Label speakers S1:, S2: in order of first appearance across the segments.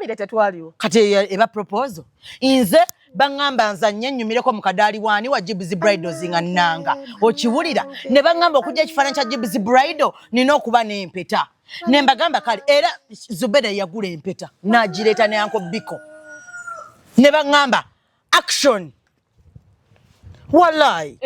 S1: Family tetwaliwo.
S2: Kati eyo eba proposal. Nze baŋŋamba nzannye nnyumireko mu kadaali waani wa Gibbs Bridals nga nnanga. Okiwulira? Ne baŋŋamba okujja ekifaananyi kya Gibbs Bridal nina okuba n'empeta. Ne mbagamba kale era Zubeda yagula empeta n'agireeta ne Uncle Biko. Ne baŋŋamba action. Wallahi.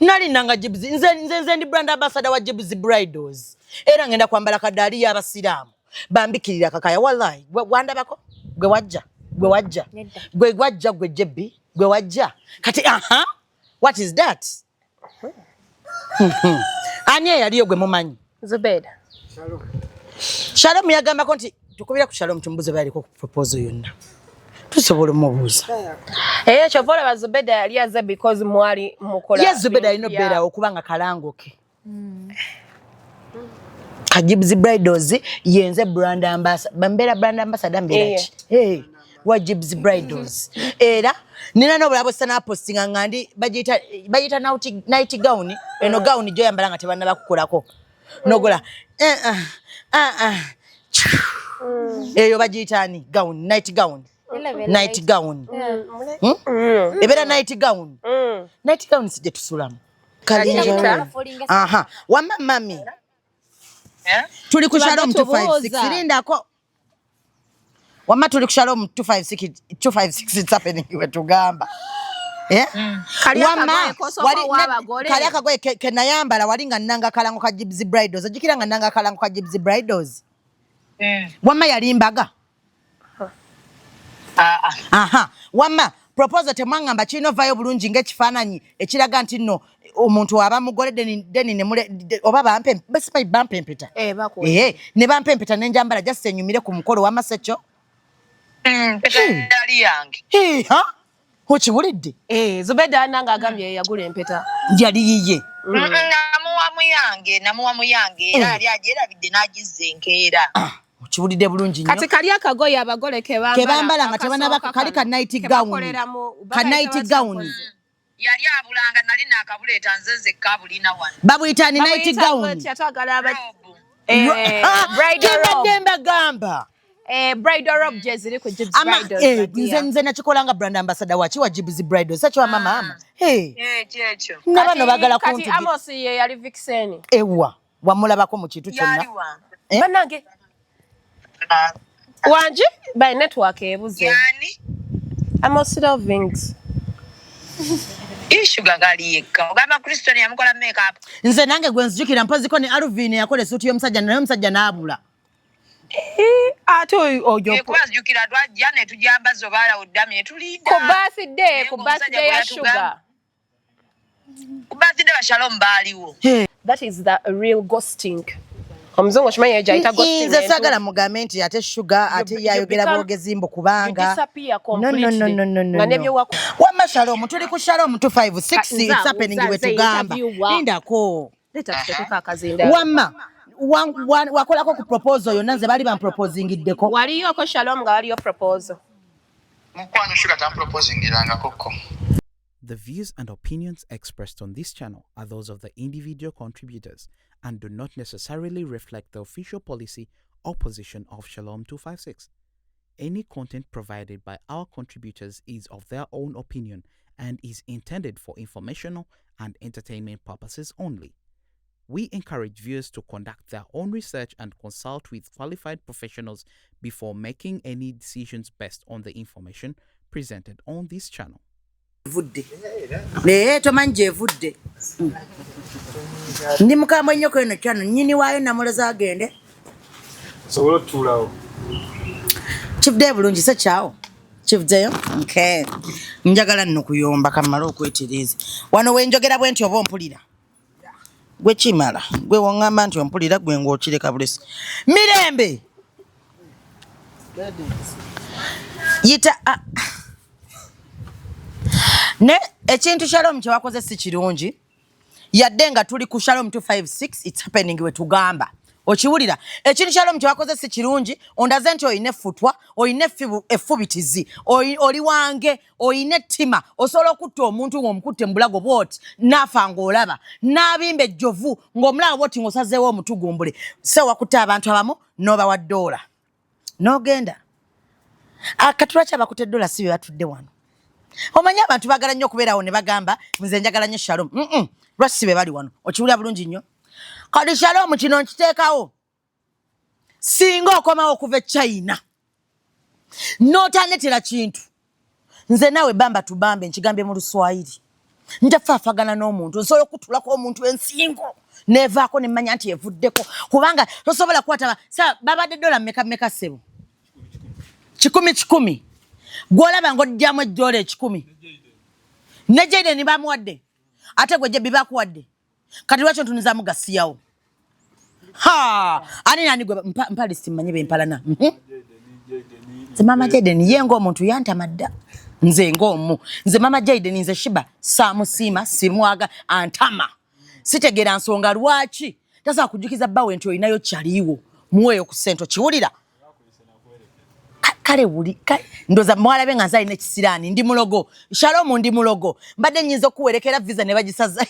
S2: Nali nanga Gibbs nze nze nze ndi brand ambassador wa Gibbs Bridals. Era ngenda kwambala kadaali y'Abasiraamu. Bambikirira kakaya wallahi. Gwe wandabako? Gwe wajja. Gwe wajja. Gwe wajja gwe jebbi. Gwe wajja. Kati aha. What is that? Ani eyaliyo gwe mumanyi?
S1: Zubeda.
S2: Shalom. Shalom yagambako nti tukubira ku Shalom tumubuze baliko ku proposal yonna. Tusobola omubuuza.
S1: Eh, kyova olaba Zubeda yali aze because mwali mukola.
S2: Ye Zubeda alina obeerawo kubanga kalango ke. Ka Gibbs Bridals yenze brand ambassador. Bambeera brand ambassador mbeera ki? Hey, wa Gibbs Bridals. Era nina n'obulabo sana postinga nga ndi bagiyita bagiyita night gown. Eno gown gy'oyambala nga tebannaba kukolako. Nogola eh ah ah ah. Eyo bagiyita ani? Gown, night gown. Night gown. Ebeera night gown. Night gown si gye tusulamu. Aha, wamma mami. Tuli ku Shalom 256 lindako. Wamma tuli ku Shalom 256 256 it's happening we tugamba. Eh?
S1: Kali
S2: Wamma
S1: akagoye k'osooka
S2: wali
S1: owa abagole.
S2: kali akagoye ke nayambala wali nga nnanga kalango ka Gibbs Bridals. Ojjukira nga nnanga kalango ka Gibbs Bridals. Wamma yali mbaga. Aha, wamma proposal temwaŋŋamba kirina ovaayo bulungi ng'ekifaananyi ekiraga nti nno omuntu aba mugole deni deni ne mule oba bampe besimanyi bampe empeta.
S1: Eh, bakuwa.
S2: Eh, ne bampa empeta ne njambala just enyumire ku mukolo wamma sekyo.
S3: Mpeta yali yange.
S2: Hee, ha? Okiwulidde?
S1: Eh, Zubeda nange agambye yagula empeta.
S2: Yali yiye.
S3: Namuwa muyange, namuwa muyange era yali agyerabidde n'agizza enkeera.
S2: Ah, okiwulidde bulungi nnyo.
S1: Kati kali akagoye abagole ke bambala.
S2: Ke bambala nga tebanaba kali ka night gown. Ka night gown.
S3: Yali abulanga nali naakabuleeta nze nzekka abulina wano.
S2: Babuyita ni night gown.
S1: Eh, bridal robe.
S2: Kyembadde mbagamba.
S1: Eh, bridal robe gye ziri ku Gibbs
S2: Ama
S1: Bridals.
S2: eh, nze nze nakikola nga brand ambassador wa ki wa Gibbs Bridals. Sakyo wamma maama. Hey.
S3: Eh, kyekyo.
S2: Nga bano baagala
S1: Kati
S2: kuntugi.
S1: Amos ye yali vixen.
S2: Ewa wamulabako mu kintu kyonna.
S3: Yali wa.
S2: Eh?
S1: Bannange wangi by network ebuze.
S3: Yani?
S1: Amos Lovings.
S3: Ishuga gali yekka. Ogamba Kristo yamukola makeup.
S2: Nze nange gwe nzijukira mpoziko ne Alvin yakola esuuti y'omusajja naye omusajja n'abula.
S1: Eh, ate oyo
S3: Eh, kuba nzijukira twajja ne tujambaza obaala oddami ne tulinda.
S1: ku birthday, ku
S3: Naye
S1: birthday ya
S3: ng'omusajja bwe
S1: Sugar.
S3: Ku birthday ba Shalom baaliwo.
S1: That is the real ghosting. Omuzungu okimanyi eyo gy'ayita ghosting.
S2: Nze saagala mugambe nti ate Sugar ate
S1: You
S2: yayogera bwogezi mbu
S1: You
S2: kubanga.
S1: disappear
S2: No, no, no,
S1: completely.
S2: no, no, no,
S1: Nga
S2: no.
S1: n'ebyo waku-
S2: Wamma Shalom tuli ku Shalom 256
S1: Nze
S2: it's happening
S1: nze
S2: we tugamba.
S1: interviewer.
S2: Lindako.
S1: Leeta tuteekeko akazindaalo.
S2: Wamma wakolako ku proposal yonna nze baali bamproposingiddeko.
S1: Waliyoko Shalom nga waliyo proposal.
S4: Mukwano Sugar tamproposingirangako ko.
S5: The views and opinions expressed on this channel are those of the individual contributors and do not necessarily reflect the official policy or position of Shalom 256. Any content provided by our contributors is of their own opinion and is intended for informational and entertainment purposes only. We encourage viewers to conduct their own research and consult with qualified professionals before making any decisions based on the information presented on this channel.
S2: Evudde. Naye tomanyi gy'evudde. Ndi mukambwe nnyo kweno kyano nnyini waayo namuloza agende.
S6: Osobola otuulawo.
S2: Kivuddeyo bulungi se kyawo. Kivuddeyo? Okay. Njagala nno kuyomba kamale okwetereeza. Wano we njogera bwe nti oba ompulira. Gwe kimala. Gwe wongamba nti ompulira gwe ng'okireka bulesi. Mirembe. Yita ne ekintu Shalom kye wakoze si kirungi. Yadde nga tuli ku Shalom 256 it's happening we tugamba. Okiwulira ekintu Shalom kye wakoze si kirungi, ondaze nti olina effutwa, olina effubitizi, oli wange, olina ettima, osobola okutta omuntu ng'omukutte mu bulago bw'oti n'afa ng'olaba, n'abimba ejjovu ng'omulaba bw'oti ng'osazeewo omutugumbule. Se wakutte abantu abamu n'obawa ddoola n'ogenda. Kati lwaki abakute dola si be batudde wano? Omanyi abantu baagala nnyo okubeerawo ne bagamba nze njagala nnyo Shalom. Lwaki si be bali wano? Okiwulira bulungi nnyo. Kati Shalom kino nkiteekawo. Singa okomawo okuva e China n'otanetera kintu, nze naawe bamba tubambe, nkigambye mu Luswayiri. Nja faafagana n'omuntu, nsobola okutulako omuntu ensingo nevaako ne mmanya nti evuddeko, kubanga tosobola kukwata sa babadde dola mmeka mmeka ssebo? 100 100. Gw'olaba ng'oggyamu ejjoola 100. Ne Jaden bamuwadde, ate gwe Jebbi bakuwadde. Kati lwaki ontunuzaamu gasiyawo? Ha! Ani nani gwe mpa list mmanyi bempalana. Nze Mama Jaden ye ng'omuntu yantama dda. Nze ng'omu. Nze Mama Jaden nze Shiba saamusiima, simwaga, antama. Sitegeera nsonga lwaki tasobola kujjukiza bbawe nti olinayo kyaliwo muweeyo ku ssente, okiwulira? Kale wuli ndoza mwalabe nga nze alina ekisiraani, ndi mulogo. Shalom ndi mulogo. Mbadde nnyinza okuwerekera visa ne bagisaza.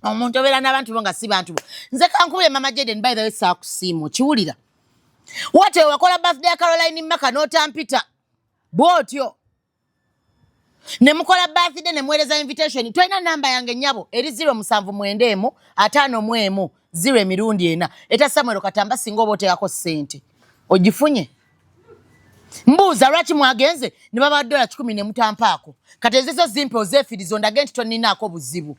S2: Omuntu obeera n'abantu bo nga si bantu bo. Nze kankubire Mama Jaden, by the way saakusiima, okiwulira? Wate wakola birthday ya Caroline Maka n'otampita bw'otyo ne mukola birthday ne muweereza invitation. Tolina namba yange nnyabo, eri 079 51 0 emirundi ena eta Samuel Katamba. Singa oba oteekako ssente ogifunye. Mbuuza lwaki mwagenze ne baba dola 10 ne mutampaako. Kati ezizo zimpe ozeefirizo ndage nti toninaako buzibu.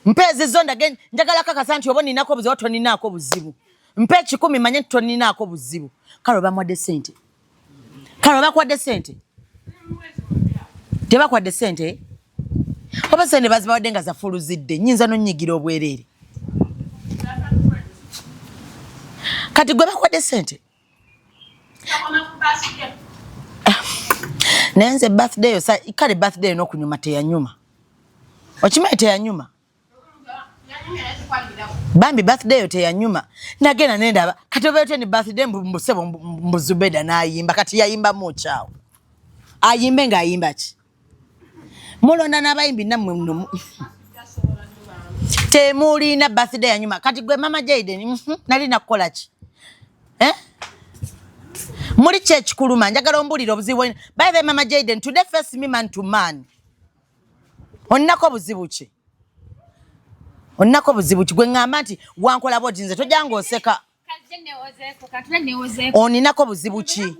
S2: Mpe ezizo ndage, njagala kakasa nti oba oninaako obuzibu oba toninaako buzibu. Mpe 100 manye nti toninaako buzibu. Kale obamuwadde ssente? Kale obakuwadde ssente? Tebakwadde ssente? Oba ssente bazibawadde nga zafuluzidde, nnyinza n'onnyigira obwereere. Kati gwe bakuwadde ssente? Naye nze birthday yo kale birthday yo n'okunyuma teyanyuma. Okimanyi teyanyuma? Bambi birthday yo teyanyuma. Nagenda nendaba kati oba otya ni birthday mbusebo mbu Zubeda n'ayimba. Kati yayimbamu kyawo? Ayimbe ng'ayimba ki? Mulonda n'abayimbi nammwe muno temulina birthday yanyuma. Kati gwe Mama Jaden nali nakukola ki? Eh? Muli ki ekikuluma? Njagala ombuulire obuzibu. By the way, Mama Jaden, today face me man to man. Onnako buzibu ki? Onnako buzibu ki? Gwe ŋŋamba nti wankola bw'oti nze tojja ng'oseka. Oninako buzibu ki?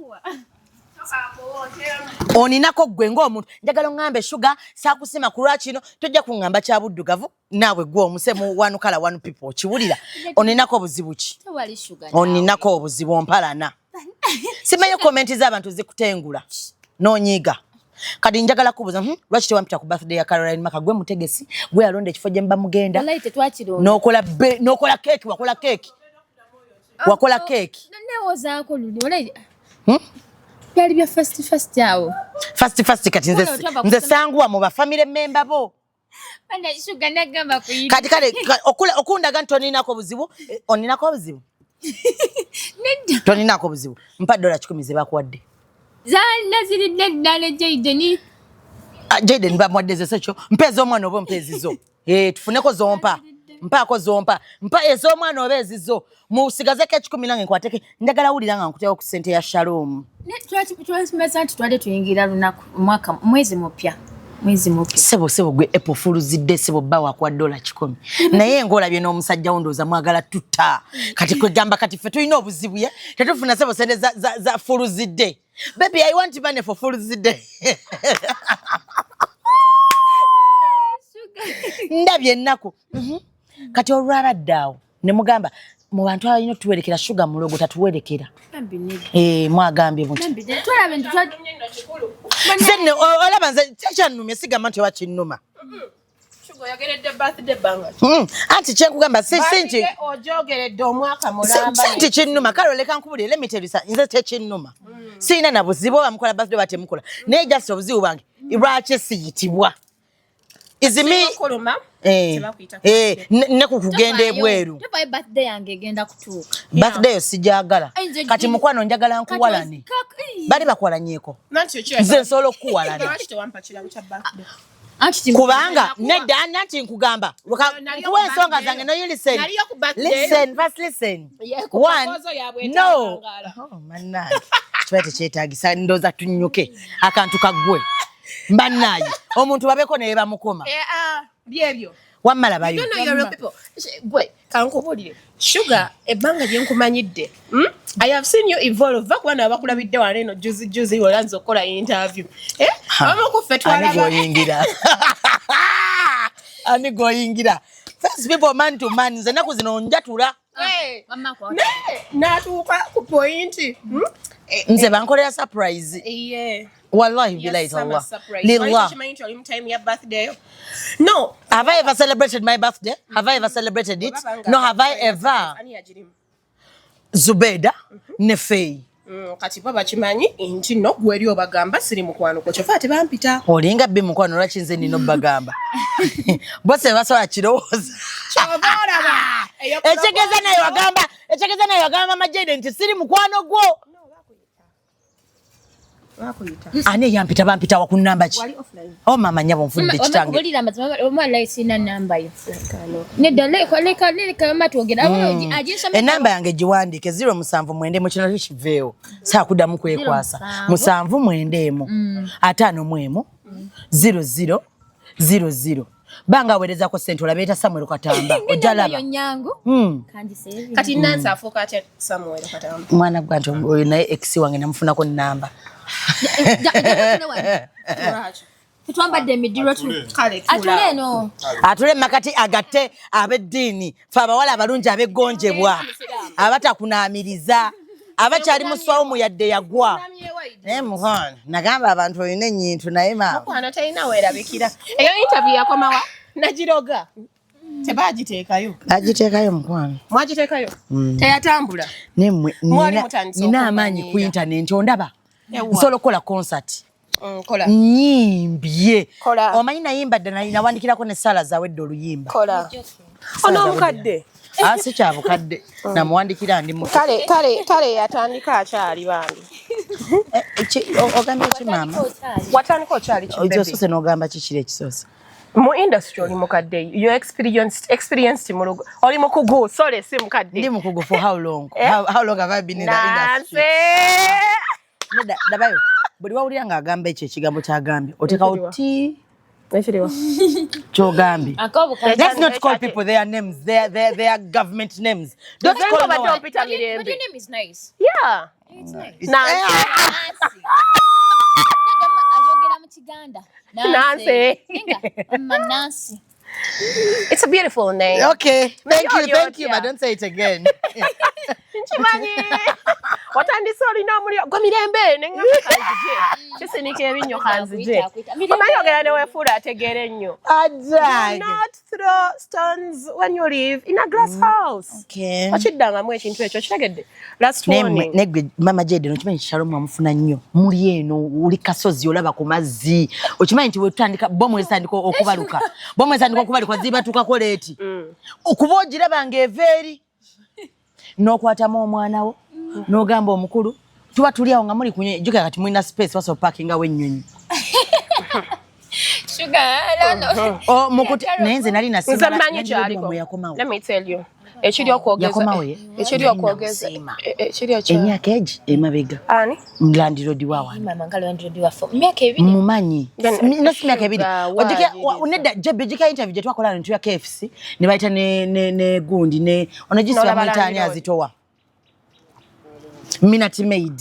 S2: Oninako ggwe ng'omuntu. Njagala oŋŋambe Sugar saakusima ku lwa kino, tojja kuŋŋamba kya buddugavu naawe gwe omuse mu one color one people, okiwulira? Oninako buzibu ki? Oninako obuzibu ompalana. Simanyi comment z'abantu zikutengula n'onyiiga. Kati njagala kubuuza, lwaki tewampita ku birthday ya Caroline Maka? Gwe mutegesi, gwe yalonda ekifo gye muba mugenda. N'okola n'okola keeki, wakola keeki. Wakola keeki.
S7: Newozaako luli. Wallahi byali bya fast fast awo.
S2: Fast fast kati nze nze sanguwa mu ba family member bo.
S7: Bana Sugar nagamba kuyita.
S2: Kati kale okundaga nti toninako buzibu, oninako obuzibu?
S7: Nedda.
S2: Toninako buzibu. Mpa dola 10 ze bakuwadde.
S7: Zaana ziridde ddala Jaden.
S2: Ah, Jaden bamuwadde ze sekyo. Mpa ez'omwana oba mpa ezizo. Tufuneko zompa. Mpaako zompa. Mpa ez'omwana oba ezizo. Musigazeko 10 nange nkwateke. Njagala wulira nga nkuteeka ku ssente ya Shalom.
S7: Twakimeza nti twali tuyingira lunaku mwaka mwezi mupya. Mwezi mupya.
S2: Sebo sebo gwe Apple fuluzidde sebo bba wakuwa dola 10. Naye ng'olabye n'omusajja wo ndowooza mwagala tutta. Kati kwegamba kati ffe tulina obuzibu ye. Tetufuna sebo ssente za fuluzidde. Baby, I want money for fuluzidde. Ndabye ennaku. Kati olwabadde awo ne mugamba mu bantu abalina otuwerekera Sugar mulogo tatuwerekera. Mwagambye muti. Nze nno olaba nze kyekyannumye sigamba nti oba kinnuma. Anti kyenkugamba si nti
S1: ojogeredde omwaka mulamba.
S2: Si nti kinnuma. Kale oleka nkubulire, let me tell you something. Nze tekinnuma. Sirina na buzibu oba mukola birthday oba temukola. Naye just obuzibu bwange lwaki siyitibwa? Izimi ne ku kugenda ebweru.
S7: Tovayo, birthday yange egenda kutuuka.
S2: Birthday yo sijagala. Kati mukwano njagala nkuwalane. Bali bakuwalanyeeko. Nze nsobola okukuwalana. Kubanga nedda nanti nkugamba nkuwa ensonga zange. No, you listen. Listen, first listen. One, no. Oh, manange. Kiba tekyetagisa, ndowooza tunnyuke akantu kaggwe. Mbannaaye omuntu babeko naye bamukoma.
S1: Eh, ah, byebyo.
S2: Wammala bayo.
S1: You know you're real people. Gwe kankubuulire, Sugar, ebbanga lye nkumanyidde, I have seen you evolve. Va kuba abakulabidde wano eno juzi juzi olanza okukola interview, eh? Abamu ku ffe
S2: Ani
S1: twalaba
S2: gwoyingira? Ani gwoyingira? First people, man to man, nze ennaku zino njatula.
S1: Eh,
S7: Wamma kwata.
S1: naye n'atuuka ku point,
S2: Nze bankolera surprise.
S1: Yeah.
S2: Wallahi billahi
S1: Summer
S2: tallah.
S1: surprise.
S2: Lillah.
S1: Wali tokimanyi nti oli mu time ya birthday yo? No.
S2: Have I ever celebrated my birthday? Have I ever celebrated it?
S1: Babanga-
S2: No, have I ever?
S1: Ani yagirimu?
S2: Zubeda ne Faye.
S1: Kati bo bakimanyi nti no gwe eri obagamba siri mukwano gwo, kyova ate bampita.
S2: Olinga bbi mukwano, lwaki nze nina obbagamba? Bo se basobola kirowooza.
S1: Kyova olaba eyo.
S2: Ekitegeeza naye wagamba Majede nti siri mukwano gwo.
S1: Bakuyita.
S2: Ani eyampita? Bampita wa ku nnamba ki?
S1: Wali offline.
S2: O maama nnyabo, nfudde kitange.
S7: Kubulira amazima, omwana sina namba yo. Nedda, leka leka leka mama twogera. Aginsomera.
S2: Enamba yange giwandiike, 079 mu, kino kiveewo, saakuddamu kwekwasa.
S7: 07.
S2: 79 51 00 00. Banga aweerezako sente, olabeeta Samuel Katamba, ojja
S7: Namba yo
S2: laba.
S7: nyangu. Kangisevinge.
S1: Kati Nansi afuuka atya Samuel Katamba?
S2: Mwana gwa nti oyo naye ex wange, namufunako namba.
S1: Lwaki?
S7: Tetwambadde emidiro tu.
S1: Kale
S7: Atule
S1: tuula.
S7: eno.
S2: Atule makati agatte ab'eddiini, fe abawala abalungi ab'eggonjebwa, abatakunaamiriza, abakyali mu swawumu yadde yagwa. Naye mukwano, nagamba abantu olina ennyintu, naye maama.
S1: Mukwano talina weerabikira. Eyo interview yakomawa nagiroga, tebagiteekayo.
S2: Agiteekayo, mukwano.
S1: Mwagiteekayo, teyatambula.
S2: Nemmwe
S1: Mwali mutandise
S2: nina amaanyi ku
S1: okumanyiira.
S2: intaneti, ondaba?
S1: Ewa.
S2: Nsobola okukola concert.
S1: Kola.
S2: Nyimbye.
S1: Kola.
S2: Omanyi nayimba dda, nawandikirako ne Saala zawedde oluyimba.
S1: Kola ono omukadde.
S2: Ah, si kyabukadde, namuwandikira ndi muto.
S1: Kale kale kale, yatandika akyali bambi.
S2: Eh, ogambye ki maama?
S1: Watandika okyali ki, baby?
S2: Osoose n'ogamba ki kiri ekisoose?
S1: Mu industry oli mukadde, you experienced mu lugo, oli mukugu, sorry, si mukadde.
S2: Ndi mukugu for how long?
S1: Eh?
S2: How long have I been in the industry?
S1: Nansi.
S2: Nedda, dabayo buli wawulira ng'agamba ekyo ekigambo kyagambye, oteekawo
S1: Ekiriwa?
S2: ti
S1: Ekiriwa?
S2: kyogambye.
S7: Akobukadde.
S2: Let's not call people their names, their government names. Don't
S1: Nze
S2: call no
S1: ng'obadde
S2: one.
S1: ompita
S7: But your
S1: Mirembe.
S7: name is nice.
S1: Yeah.
S7: It's nice.
S1: Nansi.
S7: Nancy. Nedda, ayogera mu Kiganda.
S1: Nancy.
S7: Nenga, Mama Nancy.
S1: It's a beautiful name.
S2: Okay, thank
S1: Naye
S2: you, thank you,
S1: oli otya?
S2: but don't say it again.
S1: Nkimanyi watandise olina omuliro gwe Mirembe, neŋŋamba kanzije kisinika ebinnyo, kanzije.
S7: Akwita, akwita.
S1: Omanyi ogera neweefuula ategeera ennyo.
S2: Ajage.
S1: Do not throw stones when you live in a glass house.
S2: Okay.
S1: Okiddangamu ekintu ekyo, kitegedde? Last warning.
S2: Negwe mama Jede, okimanyi Shalom amufuna nnyo, muli eno oli kasozi olaba ku mazzi, okimanyi nti wetutandika bomu ezitandika okubaluka, bomu ezitandika okubaluka zibatuukako late, okuba ogiraba ng'eva eri, n'okwatamu omwana wo n'ogamba omukulu tuba tuli awo nga muli kunyonyi, jjukira kati mulina space wasobola pakingawo ennyonyi.
S7: Sugar, no.
S2: Oh, naye nze nali
S1: Nze mmanyi kyaliko.
S2: Yakomawo.
S1: Let me tell you, ekiri okwogeza
S2: Yakomawo ye?
S1: Ekiri
S2: Nali
S1: okwogeza
S2: namusiima.
S1: ekiri ekya
S2: Emyaka egi emabega.
S1: Ani?
S2: Landlord wa wano.
S7: Mama nga landlord waffe. Myaka 2.
S2: Mumanyi.
S1: Then,
S2: No, si myaka 2.
S1: Sugar,
S2: Ojjukira
S1: waayiriza.
S2: nedda Jebbi, ojjukira interview gye twakola wano tuya KFC ne bayita ne gundi ne ono gisi
S1: N'olaba
S2: bamuyita ani?
S1: landlord.
S2: Azitowa Minute Maid.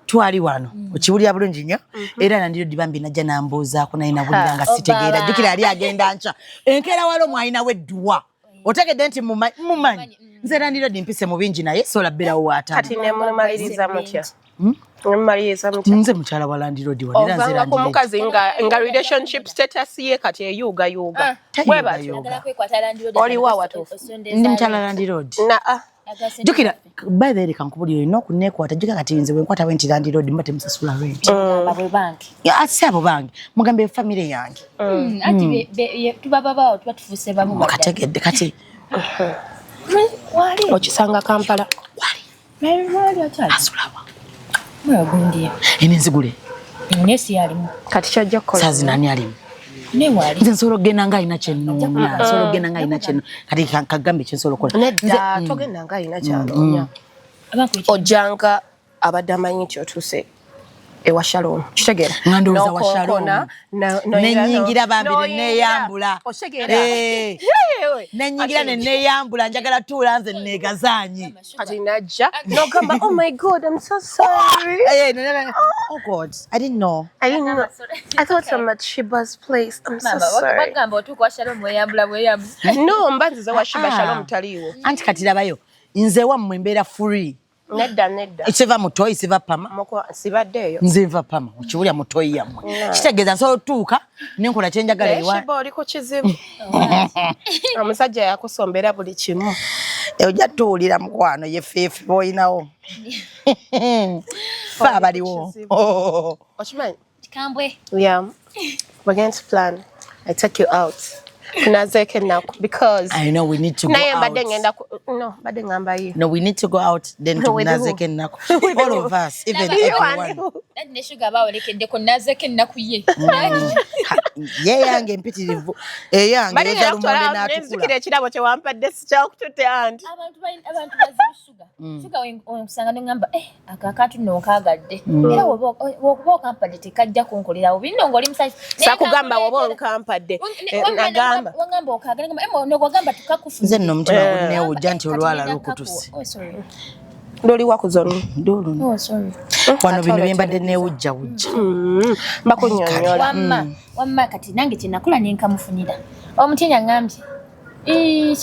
S2: Twali wano, okiwulira bulungi nnyo, era landlord bambi najja nambuuzaako, naye nawulira nga sitegeera.
S7: Obaba.
S2: Jjukira yali agenda nkya enkeera walo mwalinawo edduwa, otegedde nti mumanyi nze landlord mpise mu bingi, naye sola bberawo waataano.
S1: Kati nemumaliriza mutya? Nemumaliriza mutya?
S2: Nze mukyala wa landlord wano era nze
S1: Ovanga ku
S2: landlord.
S1: mukazi nga relationship status ye kati eyuugayuuga bwe batyo.
S2: Tayuugayuuga.
S1: Oliwa watuufu?
S2: Ndi mukyala landlord.
S1: Na ah.
S2: Jjukira, by the way, leka nkubulire, olina okuneekwata. Jjukira kati nze bwe nkwata bwe nti landlord mba temusasula rent.
S7: Babwe bange.
S2: Ya, si abo bange, mugambe famire yange.
S7: Anti tuba babaawo, tuba tufuuse bamu baddala.
S2: Mukategedde kati.
S7: Wali.
S1: Okisanga Kampala.
S7: Wali akyali.
S2: Asulawa?
S7: Mwegundiye.
S2: Ene nzigule.
S7: Naye si yalimu.
S1: Kati kyajja kukola.
S2: Saa zino ani alimu?
S7: Ne wali.
S2: Nze nsobola okugenda nga alina kyenoonya, nsobola okugenda nga alina kyenoonya. Kati kagambe kyensobola okukola.
S1: Nedda, togenda nga alina kyanoonya, ojjanga Abadde amanyi nti otuuse ewa Shalom, kitegeera?
S2: Nga ndowooza wa
S1: N'okonkona,
S2: Shalom.
S1: n'oyingira,
S2: Nenyingira bambi neneyambula.
S1: Otegeera?
S2: Eh.
S1: Yewe.
S2: Nenyingira neneyambula, njagala tuula nze negazaanyi.
S1: Kati najja n'ogamba, "Oh my God, I'm so sorry."
S2: Eh, oh God, I didn't know.
S1: I didn't know. I thought I'm at Shiba's place. I'm so sorry.
S7: Bagamba otuuka wa Shalom weyambula bweyambuzi.
S1: No, mba nzize wa Shiba.
S2: Ah.
S1: Shalom taliiwo.
S2: Anti kati labayo, nze wammwe mbeera free.
S1: Nedda, nedda.
S2: Siva mutoyi, siva pama.
S1: Sibaddeeyo.
S2: Nze nva pama, okiwulya mutoyi yammwe, kitegeeza nsobola otuuka nenkola kyenjagala
S1: Naye
S2: ewa.
S1: Shiba, oli ku kizibu. Omusajja yakusombera buli kimu.
S2: Ojja tuwulira mukwano, ye feefe boyinawo, fe abaliwo.
S1: Okimanyi?
S7: Kambwe.
S1: Yeah, we're going to plan I take you out, tunazeeko ennaku because
S2: I know we need to go
S1: naye mbadde
S2: out.
S1: ngenda no, mbadde ngamba ye.
S2: No, we need to go out then.
S1: With who?
S2: Tunazeko ennaku. All of us, even
S1: You
S2: everyone.
S1: and who?
S7: Nati ne Shuga abawerekeddeko nazeeko ennaku ye.
S2: Ye yange empitirivu, eyange
S1: Mbadde
S2: yoza
S1: ngenda kutwala
S2: lumonde
S1: out, nenzijukira
S2: n'atukula.
S1: ekirabo kye wampadde sikyakututte anti.
S7: Abantu bazibu, Shuga. Shuga wenkusanga neŋŋamba, eh, ako akantu nno nkaagadde, era wokuba okampadde tekajja kunkolerawo binno ng'oli musajja.
S1: Sakugamba woba onkampadde. Nagamba
S7: Wangamba okaagala, ngamba nogwagamba tukakufu.
S2: Nze nno omutima
S1: Eh.
S2: gunneewujja nti olwala lukutuse.
S7: Oh, sorry.
S1: Loliwa ku zonna.
S2: Ndoluno.
S7: Oh, sorry.
S2: Wano bino byembadde neewujjawujja.
S1: Bakunnyonnyola.
S7: Wamma kati nange kyenakola nenkamufunira omutinya ŋŋambye, "Ii,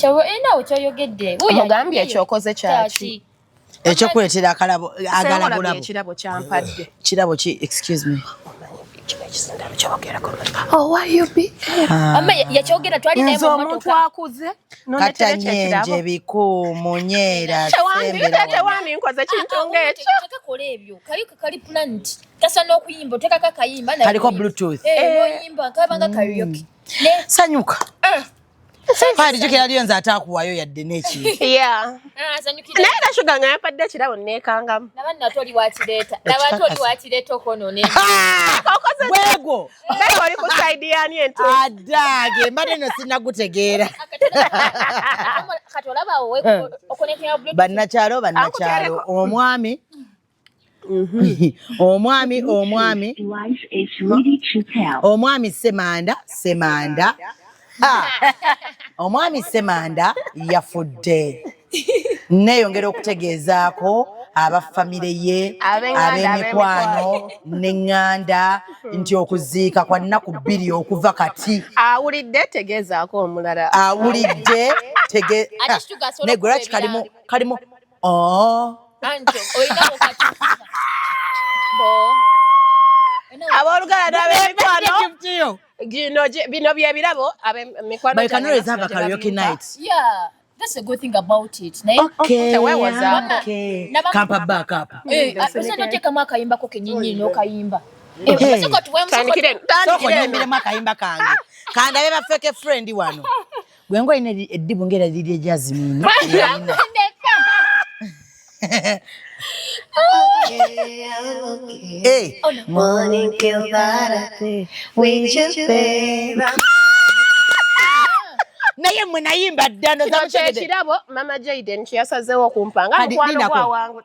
S7: naawe kyoyogedde." Wuuyo
S1: Omugambye ekyokoze kyaki?
S2: Ekyokuleetera akalabo
S1: Sengolabye
S2: agalabulabo.
S1: ekirabo kyampadde.
S2: Kirabo ki? Excuse me.
S1: Kino ekizindalo kyogerako. Oh, why you be
S7: Wamma yakyogera twali naye
S1: nze
S7: mu
S1: omuntu
S7: mmotoka.
S1: akuze nonetera ekyo
S2: Katanyenje
S1: ekirabo.
S2: biku munyeera sembera wano.
S1: Tewandinkoze kintu ng'ekyo.
S7: Tekakola ebyo, kali kali plant kasa n'okuyimba otekako akayimba naye
S2: Kaliko
S7: oyimba.
S2: Bluetooth.
S7: Eh, n'oyimba kabanga karaoke.
S2: Sanyuka kale, jjukira liyo nze ataakuwayo yadde n'ekintu.
S1: Yeah.
S7: Ah, asanyukira.
S1: Naye era Shuga nga yampadde ekirabo neekangamu.
S7: Nabanno ate oli wakireeta, naba ate oli wakireeta okwonoona
S1: Okoze
S2: Bwegwo.
S1: Naye oli ku side yani entuufu.
S2: Addaage mbadde no sinnagutegeera.
S7: Kati olaba awo okonekera Bluetooth.
S2: Bannakyalo, bannakyalo, omwami, omwami, omwami, omwami Semanda, Semanda. Ah, omwami Semanda yafudde. Neeyongera okutegeezaako aba famire ye,
S1: Ab'eŋŋanda,
S2: ab'emikwano n'eŋŋanda nti okuziika kwa nnaku 2 okuva kati.
S1: Awulidde, tegeezaako omulala.
S2: Awulidde tege
S7: Ate Shuga asobola
S2: negwe lwaki
S7: okuba
S2: kalimu kalimu oh.
S7: Anti olina okakyusa bo.
S1: Abooluganda n'ab'emikwano, bino bye birabo ab'emikwano.
S2: But you can always have a karaoke night.
S7: Yeah, that's a good thing about it, naye
S2: Okay,
S1: Teweewozaako.
S2: okay.
S7: Naba-
S2: Kampa back up.
S7: Eh, osobola oteekamu akayimbako kennyini n'okayimba.
S2: Hey.
S7: Sooka tuweemu-
S1: Tandikire
S2: Sooka
S1: tandikire eno.
S2: onyimbiremu akayimba kange kandabe ba fake friend wano. Gwe ng'olina eddibu ng'era liri ejazimini.
S7: Ndeka.
S2: Hey.
S8: Morning kill that with you, babe.
S2: Naye mwe nayimba dda
S1: Kino
S2: ndoza mukyegedde.
S1: kyekirabo mama Jaden kyeyasazeewo okumpa nga
S2: Kati
S1: mukwano
S2: lindako.
S1: gwa wangu.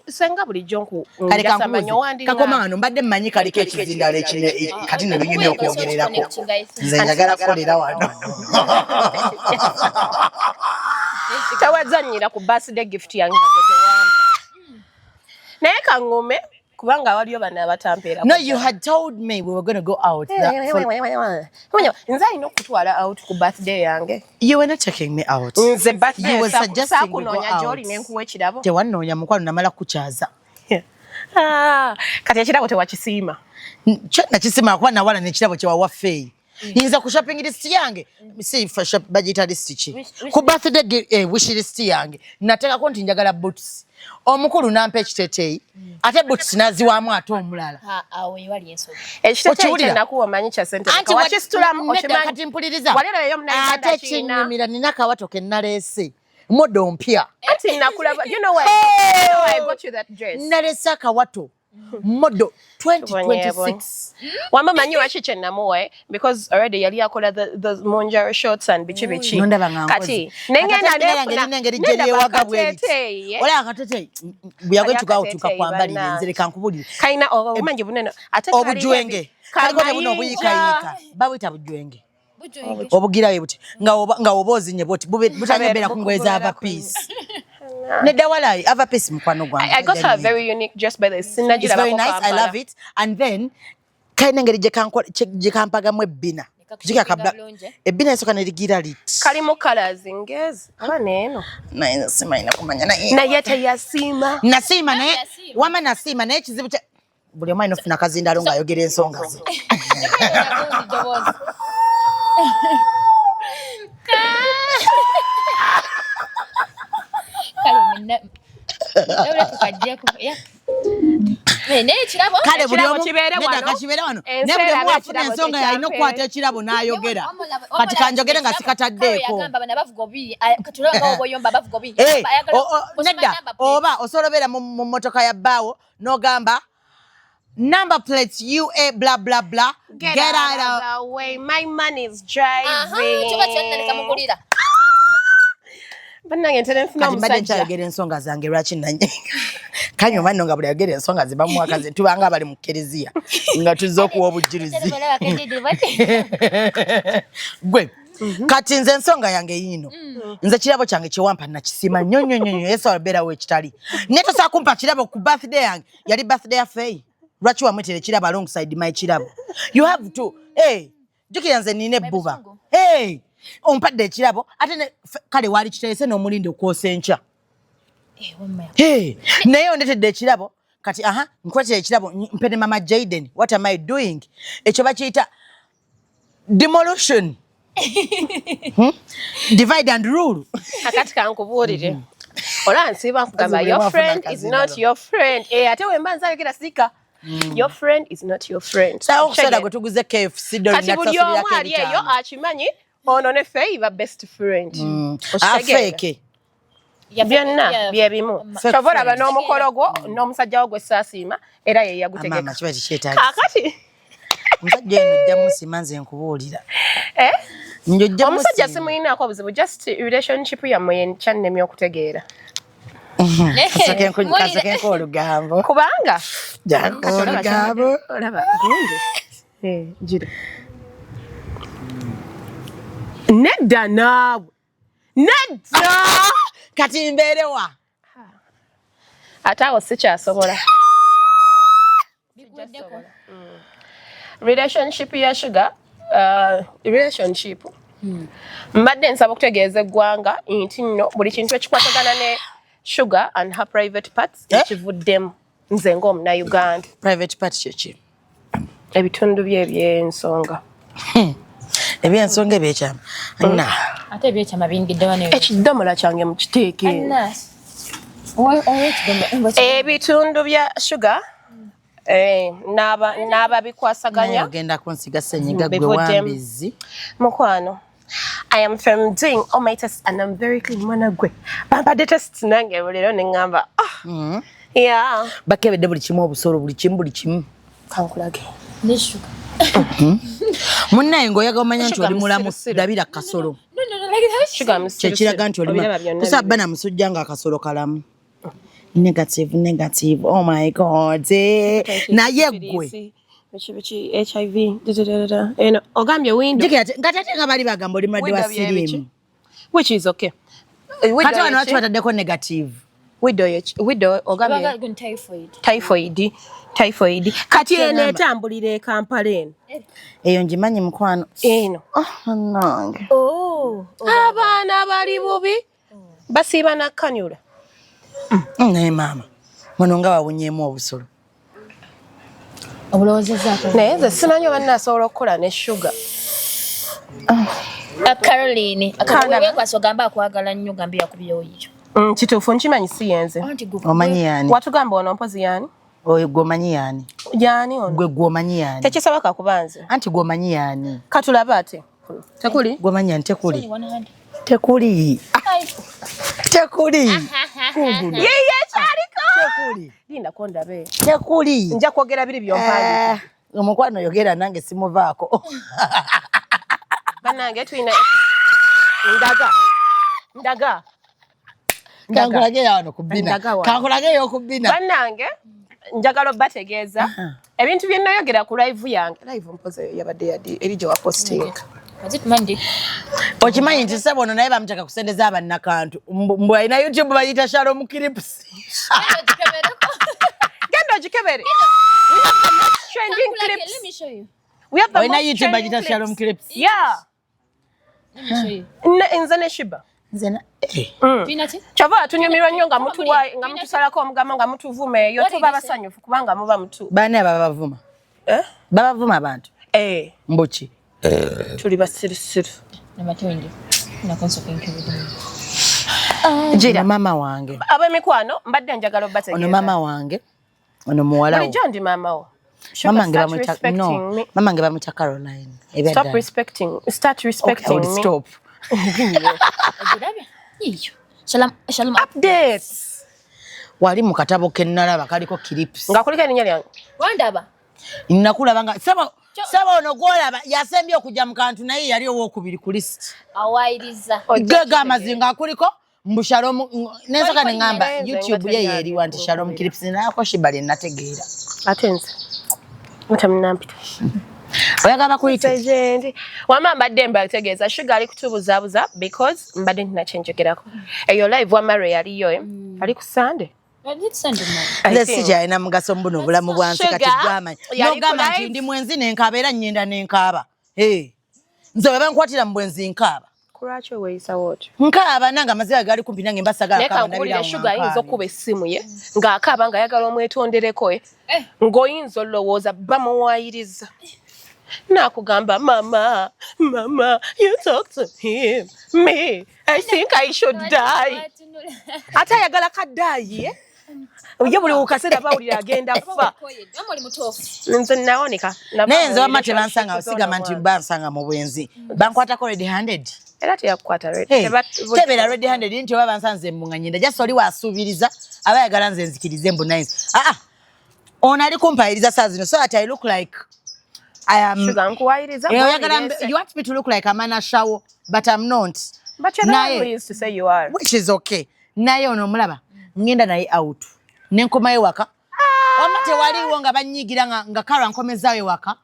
S1: Senga bulijjo nku
S2: Kale
S1: njasamanya
S2: kankubuuze, kakoma wano mbadde mmanyi kaliko ekizindalo ekine kati ne binyumya okwogererako. Nze njagala kukolera wano.
S1: Tewazannyira ku birthday gift yange nga gwe tewampa, naye kaŋŋume kubanga waliyo bano abatampeera.
S2: No, you had told me we were going to go out.
S1: Nze alina okutwala out ku birthday yange.
S2: You were not taking me out.
S1: Nze birthday
S2: You were suggesting we go
S1: saakunoonya
S2: out.
S1: gy'oli nenkuwa ekirabo.
S2: Tewannoonya mukwano, namala kukyaza.
S1: Ah, kati ekirabo tewakisiima?
S2: Kyo nakisima kuba nawala n'ekirabo kyewawa feeyi. Nyinza ku shopping list yange si for shop, bagiyita list ki, ku birthday wish list yange nateekako nti njagala boots. Omukulu nampa ekiteeteeyi ate boots naziwaamu ate omulala.
S7: Ha, awo ewali ensobi.
S1: Ekiteteeyi
S2: Okiwulira?
S1: kyenakuwa omanyi kya sente
S2: Anti
S1: wakisitulamu.
S2: nedda,
S1: Okimanyi
S2: kati mpuliriza.
S1: Wali olabayo munnayuganda
S2: Ate
S1: kiina?
S2: kinyumira, nina akawato ke naleese, model mpya.
S1: Anti nakulaba, you know why, you know why I got you that dress?
S2: Naleese akawato. Model 2026.
S1: Wamba manyi lwaki kye namuwa, eh? Because already yali akola the Mounjaro shots and biki biki.
S2: Nondaba nga nkoze.
S1: Kati nengenda
S2: Kati ate yange nina engeri gye lyewaga bwe liti. Olaba akateteeyi bwe tuka kwambalira nze leka nkubulire.
S1: Kalina obumanyi bunene ate kali
S2: Obujwenge.
S1: heavy.
S2: Kaliko ne buno
S1: Kamayinja.
S2: obuyiikayiika. Babuyita bujwenge. Obugira bwe buti nga oba ozinye bwoti butanya beera ku ngoye za Ava Peace. Nedda walayi Ava Peace mukwano gwange.
S1: I got her a very unique dress by the
S2: It's very nice. I love it. And then kalina engeri gye kampagamu ebbina. Jjukira ka
S7: bulungi.
S2: Ebbina esooka ne ligira liti.
S1: Kalimu colors ngezi aba neeno.
S2: Naye nze simanyi nakumanya naye.
S1: Naye teyasiima.
S2: Nasiima naye
S7: Yasiima.
S2: wama nasiima naye ekizibu kya buli omu alina okufuna akazindaalo ng'ayogera ensonga ze.
S7: Ddoboozi. Kale wabula tukaggyeko. Yeah. Naye ekirabo
S2: Kale buli
S1: Ekirabo
S2: omu
S1: kibeere
S2: nedda
S1: wano.
S2: kakibeere wano.
S1: Ensi
S2: Naye buli omu
S1: erabe
S2: afuna
S1: ekirabo
S2: ensonga yalina
S1: kyekya
S2: okukwata ekirabo n'ayogera. Kati kanjogere nga sikataddeeko.
S7: Yagamba bano abavuga obubi, kati olaba nga oboyomba abavuga obubi.
S2: Eh,
S7: Ayagala kusoma
S2: nedda
S7: number plate.
S2: oba osobola obeera mu mmotoka ya bbaawo n'ogamba number plates UA bla bla bla
S1: Get out of the way. My man is
S7: Aha,
S1: driving.
S7: kiba kyonna ne kamugulira.
S1: Bannange ntera nfuna
S2: Kati mbadde
S1: omusajja.
S2: nkyayogera ensonga zange lwaki nanye kanyuma nno nga buli ayogera ensonga ze bamuwa kazi tubanga abali mu kereziya nga tuzze okuwa obujulizi.
S7: Olaba kajidi bati.
S2: Gwe kati nze ensonga yange yiino. Nze kirabo kyange kyewampa nakisiima nnyo nnyo nnyo nnyo. Yesu abeerawo ekitali naye tosobola kumpa kirabo ku birthday yange. Yali birthday ya Faye, lwaki wamwetera ekirabo alongside my kirabo? You have to, hey, jjukira nze nina ebbuba.
S7: Busungu.
S2: Hey, ompadde ekirabo ate kale waali kiterese n'omulindi okwosa enkya.
S7: Eh, wamma.
S2: Hey, naye ondetedde ekirabo kati aha nkwetera ekirabo mpe ne mama Jaden. What am I doing? Ekyo bakiyita demolition. Divide and rule.
S1: Kakati kankubuulire. Olaba nsiiba nkugamba
S2: Kazi
S1: your
S2: buli
S1: friend
S2: omu
S1: is
S2: afuna
S1: not your friend. Eh, ate wemba nzayogera sika. Your friend is not your friend.
S2: Sawa okusobola gwe tuguze KFC doli.
S1: Kati buli omu ali eyo akimanyi ono ne Faye ba best friend. Okitegeera?
S2: Afeeke.
S1: Byonna byebimu.
S2: Fake
S1: Kyova olaba
S2: friends.
S1: n'omukolo gwo n'omusajja wo gwe saasiima era ye yagutegeka.
S2: Maama kiba tekyetaagisa.
S1: Kaakati
S2: Omusajja eno ojja musiima nze nkubuulira.
S1: Eh?
S2: Nje ojja
S1: Omusajja
S2: musiima.
S1: simuyinaako obuzibu, just relationship yammwe kyannemye okutegeera.
S2: Kasooke olugambo.
S1: Kubanga
S2: Jangu olugambo.
S1: Olaba gundi. Eh, gira. Nedda naawe. Nedda!
S2: Kati mbeerewa?
S1: Ate awo sikyasobola.
S7: Biguddeko.
S1: Relationship ya Sugar, relationship. Mbadde nsaba okutegeeza eggwanga nti nno buli kintu ekikwatagana ne Sugar and her private parts
S2: Eh?
S1: ekivuddemu nze ng'omunnayuganda.
S2: Private part kyeki?
S1: Ebitundu bye eby'ensonga.
S2: Ebyensonga ebyekyama na
S7: Ate ebyekyama biyingidde wano.
S1: Ekidomola kyange mukiteeke.
S7: Anna. Ow'ekidomola.
S1: Ebitundu bya Sugar, eh, n'ababikwasaganya.
S2: Ogenda kunsiga senyiga gwe.
S1: Bivuddemu.
S2: Wambizi.
S1: Mukwano, I am from doing all my tests and I'm very clean. Mwana gwe bampadde tests nange leero ne ŋŋamba, ah, yeah.
S2: Bakebedde buli kimu, obusolo, buli kimu, buli kimu.
S1: Kankulage.
S7: Ne Sugar.
S2: Munnaye ng'oyaga omanya nti
S1: Sugar
S2: oli mulamu
S1: musirusiru.
S2: labira kasolo.
S7: No, no, no, like that.
S1: Sugar musirusiru.
S2: Kyekiraga nti oli
S1: Obiraba byonna.
S2: tosobola bba na musujja nga akasolo kalamu. Negative, negative, oh my God, eh. Naye gwe
S1: Biki biki HIV dadadada. Eno ogambye window.
S2: Jjukira nga tate nga bali bagamba oli mulwadde wa
S1: Window bye biki?
S2: siriimu.
S1: Which is okay.
S2: Kati wano lwaki bataddeko negative?
S1: Widow widow ogambye
S7: Baga gun typhoid.
S1: Typhoid, typhoid. Kati eno
S2: Kyengamba.
S1: etambulira e Kampala eno.
S2: Eyo ngimanyi mukwano.
S1: Eno.
S2: Oh, nange.
S7: Oh.
S1: Abaana bali bubi basiiba na kanyula.
S2: Naye maama muno nga wawunyeemu obusolo.
S7: Obulowoozezaako.
S1: Naye nze simanyi oba nnaasobola okukola ne Sugar.
S7: Caroline,
S1: Kandaba.
S7: wewekwasa ogamba akwagala nnyo gambe yakubyewo yiyo.
S1: Kituufu nkimanyi si yenze.
S7: Anti gwe
S2: Omanyi yaani?
S1: Watugamba ono mpozi yaani?
S2: Oyo gwe omanyi yaani?
S1: Yaani ono?
S2: Gwe gwe omanyi yaani?
S1: Tekisoboka kuba nze.
S2: Anti gwe omanyi yaani?
S1: Katulabe ate tekuli.
S2: Gwe omanyi yaani? Tekuli.
S7: One hand.
S2: Tekuli.
S7: Ai.
S2: Tekuli.
S1: Yeye kyaliko.
S2: Tekuli.
S1: Lindako ndabe.
S2: Tekuli.
S1: Nja kwogera biri byompandiikidde.
S2: Omukwano yogera nange simuvaako.
S1: Bannange tulina ndaga ndaga ndaga.
S2: Kankulage wano ku bbina.
S1: Ndaga wano.
S2: Kankulage eyo ku bbina.
S1: Bannange njagala obategeeza ebintu bye nayogera ku live yange. Live mpozi yabadde yadi eri gye wapostinga.
S7: Was it Monday?
S2: Okimanyi nti ssebo ono naye bamuteeka ku ssente z'abannakantu. Mbu alina YouTube bayita Shalom Clips.
S1: Genda ogikebere. We have the most trending clips.
S7: Let me show you.
S1: We have the
S2: Olina
S1: most
S2: YouTube
S1: trending
S2: bagiyita Shalom
S1: clips.
S2: Clips.
S1: Yeah.
S7: Let me show you.
S1: Nze ne Shiba.
S2: Nze na eh.
S7: Tulina ki?
S1: Kyova tunyumirwa nnyo nga mutuwa nga mutusalako omugambo nga mutuvuma eyo
S7: What did
S1: tuba
S7: you say?
S1: basanyufu kubanga muba mutu.
S2: Baani ababavuma?
S1: Eh?
S2: Babavuma abantu.
S1: Eh,
S2: Mbuki.
S1: tuli basirusiru.
S7: Number 20. Nakonsooka enkebedde.
S1: Gira.
S2: Ono maama wange.
S1: Ab'emikwano mbadde njagala obategeeza.
S2: Ono maama wange. Ono muwala wo.
S1: Bulijjo ndi maama wo. Sugar,
S2: Mama wange
S1: start
S2: bamuyita
S1: respecting
S2: no.
S1: me.
S2: Mama wange bamuyita Caroline.
S1: Stop
S2: Ebyaddala.
S1: respecting. Start
S2: Okay, I
S1: respecting
S2: would
S1: me.
S2: stop.
S7: Ogirabye? Yiyo. Shalom, shalom.
S1: Updates.
S2: Wali mu katabo ke nnalaba kaliko clips.
S1: Nga kuliko erinnya lyange.
S7: Wandaba.
S2: Nakulaba nga saba saba ono gw'olaba yasembye okujja mu kantu naye yali owookubiri ku list.
S7: Awayiriza.
S2: Gega amazinga akuliko mbu Shalom nensoka ne ŋŋamba
S1: Nze nga
S2: YouTube ye
S1: teryali
S2: yeeriwa nti Shalom Clips nayako Shiba lye nategeera.
S1: Ate nze. Mutamunampita.
S2: Oyagala bakuyite?
S1: Sejendi. Wamma mbadde mbategeeza Sugar ali kutubuzaabuza because mbadde ntina kye njogerako. Eyo live wamma lwe yaliyo eh? Ali ku Sunday. I
S2: Nze
S1: think.
S2: sikyalina mugaso mu buno obulamu bwa nsi kati
S1: Sugar,
S2: gwamanyi.
S1: yali ku
S2: N'ogamba nti
S1: live.
S2: ndi mwenzi nenkaaba era nnyenda nenkaaba. Hey. Nze bwe bankwatira mu bwenzi nkaaba.
S1: Kulwaki weeyisawo otyo?
S2: Nkaaba nange amaziga gali kumpi nange mba sagala
S1: Naye
S2: kaaba
S1: kankubuulire
S2: ndabira
S1: Sugar ayinza
S2: nkaabye.
S1: okuba essimu ye ng'akaaba ng'ayagala omwetondereko ye
S7: Eh.
S1: ng'oyinza olowooza bamuwaayiriza. Naakugamba mama, mama, you talk to him, me, I think I should die. Ate ayagala kadaayi eh? Ye buli kaseera bawulira agenda kufa.
S7: Mama oli mutuufu.
S1: Nze nawonika.
S2: Naye nze wamma tebansanga sigamba nti bansanga mu bwenzi. Bankwatako red handed.
S1: Era teyakukwata red.
S2: Hey, tebeera red handed nti oba bansanze mbu nga nyenda just oli wasuubiriza aba ayagala nze nzikirize mbu nice. Ah ah. Ono ali kumpayiriza saa zino so that I look like I am
S1: Sugar nkuwayiriza.
S2: Eh, oyagala you want me to look like a man ashawo but I'm not.
S1: But you're the one who
S2: Naye
S1: used to say you are.
S2: which is okay. Naye ono omulaba ngenda naye out nenkomayo waka wamma tewaliiwo nga banyiigira nga Karo ankomezaayo ewaka.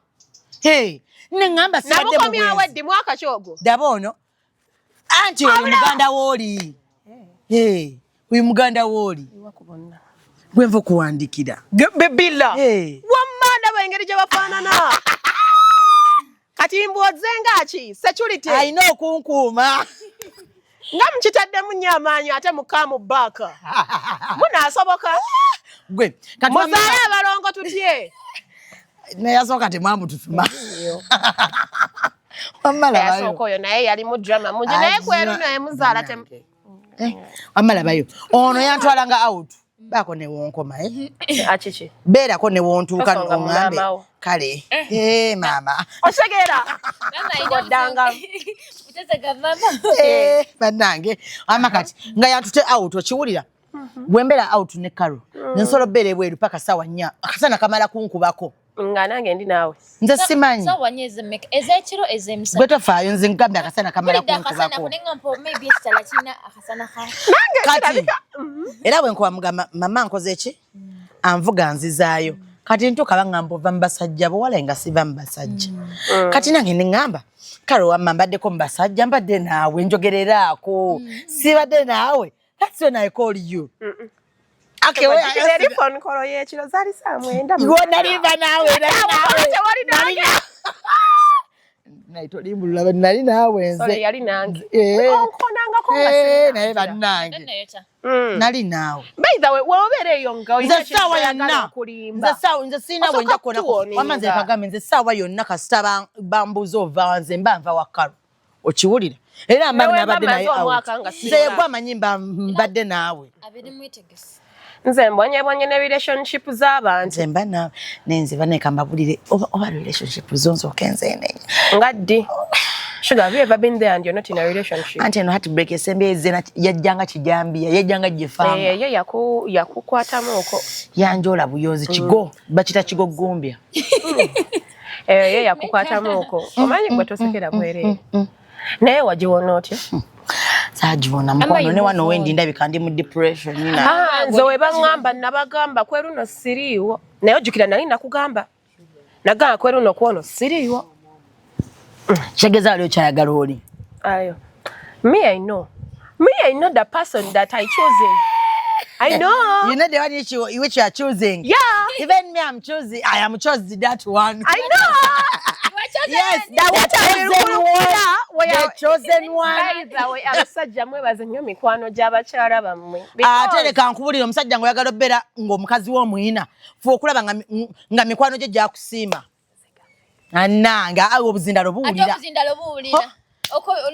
S2: Hey, neŋŋamba sibadde mu
S1: Namukomyawo
S2: bwenzi.
S1: eddi mwaka ki ogwo?
S2: Daba ono anti oyo muganda wooli. Hey, oyo muganda wooli gwenva okuwandikira.
S1: Bebila.
S2: Hey.
S1: Wamma ndaba engeri gye bafaanana. Kati mbwoze nga ki? Security.
S2: Alina okunkuuma.
S1: Nga mukitaddemu nnyo amaanyi ate mukaamu baaka. Munaasoboka.
S2: Gwe kati
S1: Muzaale abalongo tutye.
S2: neyasooka temwamututuma. Wamma labayo.
S1: Eyasooka oyo naye yali mu drama mungi naye kweru naye muzaala tem.
S2: Eh, wamma labayo. Ono yantwalanga out. Baako ne wonkoma eh.
S1: Akiki.
S2: Beerako ne wontuuka
S1: Tosonga mu
S2: oŋŋambe.
S1: maama wo.
S2: Kale. Eh maama.
S1: Otegeera.
S7: Mama alina
S1: Oddanga.
S7: Uteseka mama.
S2: Eh, bannange ama kati nga yantute out okiwulira bwe mbeera out ne Karo nsobola obbeera ebweru paka ssaawa 4 akasana kamala kunkubako
S1: Nga nange ndi naawe.
S2: nze simanyi
S7: Sawa nnyo ez'emmeka? Ez'ekiro ez'emisana.
S2: gwe tofaayo nze nkugambye akasana kamala
S7: Mpulidde akasana
S2: kunkubako
S7: ko ne ngamba maybe ekitala kirina akasana ka.
S2: Kati era bwe nkuba mugamba mama nkoze ki anvuga nzizaayo kati ntuuka baŋŋamba ova mu basajja bowala nga siva mu basajja kati nange ne ŋŋamba Karo wamma mbaddeko mu basajja mbadde naawe njogereraako sibadde naawe. That's when I call you. Okay, wait,
S1: Wajjukira eri phone call y'ekiro zaali saa 9.
S2: Iwo naliva naawe, nali naawe.
S1: Tewali
S2: Nali
S1: nange.
S2: Naye tolimbulula nali naawe nze.
S1: Sorry, yali nange.
S2: Eh.
S1: Onkonangako nga
S2: Eh,
S1: sirina.
S2: naye bannange.
S7: Nayota.
S2: Nali naawe.
S1: By the way, w'obeera eyo nga olina
S2: Nze ssaawa
S1: kye oyagala
S2: yonna.
S1: okulimba.
S2: Nze ssaawa nze sirina bwe nja
S1: Osooka
S2: kuwona.
S1: kutuwoninga.
S2: Wamma nze kagambe nze ssaawa yonna kasita bambuuza ova nze mba nva wa Karo. Okiwulira? Era mba
S1: Nawe
S2: nabadde
S1: mba
S2: naye
S1: mmaze
S2: out.
S1: omwaka nga
S2: Nze
S1: sirina.
S2: yegwe amanyi mba mbadde naawe.
S7: Abeere mwetegesi.
S1: Nze mbonyebonye ne relationship z'abantu.
S2: Nze mba naawe naye nze baneka mbabulire oba relationship zo nsooke nze enenya.
S1: Nga ddi? Sugar, have you ever been there and you're not in a relationship?
S2: Anti eno heartbreak esembye ezze yajjanga kijambiya, yajjanga gifamba.
S1: Eh, ye yakukwatamu okwo.
S2: Yanjola buyozi kigo, bakita kigo gumbya.
S1: Eh, ye yakukwatamu okwo. Omanyi gwe tosekera bwereere. Naye wagiwona otya?
S2: Saagiwona mukwano ne wano wendi ndabika ndi mu depression.
S1: Ah, nze we baŋŋamba nabagamba kweruno siriiwo. Naye ojjukira nali nakugamba. Nagamba kweruno kwono siriiwo.
S2: Kitegeeza wali okyayagala oli.
S1: Ayo. Me, I know. Me, I know the person that I choosing. I know.
S2: You know the one which you are choosing.
S1: Yeah.
S2: Even me, I'm choosing. I am choosing that one.
S1: I know.
S2: Yes,
S1: the
S2: chosen one. The chosen one.
S1: By the way, abasajja mwebaze nnyo mikwano gy'abakyala bammwe.
S2: Ate leka nkubulire omusajja ng'oyagala obbeera ng'omukazi w'omuyina. Fuba okulaba nga mikwano gye gyakusiima. Annanga awo obuzindalo buwulira.
S7: Ate obuzindalo buwulira.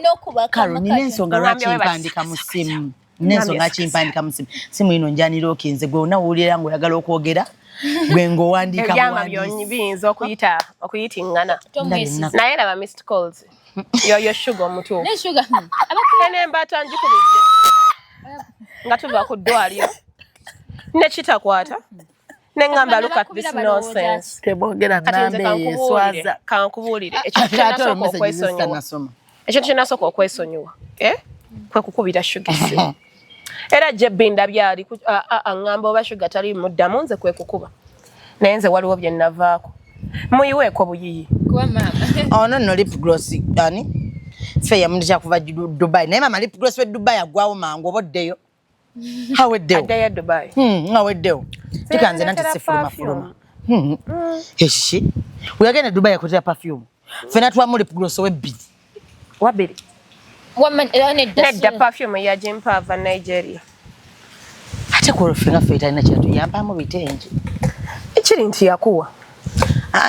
S7: N'okuba
S2: Karo, nina ensonga lwaki mpandika mu ssimu. Nina ensonga lwaki mpandika mu ssimu. Simu ino njanira okinze gwe onawulira ng'oyagala okwogera gwe ng'owandiika
S1: Ebyama byonna biyinza okuyita okuyitiŋŋana. Naye laba missed calls. Yoyo Sugar omutuufu.
S7: Ne Sugar.
S1: Ene embaata ngikubidde nga tuva ku ddwaliro. Ne kitakwata. Ne ŋŋamba look at this nonsense.
S2: Tebogera
S1: Kati nze
S2: namba eyo eswaza.
S1: kankubuulire ekintu kye nasooka okwesonyiwa. Ekintu kye nasooka okwesonyiwa. Eh? Kwe kukubira Sugar essimu. Era Jebbi ndabye ali aŋŋamba oba Sugar tali muddamu nze kwe kukuba. Naye nze waliwo bye navaako. Muyiweeko buyiyi.
S7: Kuba maama.
S2: Ono nno lip gloss ani? Ffe yamundikya kuva Dubai. Naye maama lip gloss we Dubai aggwawo mangu oba oddeyo. Aweddewo.
S1: Addeyo Dubai.
S2: Aweddewo. Tikanze nanti sifuluma fuluma. Ekiki? Weyagenda Dubai yakutera perfume. Ffenna tuwamu lip gloss ow'ebbiri.
S1: Wabbiri.
S7: Nedda
S1: perfume yagimpa ava Nigeria.
S2: Ate ku olwo ffe nga ffe talina kyatu yampaamu bitengi.
S1: Ekiri nti yakuwa.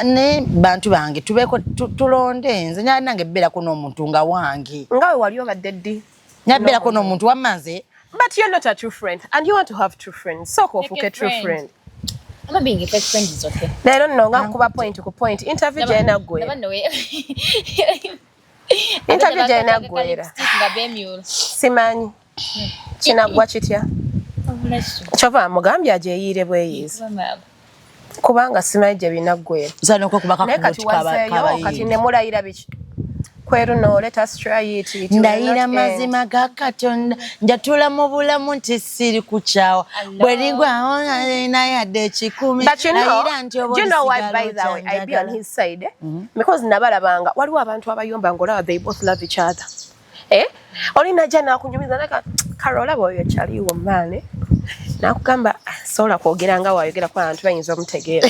S2: Ne bantu bange tubeeko tulonde nze nange mbeerako n'omuntu nga wange.
S1: Nga we wali obadde ddi?
S2: Nyabbeerako n'omuntu wamma nze.
S1: But you're not a true friend and you want to have true friends. Sooka ofuuke true friend.
S7: I'm being a fake friend is okay.
S1: Leero nno nga nkuba point ku point. Interview gyenaggwera. Interview gyenaggwera. Simanyi. Kinaggwa kitya? Kyova mugambye agyeyiire bweyiizi. Kubanga simanyi gye binaggwera. Naye kati wazeeyo kati ne mulayira biki? Kweruno let us try it. It will
S2: Ndayira
S1: not end.
S2: mazima ga Katonda njatula mu bulamu nti siri kukyawa. Bwe ligwawo naye yadde ekikumi.
S1: But you know,
S2: Ndayira nti oba
S1: do you know why,
S2: olisigala
S1: by the way, I be on
S2: okyanjagala.
S1: his side, eh? Because nabalabanga waliwo abantu abayomba ng'olaba they both love each other. Eh? Oli najja n'akunyumiza naka Karo olaba oyo kyaliwo maane. N'akugamba sobola kwogera nga wayogera kuba abantu bayinza omutegeera.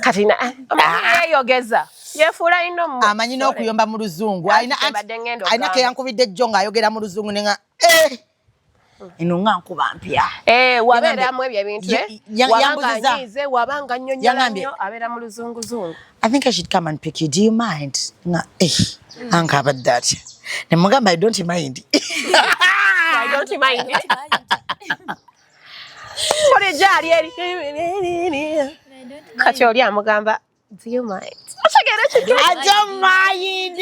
S1: Kati na yeeyogeza. Yeefuula nnyo mu.
S2: Amanyi n'okuyomba mu luzungu.
S1: Anti mbadde ngenda
S2: Alina
S1: okugamba.
S2: ke yankubidde jjo ng'ayogera mu luzungu ne nga eh! Eno nga nkuba mpya.
S1: Eh, wabeeramu ebyo ebintu, eh? Wabanga
S2: Yambuziza.
S1: anyiize, wabanga annyonnyola
S2: Yangambye.
S1: nnyo, abeera mu luzunguzungu.
S2: I think I should come and pick you. Do you mind? Nga eh, anka abadde atya. Ne mugamba I don't mind.
S1: I don't mind. Bulijjo ali eri. Kati oli amugamba, do you mind? Otegeera ekintu?
S2: I don't mind.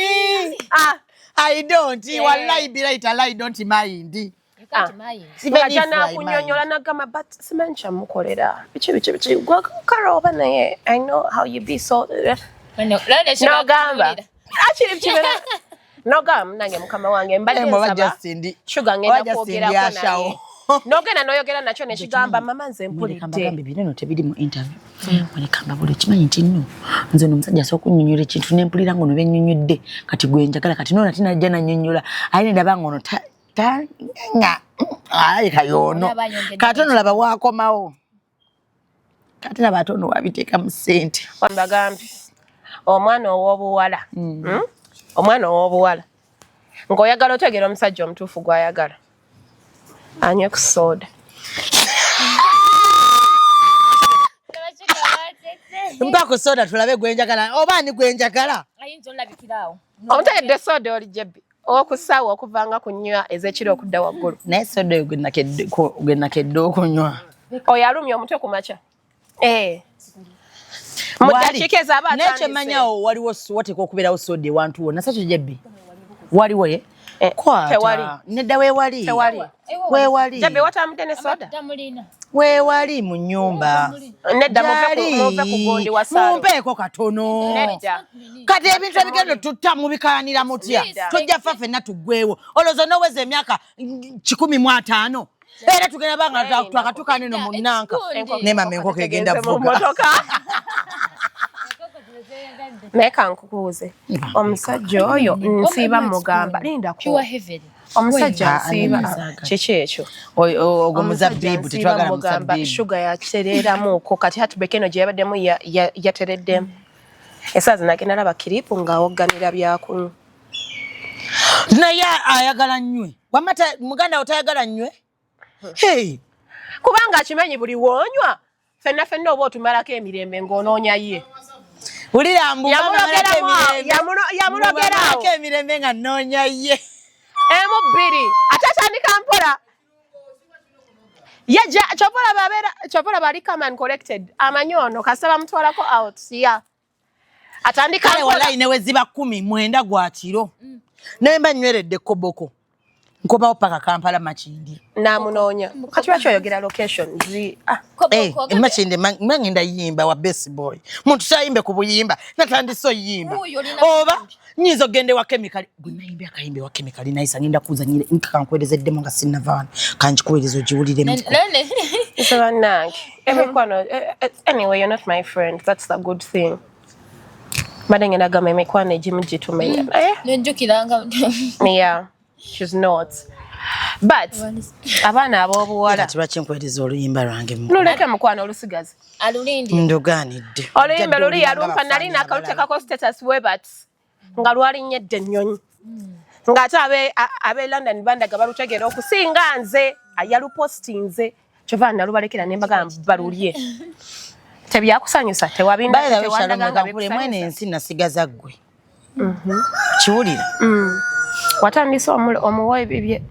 S1: Ah.
S2: I don't.
S1: Yeah.
S2: Wallahi billahi tallahi I don't mind.
S7: You can't mind.
S2: Even
S1: Ng'ajja
S2: if I
S1: n'akunnyonnyola
S2: mind.
S1: n'agamba but simanyi kyamukolera. Biki biki biki. Gwe Karo oba naye I know how you be so. N'ogamba. Akiri kibeera. N'ogamba nange mukama wange mbadde
S2: Eh, oba
S1: nsaba.
S2: just ndi-
S1: Sugar
S2: oba
S1: ngenda
S2: just ndi
S1: kwogerako
S2: ashawo.
S1: naye. N'ogenda n'oyogera nakyo ne kigamba mama nze mpulidde.
S2: Mbagambe bino nno tebiri mu interview. Muleka mbabule okimanyi nti nno nze ono omusajja asobola kunnyonnyola ekintu ne mpulira ng'ono bennyonnyodde kati gwe njagala kati noona tinajja nannyonnyola aye ne ndaba ng'ono nga aye kayoono
S7: Olaba ayongedde
S2: kati ono laba waakomawo kati laba ate ono wabiteeka mu ssente.
S1: Mbagambye omwana ow'obuwala Omwana ow'obuwala ng'oyagala otegeera omusajja omutuufu gw'ayagala anywe ku soda.
S2: Mpa ku soda tulabe gwe njagala oba ani gwe njagala.
S7: Ayinza olabikiraawo.
S1: Omutegedde soda oli Jebbi owokusaawa okuvanga ku nnywa ez'ekiro okudda waggulu.
S2: Naye soda oyo gwe nakedde okunywa.
S1: Oyo alumya omutwe ku makya. Eh. Mu ddakiika ezo aba
S2: Naye
S1: atandise.
S2: kyemanyawo waliwo wateekwa okubeerawo soda ewantu wonna, sakyo jebbi waliwo ye
S1: Eh,
S2: kwata
S1: tewali.
S2: Nedda, weewali.
S1: Tewali.
S2: Weewali.
S1: Jabbe, watambudde ne soda?
S7: Tamulina.
S2: Weewali mu nnyumba.
S1: Nedda, muve
S2: Gyali.
S1: muve ku gundi wa saalo.
S2: Mumpeeko katono.
S1: Nedda.
S2: Kati ebintu ebigenda tutta mubikayanira mutya?
S1: Nedda.
S2: Tujja fa ffenna tuggwewo. Olowooza n'oweza emyaka 150 era tugenda banga
S1: Nedda.
S2: twakatuuka neno mu nnanka.
S7: Ekikundi.
S2: Naye mama, enkoko egenda
S1: Tegenze mu
S2: vuga.
S1: mmotoka. Naye kankubuuze, omusajja oyo nsiiba mugamba, lindako.
S7: Pure heaven.
S1: Omusajja
S2: Ah,
S1: nsiiba
S2: ani
S1: kiki ekyo?
S2: Ogwo
S1: Omusajja
S2: muzabbibu.
S1: nsiiba
S2: Tetwagala
S1: mugamba
S2: muzabbibu.
S1: shuga yakitereeramuko kati heartbreak eno gye yabaddemu yatereddemu. Esaazi nagenda laba clip ng'awogganira byakunywa.
S2: Naye ayagala nnywe. Wamma muganda wo tayagala nnywe. Hey.
S1: Kubanga akimanyi buli woonywa fenna fenna oba otumalako emirembe ng'onoonya ye.
S2: Wulira mbu
S1: Yamulogeramu yamulogerawo.
S2: Mbamalako emirembe nga nnoonya ye.
S1: Emu bbiri ate atandika mpola. Ye kyova olaba abeera, kyova olaba ali calm and collected. Amanyi ono kasita bamutwalako out ya atandika
S2: Kale
S1: mpola.
S2: walayi ne we ziba 19 gwa kiro, naye mba nnyweredde koboko, nkomawo paka Kampala Makindi.
S1: Namunoonya. Kati lwaki oyogera location zi, ah.
S2: Eh, Makindi mba ngenda yimba wa best boy. Muntu kyayimbe ku buyimba natandise oyimba.
S7: Wuuyo olina
S2: Oba nyinza okugenda ewa Chemical gwe nayimba akayimba ewa Chemical nayisa. Ngenda kuzanyire nkankwerezeddemu nga sinnava wano, kankikuweereza ogiwuliremu.
S1: Nze bannange emikwano, anyway, you're not my friend, that's the good thing. Mbadde ngenda gamba emikwano egimu gitumenya, naye
S7: Nejjukiranga.
S1: Yeah, she's not, but abaana ab'obuwala
S2: Kati lwaki nkweereza oluyimba lwange
S1: luleke mukwano, olusigaze.
S7: Alulindi.
S2: Ndogaanidde.
S1: Oluyimba luli yalumpa, nali nakaluteekako status webat nga lwalinnyedde ennyonyi, ng'ate abe London bandaga balutegeera okusinga nze. Yalupostinze, kyova nalubalekera ne mbagamba balulye. Tebyakusanyusa?
S2: By the way, Shalom,
S1: Tewandaganga
S2: kankule mwene
S1: bikusanyusa?
S2: ensi nasigaza ggwe. Kiwulira.
S1: Watandise omuwa ebibye.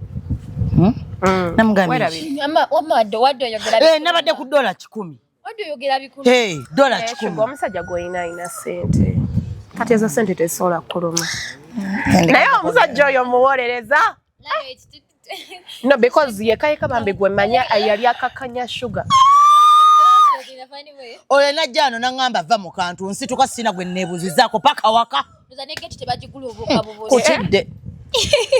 S2: Namugambye
S1: Werabire.
S2: ki?
S7: Wamma wadde oyogera
S2: Eh,
S7: bikulu.
S2: nabadde ku $100.
S7: Wadde oyogera bikulu.
S2: Hey, dola
S1: Eh,
S2: 100.
S1: Sugar, omusajja gw'olina alina ssente. Kati ezo ssente tezisobola kukuluma, naye omusajja oyo muwolereza.
S7: Nawe
S1: No, because yekayeka bambi gwe manya yali akakanya Sugar.
S2: Oyo najja ano naŋŋamba va mu kantu, nsituka sina gwe neebuuzizaako paka waka.
S7: Ndoza ne gate tebagigula obuuka bubuusi.
S2: Kutidde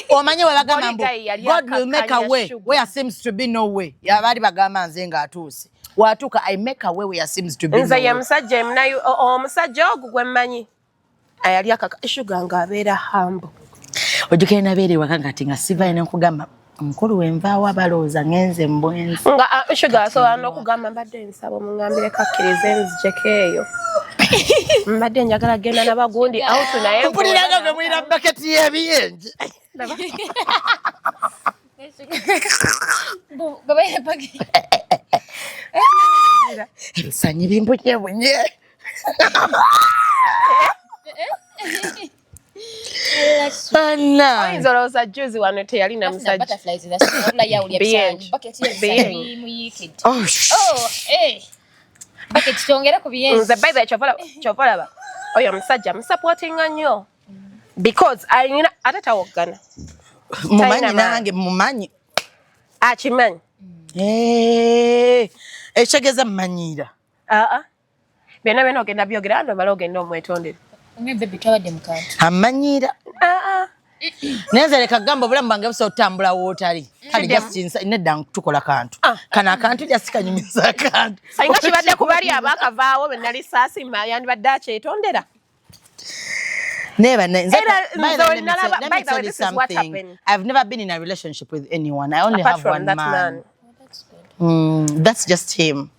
S2: omanyi we bagamba mbu
S1: Oli guy yali
S2: God will make a
S1: akakanya
S2: way
S1: Sugar.
S2: where seems to be no way. Yabaali bagamba nze ng'atuuse watuuka, I make a way where seems to be no
S1: Nze ye
S2: way.
S1: musajja emunayo omusajja ogwo gwe mmanyi ayali akaka Sugar ng'abeera humble.
S2: Ojjukira nabeera ewaka ngati nga sivayo nenkugamba omukulu wenvaawo abalowooza ngenze mbwenzi.
S1: Nga ah, Sugar asobola n'okugamba mbadde nsaba omuŋambireko akkirize nzijeko eyo, mbadde njagala genda nabagundi out, naye
S2: Mpuliranga gwe mulina baketi y'ebiyenje.
S7: Gabaire paki.
S2: Ebisanyi bimbonyebonye. Anna.
S1: Oyinza olowooza juzi wano teyalina musajja.
S7: Butterflies za wabula yawulya
S1: Biyenje.
S7: bisanyi. Bucket y'ebisanyi
S1: Biyenje.
S7: bimuyiikidde.
S2: Oh,
S7: Oh, eh. Bucket kyongere ku biyenje.
S1: Nze by the way, kyova olaba oyo omusajja musupportinga nnyo because alina ate tawoggana.
S2: Mumanyi.
S1: Talina
S2: Nange mumanyi.
S1: Akimanyi.
S2: Eh, ekitegeeza mmanyiira.
S1: Aa, byonna byonna ogenda byogera ando omala ogenda omwetondere.
S7: Mwe baby twabadde mu kantu.
S2: Amanyiira.
S1: Aa.
S2: Naye nze leka gamba obulamu bwange busobola otambula wootali kale.
S1: Kiddemu.
S2: Just nedda tukola kantu.
S1: Ah.
S2: Kano akantu just kanyumiza akantu.
S1: Singa kibadde ku bali abaakavaawo be nali saasima yandibadde akyetondera.
S2: Never.
S1: Era
S2: By the way,
S1: nze nalaba-
S2: let
S1: by
S2: me
S1: the way,
S2: tell you
S1: this is what
S2: something.
S1: happened.
S2: I've never been in a relationship with anyone. I only
S1: Apart
S2: have
S1: from
S2: one
S1: that
S2: man.
S1: man.
S2: That's just him.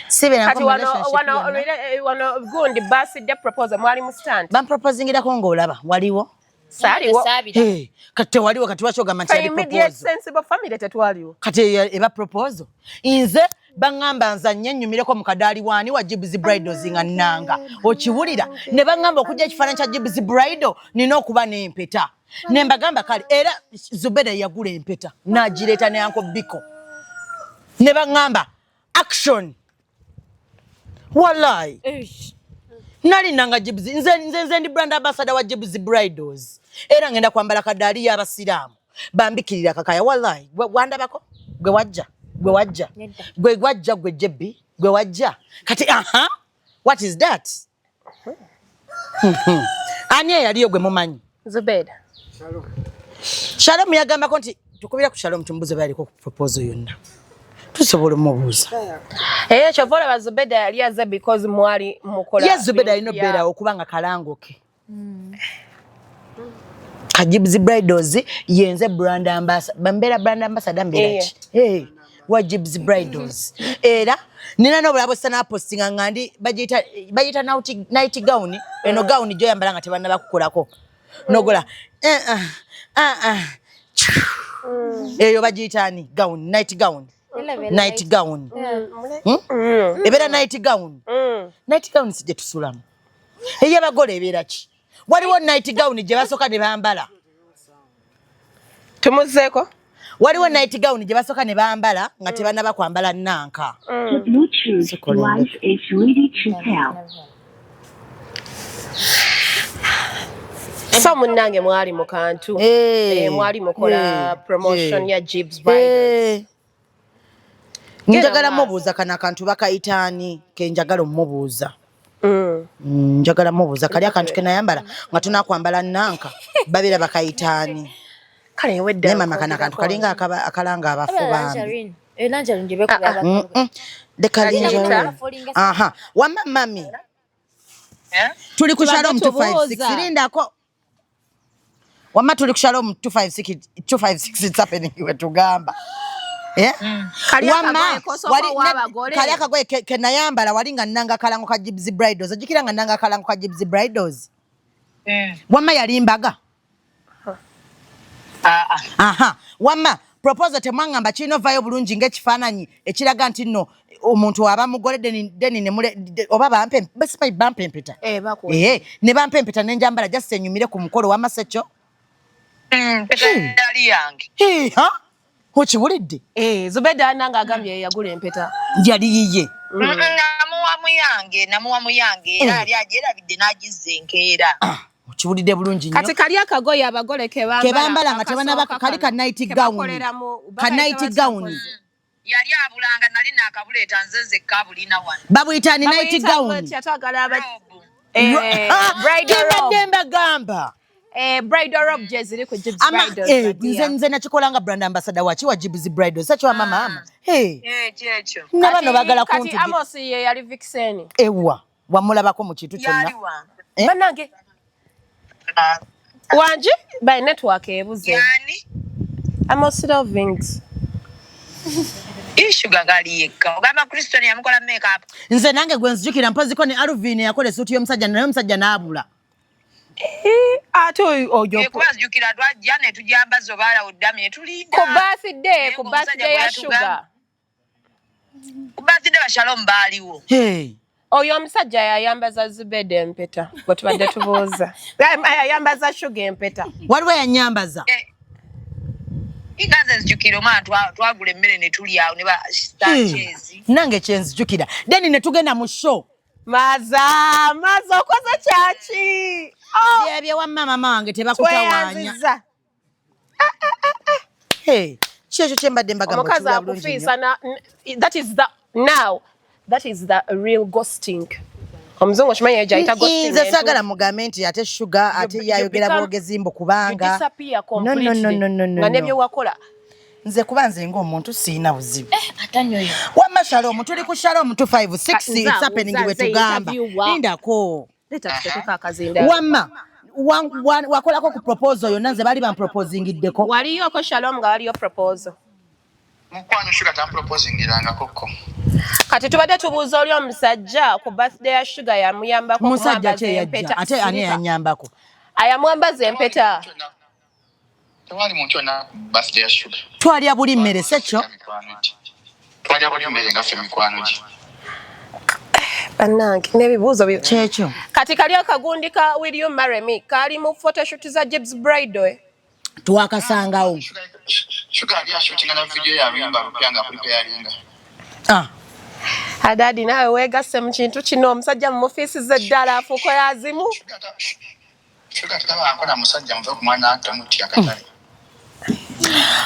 S2: Sibeera
S1: Kati
S2: mu
S1: wano
S2: relationship
S1: wano
S2: yonna.
S1: wano gundi birthday proposal mwali mu stand.
S2: Bamproposingirako ng'olaba waliwo.
S1: Saaliwo.
S7: Saabira.
S2: Hey, kati tewaliwo, kati lwaki ogamba nti yali
S1: Immediate
S2: proposal?
S1: sensible family tetwaliwo.
S2: Kati eyo eba proposal? Nze baŋŋamba nzanye nnyumireko mu kadaali waani wa Gibs Bridals nga nnanga okiwulira ne baŋŋamba okujja ekifaananyi kya Gibs Bridal nina okuba n'empeta, ne mbagamba kale, era Zubeda yagula empeta n'agireeta ne Uncle Biko ne baŋŋamba action, wallahi. Nali nanga Jibs, nze nze nze ndi brand ambassador wa Jibs Bridals. Era ngenda kwambala kadaali y'abasiraamu. Bambikirira kakaya wallahi. Wandabako? Gwe wajja. Gwe wajja. Gwe wajja gwe Jebbi. Gwe wajja. Kati aha. What is that? Ani eyaliyo gwe mumanyi?
S1: Zubeda.
S6: Shalom.
S2: Shalom yagambako nti tukubira ku Shalom tumubuze baliko ku proposal yonna. Tusobola omubuuza.
S1: Eh, kyova olaba Zubeda yali aze because mwali mukola.
S2: Ye Zubeda alina obeerawo kubanga kalango ke. Kajibs Bridals yenze brand ambassador. Mbeera brand ambassador mbeera ki? Hey, wa Jibs Bridals. Era nina n'obulabo sana postinga nga ndi bagiyita night gown. Eno gown gy'oyambala nga tebannaba kukolako. Nogola. Eyo bagiyita ani? Gown, night gown. Night gown. Ebeera night gown. Night gown si gye tusulamu. Ey'abagole ebeera ki? Waliwo night gown gye basooka ne bambala.
S1: Tumuzeeko?
S2: Waliwo night gown gye basooka ne bambala nga tebannaba kwambala nnanka.
S8: The Bluetooth device is ready to pair.
S1: So munnange mwali mu kantu. Mwali mukola promotion ya Jibs Bridals.
S2: Njagala mubuuza kano akantu bakayita ani ke njagala omubuuza. Njagala mubuuza kali akantu ke nayambala nga tunakwambala nnanka babeera bakayita ani.
S1: Kale wedda.
S2: Naye mama kano akantu kalinga akalanga abafu bambi. Leka lingerine. Aha. Wamma mami. Tuli ku Shalom 256. Lindako. Wamma tuli ku Shalom 256 256 it's happening we tugamba.
S1: Kali
S2: Wamma
S1: akagoye
S2: kali akagoye ke nayambala wali nga nnanga kalango ka Jibs Bridals. Ojjukira nga nnanga kalango ka Jibs Bridals? Wamma yali mbaga. Aha. Wamma proposal temwaŋŋamba kirina ovaayo bulungi ng'ekifaananyi ekiraga nti nno omuntu aba mugole deni ne mule oba bampe besimanyi bampe empeta. Ne bampa empeta ne njambala just enyumire ku mukolo wamma sekyo.
S3: Mpeta yali yange.
S2: Ha? Okiwulidde?
S1: Zubeda nange agambye yagula empeta.
S2: Yali yiye.
S3: Namuwa muyange era yali agyerabidde n'agizza enkeera.
S2: Okiwulidde bulungi nnyo.
S1: Kati kali akagoye abagole ke bambala.
S2: Ke bambala nga tebanaba kali ka night gown. Ka night gown.
S3: Yali abulanga nali naakabuleeta nze nzekka abulina wano.
S2: Babuyita ni night gown.
S1: Bridal robe.
S2: Kembadde mbagamba.
S1: Bridal robe gye ziri ku Jibs Bridals.
S2: Nze nakikola nga brand ambassador waki wa Jibs Bridals. Sakyo mama mama.
S3: Kyekyo.
S2: Nga bano baagala
S1: kuntu. Kati Amos ye yali vixen.
S2: Ewa wamulabako mu kintu kyonna.
S1: Bannange. Wangi by network ebuze.
S3: Yani?
S1: Amos Lovings.
S3: Ishuga gali yekka. Ogamba Kristo yamukola makeup.
S2: Nze nange gwe nzijukira mpoziko ne Alvin yakola esuuti y'omusajja naye omusajja n'abula.
S1: Ate oyo
S3: kuba nzijukira twajja ne tujambaza obaala oddami ne tulinda.
S1: Ku birthday ya Sugar.
S3: Ku birthday ba Shalom baaliwo.
S1: Oyo omusajja yayambaza Zubeda empeta gwe tubadde tubuuza. Yayambaza Sugar empeta.
S2: Waliwo yanyambaza.
S3: Nze nzijukira omwana twagula emmere ne tulya awo ne ba Sanchez.
S2: Nange kye nzijukira. Then ne tugenda mu show.
S1: Maza okoze kyaki?
S2: Byebye wamma mama wange tebakutawaanya. Kyekyo kye mbadde mbagamba
S1: omukazi akufiisa that is the now that is the real ghosting. Omuzungu okimanyi gyayita ghosting.
S2: Nze saagala mugambe nti ate Sugar ate yayogera bwogezi mbu kubanga
S1: no no no no no nga nebye wakola.
S2: Nze kuba nze ng'omuntu siina buzibu. Wamma Shalom tuli ku Shalom 256 it's happening we tugamba. Lindako.
S1: Leta tutekeko akazinda.
S2: Wamma wakolako ku proposal yonna nze bali bamproposingiddeko.
S1: Waliyoko Shalom nga waliyo proposal.
S4: Mukwano Sugar tamproposingirangako ko.
S1: Kati tubadde tubuuza oli omusajja ku birthday ya Sugar yamuyambako
S2: Musajja ki eyajja ate ani yanyambako?
S1: Ayamwambaza empeta.
S4: Tewali muntu yonna birthday ya Sugar.
S2: Twalya buli mmere sekyo?
S4: Twalya buli mmere nga ffe mikwano gye.
S1: Bannange n'ebibuuzo
S2: kyekyo.
S1: Kati kali akagundi ka Will You Marry Me kali mu photoshoot za Jibs Bridal.
S2: Twakasangawo.
S4: Sugar ali ashootinga na video ya luyimba lupya nga preparinga.
S1: Hadadi naawe weegasse mu kintu kino, omusajja mumufiisiza eddala afuuka yazimu.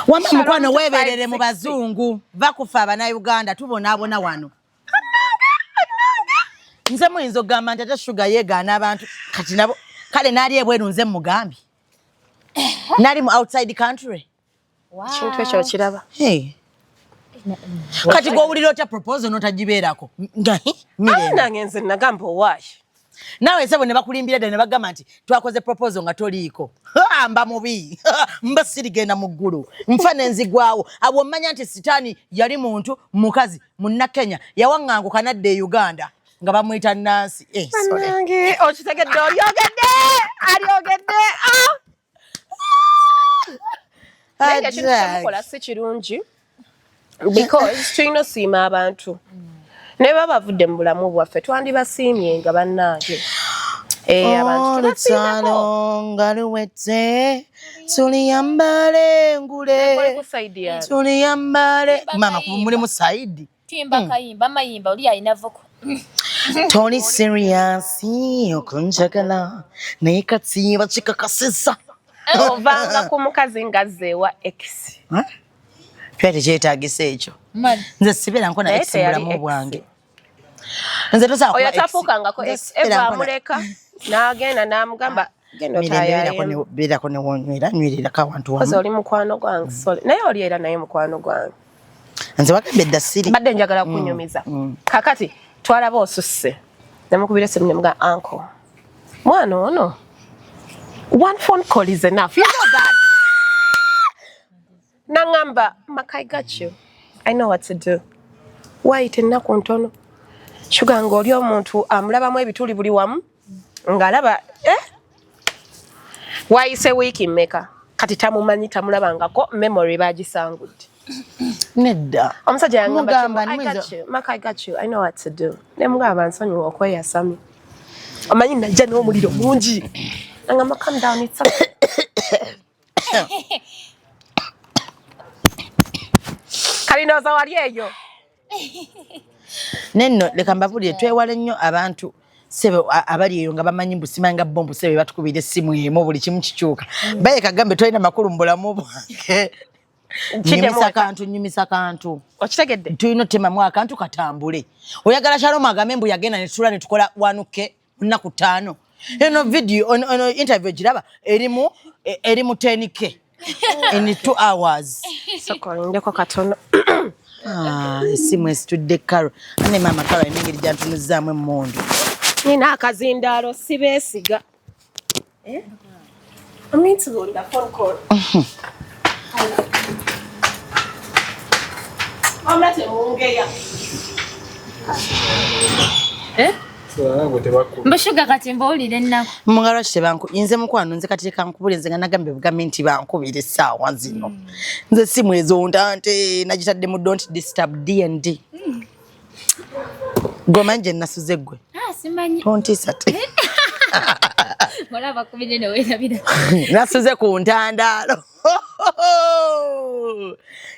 S2: Wamma mukwano weeberere mu bazungu, va kufa abanauganda tubonaabona wano. Nze muyinza okugamba nti ate Shuga yeegaana abantu kati nabo kale naali ebweru nze mugambye nali mu outside country.
S1: Ekintu ekyo okiraba.
S2: Kati gwowulira otya proposal notagibeerako?
S1: Nange nze nagamba owaayi.
S2: Naawe nsebo ne bakulimbira ddala ne bagamba nti twakoze proposal nga toliiko. Mba mubi mba sirigenda mu ggulu nfa nenzigwawo. Awo mmanya nti sitaani yali muntu mukazi munnakenya yawaŋŋanguka nadda e Uganda nga bamuyita Nansi.
S1: Bannange okitegedde, olyogedde alyogedde. Naye ekintu kyemukola si kirungi because tulina osiima abantu naye baba bavudde mu bulamu bwaffe twandibasiimye nga bannange.
S2: Olutalo nga luwedde tuliyambale engule tuliyambale. Maama mulimu saidi
S7: tuyimba kayimba mayimba oli alina voko.
S2: Toli serious okunjagala naye kati bakikakasizza.
S1: Ovanga ku mukazi nga zewa ex.
S2: Twali tekyetaagisa ekyo. Nze sibeera nkona ex mu bulamu bwange. Nze tosobola
S1: kuba ex. Oyo tafuukangako ex. Eva amuleka n'agenda n'amugamba genda otaayaayemu.
S2: Beerako ne wonywera nywererako awantu wamu.
S1: Kozi oli mukwano gwange sorry. Naye oli era naye mukwano gwange.
S2: Nze wagambye dda siri.
S1: Mbadde njagala kunyumiza. Kakati twalaba osusse. Namukubira essimu ne mugamba uncle. Mwana ono one phone call is enough. You know that. Nangamba, Maka, I got you. I know what to do. Wayita ennaku ntono. Shuga ng'oli omuntu amulabamu ebituli buli wamu ng'alaba wayise wiiki mmeka kati tamumanyi tamulabangako memory bagisangudde.
S2: Nedda.
S1: Omusajja yangamba I got you. Maka, I got you. I know what to do. Ne mugamba nsonyiwa okweyasamya. Omanyi najja n'omuliro mungi. Nangamba calm down, it's okay. Kalinoza wali eyo.
S2: Nenno leka mbabulire twewale nnyo abantu sebe abali eyo nga bamanyi mbu simanga bo mbu sebe batukubira essimu emu buli kimu kikyuka. Baye kagambe tolina makulu mu bulamu bwange. Nyumisa kantu, nyumisa kantu.
S1: Okitegedde?
S2: Tulina otemamu akantu katambule. Oyagala Shalom agambe mbu yagenda ne tutula ne tukola 1K nnaku 5. Eno video, eno interview giraba erimu 10K in 2 hours.
S1: Sokolindeko katono.
S2: Esimu esitudde Karo. Ane maama Karo alina engeri gy'antunuzzaamu emmundu.
S1: Nina akazindaalo sibeesiga. I'm going to go on the phone call. Mama temungeya.
S7: Mbushuga kati mbuulire ennaku.
S2: Mungalo lwaki tebanku nze mukwano nze kati leka nkubule nze nga nagambye bugambi nti bankubira essaawa zino. Nze simu ezo ntante nagitadde mu don't disturb D&D. Goma nje nasuze ggwe.
S7: Simanyi.
S2: Tontiisa te.
S7: Olaba kubire ne weerabira.
S2: Nasuze ku ntandaalo.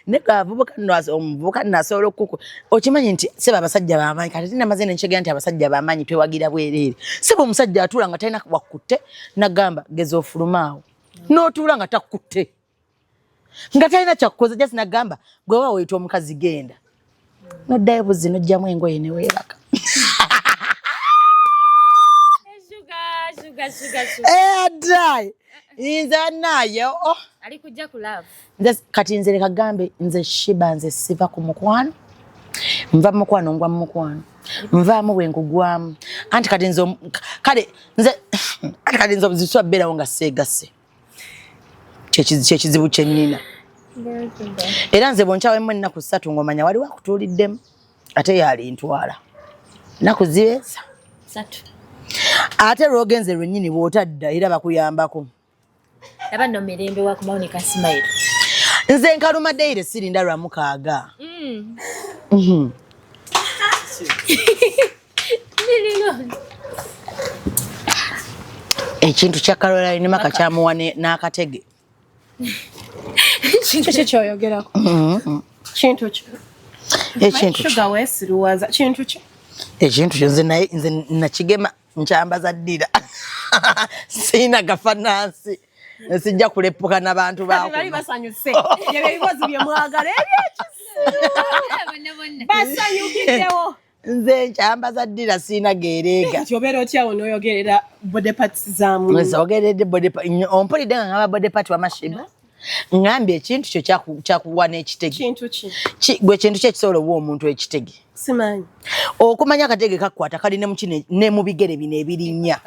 S2: Naye abavubuka nno omuvubuka nno asobola okuku okimanyi nti sebo abasajja b'amaanyi kati namaze ne nkyegera nti abasajja b'amaanyi twewagira bwereere. Sebo omusajja atuula nga talina wakutte nagamba geza ofulume awo n'otuula nga takutte nga talina kyakukoza just nagamba gwe wa weeyita omukazi genda noddayo buzzi n'oggyamu engoye ne weebaka. Nze naye
S7: alikujja ku love.
S2: Nze kati nze leka gambe nze Shiba nze siva ku mukwano. Nva mu mukwano ngwa mu mukwano. Nvaamu bwe nkugwamu. Anti kati nze kale nze anti kati nze obuzibu siba beerawo nga seegasse. Kyekizibu kye nnina. Era nze bw'onkyawemu ennaku 3 ng'omanya waliwo akutuuliddemu ate yalintwala. Nnaku zibeeza
S7: 3.
S2: Ate lw'ogenze lwennyini bw'otadda era bakuyambako.
S7: Aba nno mirembe wa kumawo ne kasimairo.
S2: Nze nkaluma daily sirinda lwa mukaaga. Ekintu kya Caroline Maka kyamuwa n'akatege.
S1: Kiki kyoyogerako? Kintu ki?
S2: Ekintu
S1: Sugar weesiruwaza kintu ki?
S2: Ekintu kyo nze naye nze nakigema nkyambaza ddira, siina gafanansi, sijja kulepuka n'abantu.
S1: Kati bali basanyuse, ebyo ebibozi bye mwagala ebyekisiru basanyukiddewo.
S2: Nze nkyambaza ddira, siina geereega.
S1: Kati obeera otyawo n'oyogerera body parts za muntu?
S2: Nsogeredde body part, ompulidde nga ngamba body part wamashiba, ngambye ekintu kyo kyakuwa n'ekitege.
S1: Kintu ki?
S2: Gwe kintu ki ekisobola owa omuntu ekitege?
S1: Simanyi.
S2: Okumanya akatege kakwata kali ne mukino ne mu bigere bino ebirinnya,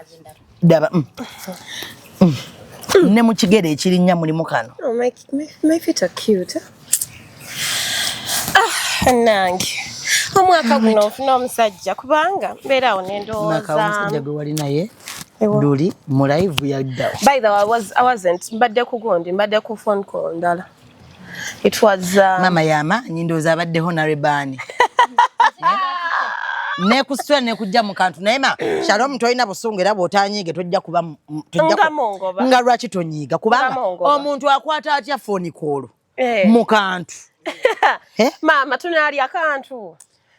S2: daba Ne mu kigere ekirinnya mulimu kano.
S1: Oh, my feet are cute. Ah, nange omwaka guno nfuna omusajja, kubanga mbeeraawo
S2: Maka
S1: nendowooza.
S2: omusajja gwe wali naye luli mu live yaddawo.
S1: By the way, I wasn't, mbadde ku gundi, mbadde ku phone call ndala. It was
S2: Maama yamaanyi, ndowooza abaddeho narebaani nekusitula nekujja mu kantu, naye ma Shalom tolina busungu, era bw'otanyiige tojja kuba
S1: Nga mungoba.
S2: Nga lwaki tonyiiga? Kubanga
S1: Nga mungoba.
S2: omuntu akwata atya phone call
S1: Eh.
S2: mu kantu? Eh?
S1: Maama, tunaalya akantu.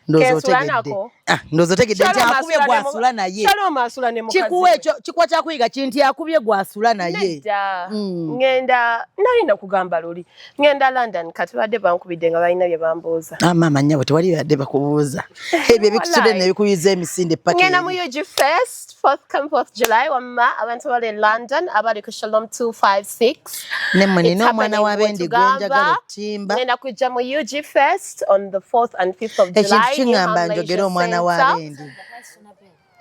S2: Ndowooza
S1: Kensula
S2: otegedde.
S1: nako.
S2: Ah, ndowooza otegedde nti
S1: Shalom
S2: akubye
S1: asula ne
S2: gwasula naye.
S1: Shalom asula ne mukazi
S2: Kikuwa
S1: we.
S2: ekyo kikuwa kyakuyiga kinti akubye gwasula naye.
S1: Nedda. Ngenda, nalina kugamba luli ngenda London, kati badde bankubidde nga balina bye bambuuza.
S2: Ah, maama nnyabo, tewali badde bakubuuza ebyo ebikusudde
S1: Wallahi.
S2: nebikuyiza emisinde paka
S1: Ngenda mu
S2: eri.
S1: UG Fest, 4th come 4th July. Wamma abantu abali e London, abali ku Shalom 256.
S2: Nemmwe
S1: It's
S2: nina omwana
S1: happening.
S2: w'abendi gwenjagala
S1: Bwetugamba,
S2: otimba.
S1: ngenda kujja mu UG Fest on the 4th and 5th of
S2: Ekintu
S1: July,
S2: kiŋŋamba
S1: Newham
S2: njogere
S1: Leisure
S2: omwana
S1: Centre.
S2: w'abendi.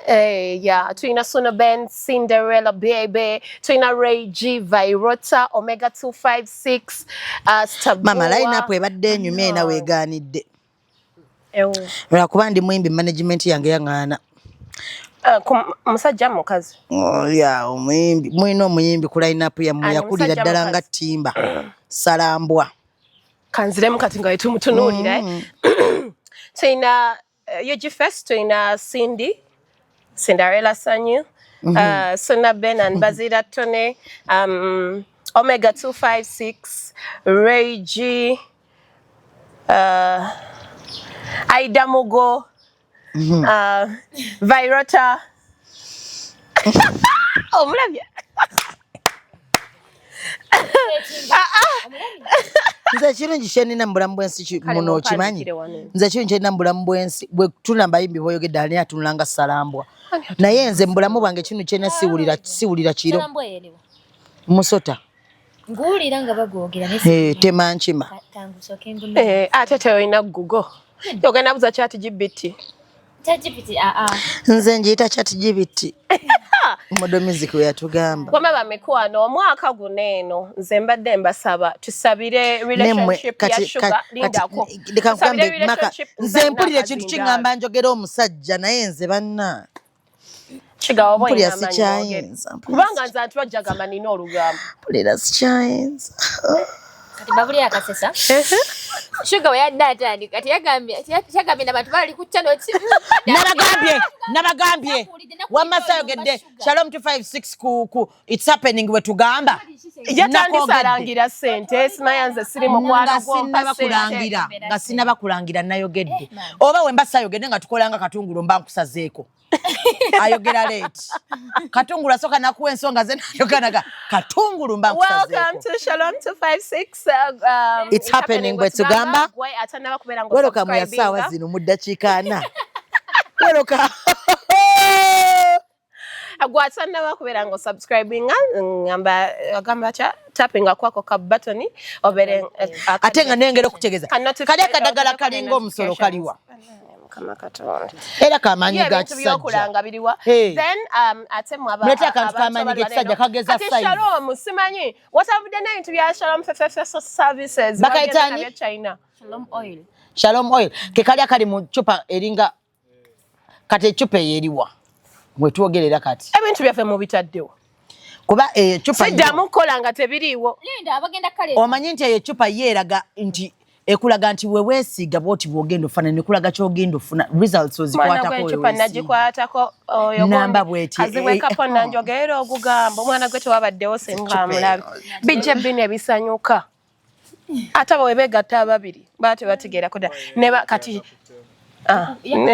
S1: Eh, yeah, tulina Suna Ben, Cinderella Baby, tulina Ray G, Virota, Omega 256, Stabua.
S2: Mama, line-up ebadde enyumye ena weegaanidde.
S1: Ewo.
S2: Lwakuba ndi mwimbi, management yange yaŋŋaana.
S1: Ku musajja mukazi.
S2: Oh, ya omuyimbi, mulina omuyimbi ku line-up yammwe
S1: Ani,
S2: yakulira
S1: musajja
S2: ddala nga
S1: mukazi?
S2: ttimba salambwa.
S1: Kanziremu kati nga wetumutunuulira. Tulina UG Fest, tulina Cindy, Cinderella Sanyu, Suna Ben and Bazira Tone, Omega 256, Ray G, Aida Mugo, Virota. Omulabye?
S2: Nze ekirungi kyenina mu bulamu bwensi
S1: Kale
S2: muno okimanyi.
S1: mumpandiikire wano.
S2: Nze ekirungi kyenina mu bulamu bwensi, bwe tunula mbayimbi boyogedde, ani atunula nga salambwa? Naye nze mu bulamu bwange kino kyena siwulira kiro.
S7: Salambwa eriwo?
S2: Musota.
S7: Nguwulira nga bagwogera naye.
S2: Eh, temankima.
S7: Kangusooke nguno.
S1: Eh, ate tewolina Google. Ogenda buza Chat GPT.
S7: ChatGPT, aa.
S2: Nze njiyita Chat GPT, Modo Music we yatugamba.
S1: Wama bamikwano, omwaka guno eno nze mbadde mbasaba tusabire
S2: Nemmwe
S1: relationship ya Sugar. Lindako.
S2: Leka
S1: Tusabire
S2: nkugambe maka
S1: relationship
S2: nze mpulira ekintu
S1: n'akazindaalo.
S2: kiŋŋamba njogera omusajja, naye nze banna
S1: Kigawa oba
S2: mpulira
S1: olina amaanyi
S2: sikyayinza,
S1: mwogere.
S2: mpulira.
S1: Kubanga nze anti bajja gamba nina olugambo.
S2: Mpulira sikyayinza.
S7: Kati babuli akasesa Sugar we yadde atandika teyagambye nabantu bali ku channel ki.
S2: Nabagambye, nabagambye.
S7: Nakuwulidde, nakuwulidde.
S2: Wamma sayogedde.
S7: Sugar.
S2: Shalom 256 ku it's happening wetugamba.
S1: Yatandise
S2: Nakwogedde.
S1: alangira ssente, simanya nze siri mukwano
S2: Nga
S1: gwompa
S2: sinnaba
S1: ssente.
S2: kulangira, nga sinnaba kulangira nayogedde. Oba we mba sayogedde nga tukolanga katungulu, mba nkusazeeko ayogera late. Katungulu asooka nakuwa ensonga ze, nayoganaga katungulu, mba
S1: Welcome
S2: nkusazeeko.
S1: to Shalom 256.
S2: It's happening bwe tugamba.
S1: Gwe atannaba kubeera nga
S2: Welcome ya ssaawa
S1: osubscribinga.
S2: zino mu ddakiika 40, welcome.
S1: Gwe atannaba kubeera nga osubscribinga, ngamba agamba atya, tappinga kwako ka button obeere
S2: Ate nga nengera okutegeeza
S1: Ka
S2: kali akadagala kalinga omusolo kaliwa?
S1: Mukama Katonda.
S2: Era kamaanyi
S1: Ye
S2: ga
S1: ebintu
S2: kisajja.
S1: byokulanga biriwa?
S2: Hey.
S1: Then ate mwaba
S2: Mulete akantu
S1: abantu
S2: k'amaanyi
S1: abali
S2: g'ekisajja
S1: wano eno.
S2: kageza
S1: Kati
S2: size.
S1: Shalom, simanyi watavudde n'ebintu bya Shalom FFS services.
S2: Bakayita
S1: Bagenda
S2: ani?
S1: nabyo China.
S7: Shalom oil.
S2: Shalom oil ke kali akali mu cupa eringa kati ecupa eyo eriwa wetwogerera kati?
S1: Ebintu byaffe mubitaddewo?
S2: Kuba eyo ecupa
S1: Siddamu kukola nga tebiriiwo.
S7: Linda, abagenda kale.
S2: Omanyi nti eyo ecupa ye eraga nti ekulaga nti weweesiiga bwoti bwogenda ofuna, nekulaga kyogenda ofuna, results
S1: Mwana
S2: ozikwatako
S1: gwe ecupa
S2: weweesiiga.
S1: nagikwatako oyo
S2: Namba bw'eti,
S1: kazibwekapo
S2: eh,
S1: nanjogerera ogugamba omwana gwe tewabaddewo singa amulabe bijja bino ebisanyuka ate abo webeegatta ababiri. Baba tebategeerako ddala. Ne kati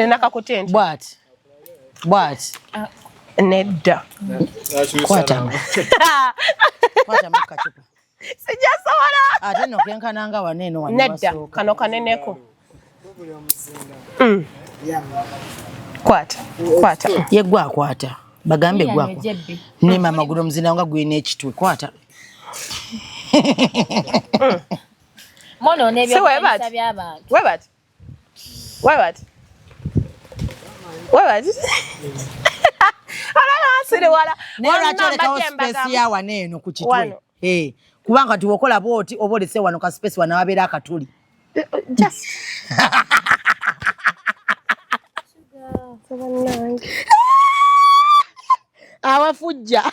S1: nakakutte nti
S2: bwati bwati
S1: nedda.
S2: Kwatamu kwatamu kacupa.
S1: Sijasobola.
S2: Ate nno kenkananga wano eno wano
S1: Nedda,
S2: wasooka.
S1: kano kaneneko. Kwata, kwata.
S2: Ye gwe akwata bagambe
S7: Lilian
S2: gwe akwata.
S7: Ojebbi.
S2: Ne mama guno omuzinda nga gulina ekitwe kwata.
S7: Mwonoona
S1: Si weebati?
S7: ebyokulwanyisa by'abantu.
S1: Webati. Webati. Webati. Alala asiriwala.
S2: Naye lwaki
S1: Wonna
S2: olekawo
S1: mbadde
S2: space
S1: mbagamba.
S2: ya wano eno ku kitwe?
S1: Wano.
S2: Eh, kubanga ti wokola bwoti oba olese wano ka space wano wabeera akatuli.
S1: Just.
S2: Awafujja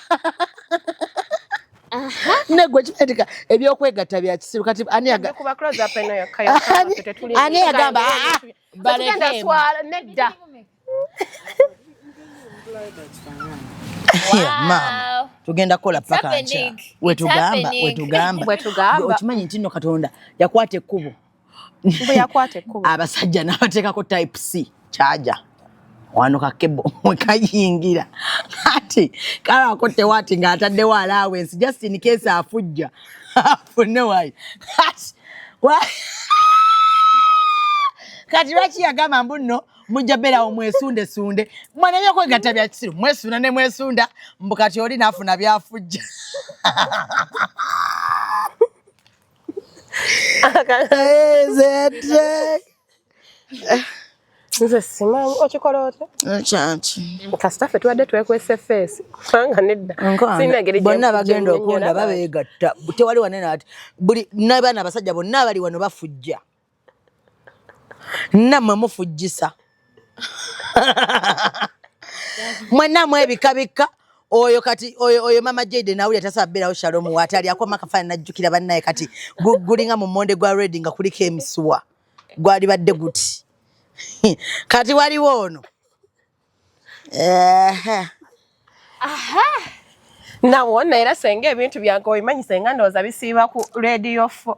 S2: negwe kimetika ebyokwegatta bya kisiru kati ani
S1: Kuba close up eno yokka yokka. Tetuli.
S2: Ani yagamba, "Ah, ah,
S1: Tetugenda
S2: baleke
S1: swala nedda.
S2: Maama tugenda kukola paka nkya.
S7: Happening. It's
S2: Wetugamba
S7: happening.
S2: wetugamba
S1: Wetugamba.
S2: okimanyi nti nno Katonda yakwata ekkubo.
S1: Bwe yakwata ekkubo.
S2: Abasajja n'abateekako type C charger wano kakebo wekayingira ati kalako tewati ng'ataddewo allowance just in case afujja afune wayi kati kati lwaki yagamba mbu nno mujja beerawo mwesundesunde mwana ebyokwegatta bya kisiru mwesunda ne mwesunda mbu kati oli n'afuna byafujja.
S1: Nze simanyi okikola otya.
S2: Kyaki?
S1: Kasita ffe tubadde twekwese feesi kubanga nedda. Sirina ngeri gye
S2: Bonna bagenda
S1: gye
S2: okonda
S1: nnyonnyola.
S2: babeegatta tewali wanene ati buli n'abaana abasajja bonna abali wano bafujja nammwe mufujjisa mwenna mwebikabika oyo kati oyo oyo mama Jade nawulira tasaba beerawo Shalom waatali akoma akafaananyi najjukira bannaye kati gulinga mu monde gwa redi nga kuliko emisuwa gwalibadde guti kati waliwo ono. Ehe.
S1: Nawona era senga ebintu byange obimanyi senga ndowooza bisiiba ku radio 4.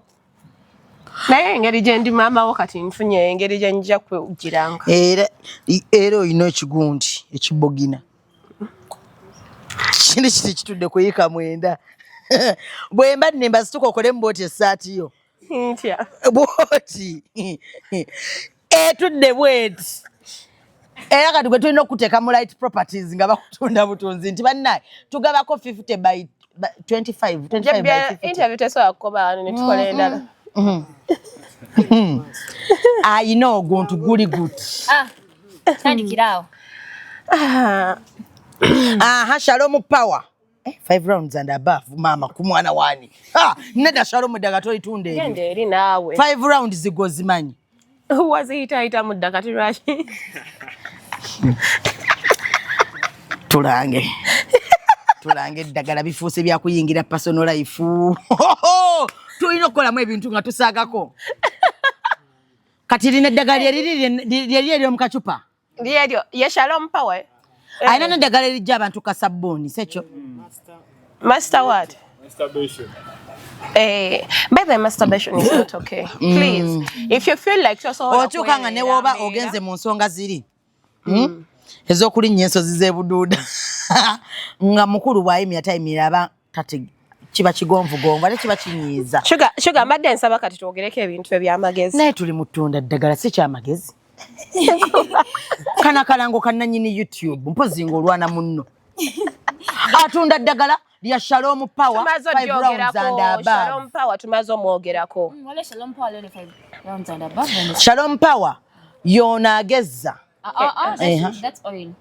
S1: Naye engeri gye ndi maama wo kati nfunye engeri gye nja kugiranga.
S2: Era era olina ekigundi ekibogina kiri kiti kitudde kuyika 9 bwe mba nnimba situka okolemu bwoti essaati yo
S1: Ntya.
S2: Bwoti etudde bweti era kati gwe tulina okuteeka mu light properties nga bakutunda butunzi nti bannaye tugabako 50 by 25 25 by 50.
S1: Interview tesobola kukoba wano ne tukola endala.
S2: Ayina oguntu guli guti.
S7: Ah, tandikira awo.
S2: Aha, Shalom power. 5 rounds and above mama ku mwana wani. Ah, nedda Shalom ddaga tolitunda ebyo.
S1: Genda eri naawe.
S2: 5 rounds zigozimanyi.
S1: Waziyitaayita mu dda kati lwaki?
S2: Tulange. Tulange eddagala bifuuse bya kuyingira personal life. Tulina okukolamu ebintu nga tusaagako. Kati lino eddagala lyeriri ery'omu kacupa.
S1: Lyeryo ye Shalom power.
S2: Alina n'eddagala erijja abantu kasabbuuni sekyo.
S1: Master what?
S6: Masturbation.
S1: By the way, masturbation is not okay. Please, if you feel like tosobola
S2: Otuuka nga ne wooba ogenze mu nsonga ziri ez'okulinnya ensozi z'ebuduuda nga mukulu bw'ayimira tayimira aba kati kiba kigonvugonvu ate kiba kinyiiza.
S1: Sugar, Sugar, mbadde nsaba kati twogereko ebintu eby'amagezi.
S2: Naye tuli mu ttunda ddagala si kyamagezi. Kana kalango kannannyini YouTube mpozi ng'olwana munno. Atunda ddagala lya Shalom Power
S1: Tumaze
S2: 5 rounds and
S1: ogyogerako
S2: above.
S1: Shalom Power tumaze omwogerako.
S7: Wale Shalom Power leo ni 5 rounds and above.
S2: Shalom Power yono agezza.
S7: That's oil.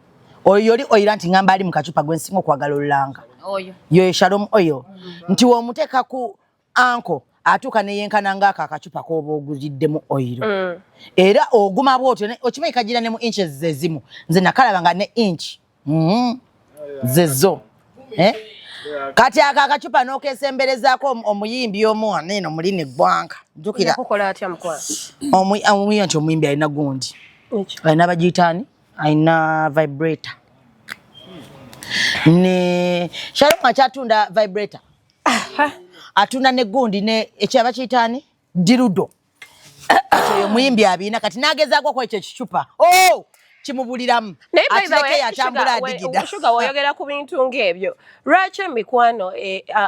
S2: Oyo yoli oil nti ngamba ali mu kacupa gwe nsinga okwagala olulanga.
S7: Oyo.
S2: Yoyo Shalom oil. Nti w'omuteeka ku anko atuuka ne yenkana ng'ako akacupa k'oba oguliddemu oil. Era oguma bw'otyo okimanyi kagira ne mu inches ze zimu. Nze nakalaba nga ne inch zezo. Kati ako akacupa n'okesemberezaako omuyimbi omu wano eno mulina eggwanga. Jjukira.
S1: Yakukola atya mukwano?
S2: Omuyimbi nti omuyimbi alina gundi. Alina bagiyita ani? Alina vibrator. Ne Shalom akyatunda vibrator. Atunda ne gundi ne ekyaba kiyita ani? Dirudo. Oyo muyimbi abiina kati n'agezaako ku ekyo ekicupa. Oh! Kimubuliramu.
S1: Naye by the
S2: Akireke
S1: way,
S2: yatambula
S1: Sugar,
S2: adigida.
S1: Sugar, woyogera ku bintu ng'ebyo, lwaki emikwano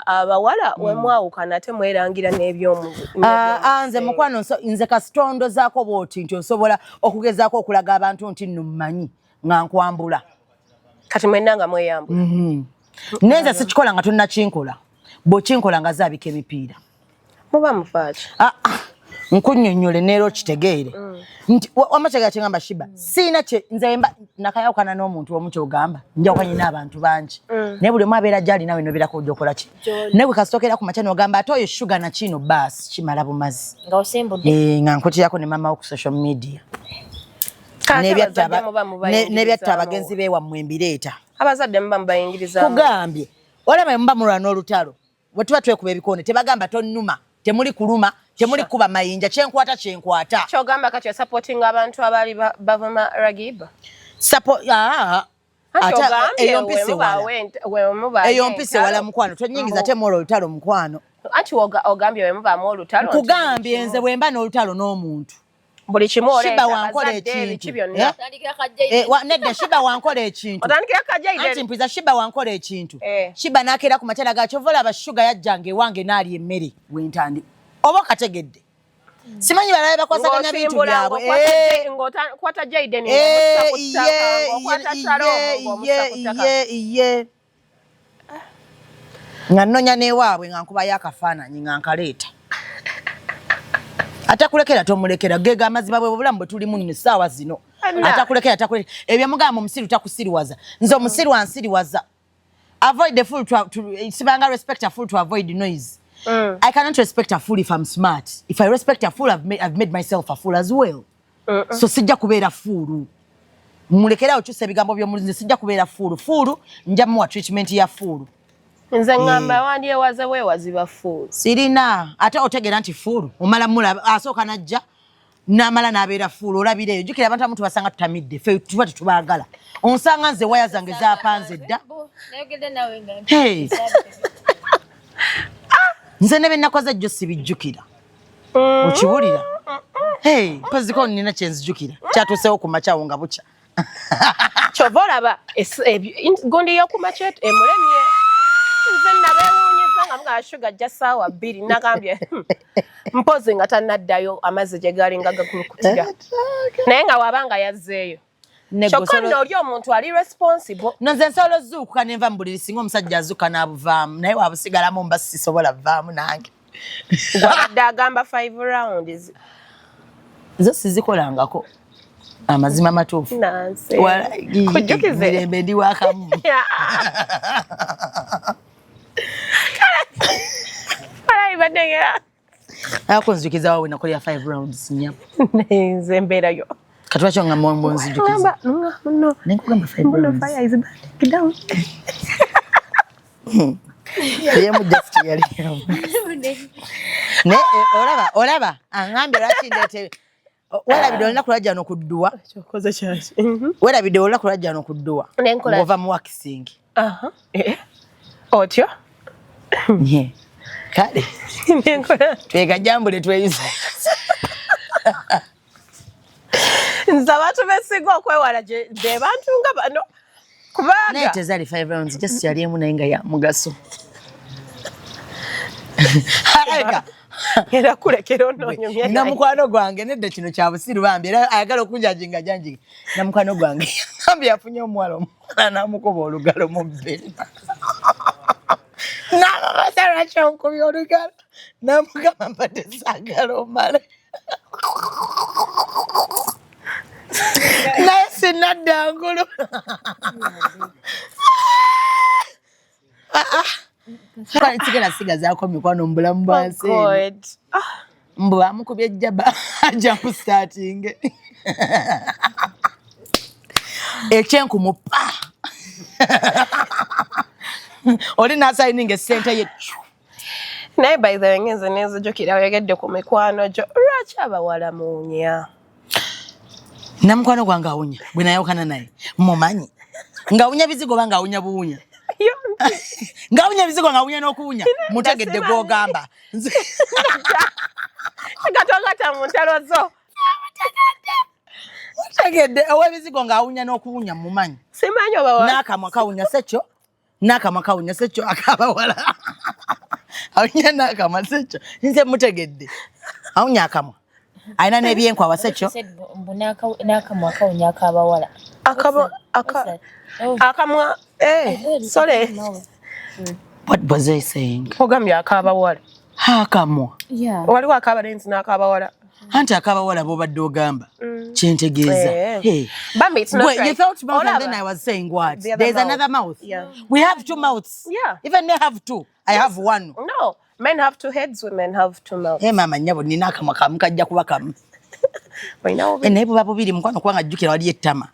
S1: abawala wemwawukana ate mwerangira n'ebyomu?
S2: Ah, ah, nze mukwano nze kasitondozaako bw'oti nti osobola okugezaako okulaga abantu nti nno mmanyi nga nkwambula.
S1: Kati mwenna nga mweyambula.
S2: Naye nze sikikola nga tonnakinkola. Bw'okinkola nga zaabika emipiira.
S1: Muba mufaaki?
S2: Ah, ah, nkunnyonnyole neera okitegeere nti wamakyagala kyengamba Shiba siina kye nze mba nakayawukana n'omuntu omu kyogamba njawukanye n'abantu bangi naye buli omu abeera gyali nawe nobeerako gyokola ki naye bwe kasitokera ku makya n'ogamba ate oyo Shuga na kino baasi kimala bumazi.
S7: Nga osimbudde.
S2: Eh, nga nkutirako ne mama wo ku social media.
S1: Kati
S2: N'ebyatta
S1: abazadde muba mubayingirizaamu.
S2: N'ebyatta abagenzi beewammwe mbireeta.
S1: Abazadde muba mubayingirizaamu.
S2: Kugambye olaba muba mulwana olutalo bwe tuba twekuba ebikonde tebagamba tonnuma, temuli kuluma, temuli kuba mayinja, kyenkwata kyenkwata.
S1: Kyogamba kati osupportinga abantu abaali bavuma Ragiba?
S2: Ah,
S1: Anti
S2: ate
S1: ogambye
S2: eyo mpisa
S1: we muba
S2: ewala.
S1: We muba
S2: Eyo mpisa
S1: entalo.
S2: ewala mukwano, tonyingiza ate mwolwo olutalo mukwano.
S1: Anti ogambye we mubaamu olutalo nti
S2: Nkugambye
S1: buli
S2: nze bwe mba n'olutalo n'omuntu.
S1: Buli kimu
S2: Shiba
S1: oleeta
S2: wankola
S1: abazadde,
S2: ekintu.
S1: ebiki byonna.
S2: Eh?
S7: Otandikira kajja
S2: Eh, nedda Shiba wankola ekintu.
S1: Otandikira kajja ide.
S2: Anti mpiza Shiba wankola ekintu.
S1: Eh.
S2: Shiba n'akeera ku makya n'agamba kyova olaba Shuga yajjanga ewange n'alya emmere wentandi. Oba okategedde. Simanyi balabe bakwasaganya bintu
S1: Ng'osimbula,
S2: byabwe.
S1: ng'okwata ng'okwata Jayden, ng'omussa ku ttaka, ng'okwata Shalom, ng'omussa ku ttaka.
S2: Iye. Nga nnonya n'ewaabwe nga nkubayo akafaananyi nga nkaleeta. Atakulekera tomulekera, gega amazima bwe obulamu bwe tulimu nno essaawa zino.
S1: Anna.
S2: Atakulekera takulekera. Ebyo mugamba omusiru takusiriwaza. Nze omusiru ansiriwaza. Avoid the fool to sibanga respect a fool to avoid noise. I cannot respect a fool if I'm smart. If I respect a fool, I've made myself a fool as well. So sijja kubeera fool. Mulekere awo kyusa ebigambo by'omulinzi, sijja kubeera fool. Fool nja muwa treatment ya fool.
S1: Nze ŋŋamba wandyewaze weewaziba fool.
S2: Sirina ate otegeera nti fool omala mulaba asooka n'ajja n'amala n'abeera fool olabira eyo. Jjukira abantu abamu tubasanga tutamidde ffe tuba tetubaagala. Onsanga nze waya zange zaapanze dda.
S7: Nayogedde naawe nga
S2: Hey. Nze ne bye nakoze jjo sibijjukira. Okiwulira? Hey, mpoziko nnina kye nzijukira. Kyatuuseewo ku makya awo nga bukya.
S1: Kyova olaba gundi y'okumakya emulemye. Nze nabeewuunyiza nga mugamba Shuga ajja ssaawa 2 nagambye, mpozi nga tannaddayo amazzi gye gaali nga gakulukutira. Naye nga waba nga yazzeeyo.
S2: Nego
S1: Kyokka nno oli omuntu ali responsible.
S2: No, nze nsobola ozuukuka ne nva mu buliri singa omusajja azuuka n'abuvaamu naye wabusigalamu mba sisobola vaamu nange.
S1: Gwabadde agamba 5 rounds.
S2: Nze sizikolangako. Amazima matuufu.
S1: Nansi.
S2: Wala,
S1: Kujjukize.
S2: Mirembe ndi wakamu.
S1: Walayi badengera.
S2: Ako nzijukiza wawe nakolera 5 rounds nnya.
S1: Nze mbeerayo.
S2: Kati lwaki ongamba mbu nzijukiza?
S1: Ngamba, nga, muno.
S2: Ne nkugamba 5
S1: Muno
S2: rounds.
S1: fire is burning down.
S2: Yemu just yali emu. Ne, olaba, angambye lwaki ndeete Werabidde olunaku lwajja n'okudduwa.
S1: Kyokoze kyaki?
S2: Werabidde olunaku lwajja n'okudduwa.
S1: Ne nkola
S2: Ng'ova mu waxing.
S1: Aha. Otyo?
S2: Nye. Kale.
S1: Ne nkola.
S2: Twegajambule tweyuze.
S1: Nze abantu besinga okwewala be bantu nga bano. Kubanga.
S2: Naye tezaali 5 rounds, just yali emu naye nga ya mugaso. Alabika.
S1: Era kulekera onoonyumya
S2: Na mukwano gwange nedda kino kya busiru bambi era ayagala okunjajinga janjinga. Na mukwano gwange bambi yafunye omuwala omuwala n'amukuba olugalo mu bbiri. N'amubuuza lwaki onkubye olugalo? N'amugamba mbadde saagala omale. Naye sinnadda ngulu. Sigala sigazaako mikwano mu bulamu bwa nsi eno.
S1: Oh, God.
S2: Mbu bamukubye ejjaba ajja kusitaatinge. Ekyenkumu pa. Oli n'asayininga essente ye.
S1: Naye by the way ngenze nenzijukira oyogedde ku mikwano gyo. Lwaki abawala muwunya?
S2: Na mukwano gwange awunya bwe nayawukana naye mumanyi ng'awunya bizigo oba ng'awunya buwunya? Ng'awunya bizigo ng'awunya n'okuwunya mutegedde gw'ogamba.
S1: Gatogata mu ntalo zo.
S2: Otegedde ow'ebizigo ng'awunya n'okuwunya mumanyi.
S1: Simanyi oba wa-
S2: N'akamwa kawunya sekyo, n'akamwa kawunya sekyo akabawala. Awunya n'akamwa sekyo. Nze mutegedde. Awunya akamwa. Alina n'ebyenkwawa sekyo.
S7: Said mbu n'akamwa kawunya ak'abawala.
S1: Akaba aka
S7: Oh.
S1: akamwa eh sorry.
S2: What was I saying?
S1: Ogambye akabawala.
S2: Akamwa.
S7: Yeah.
S1: Waliwo akabalenzi n'akabawala.
S2: Anti akabawala b'obadde ogamba. Kyentegeeza.
S1: Eh.
S2: Hey.
S1: Bambi, it's not
S2: Wait,
S1: right.
S2: you thought mouth and
S1: Olaba.
S2: then I was saying what?
S1: The other
S2: There's
S1: mouth.
S2: another mouth.
S1: Yeah.
S2: We have two mouths.
S1: Yeah.
S2: Even they have two. I have one.
S1: No, men have two heads, women have two mouths.
S2: Hey mama nnyabo nina akamwa kamu kajja kuba kamu.
S1: Olina
S2: Eh, naye buba bubiri mukwano kubanga jjukira wali ettama.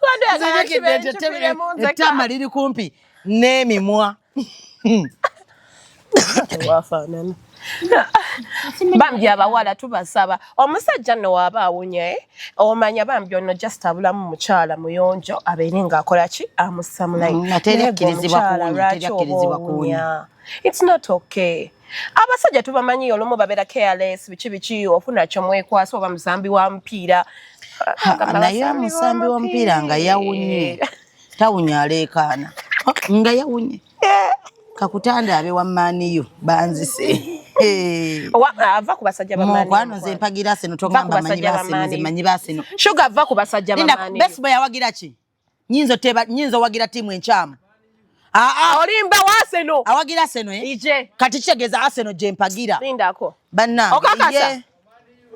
S1: Lwaki
S2: Nzijukidde nti ettama liri kumpi n'emimwa.
S1: Wafaanana. Bambi abawala tubasaba omusajja nno waaba awunya eh, omanya bambi ono just abulamu mukyala muyonjo abeere ng'akola ki amusamulayi.
S2: Nga teri akkirizibwa kuwunya, teri akkirizibwa kuwunya.
S1: It's not okay. Abasajja tubamanyi olumu babeera careless biki biki ofuna kyomwekwasa oba musambi wa mupiira.
S2: Ha, naye omusambi w'omupiira nga yawunye tawunya aleekaana. Oh, nga yawunye kakutanda abe wa Man U banzise.
S1: Ava ku basajja ba Man U.
S2: Mukwano nze mpagira Arsenal togamba manyi
S1: basajja ba
S2: ba Arsenal nze
S1: Man U.
S2: manyi ba Arsenal.
S1: Sugar ava ku basajja ba
S2: Linda
S1: Man U.
S2: Best Boy awagira ki? Nyinza oteba nyinza owagira ttiimu enkyamu. Ah ah
S1: Olimba wa Arsenal.
S2: awagira Arsenal eh?
S1: Ije.
S2: Kati kitegeeza Arsenal gye mpagira.
S1: Lindako.
S2: Bannange
S1: Okakasa?
S2: ye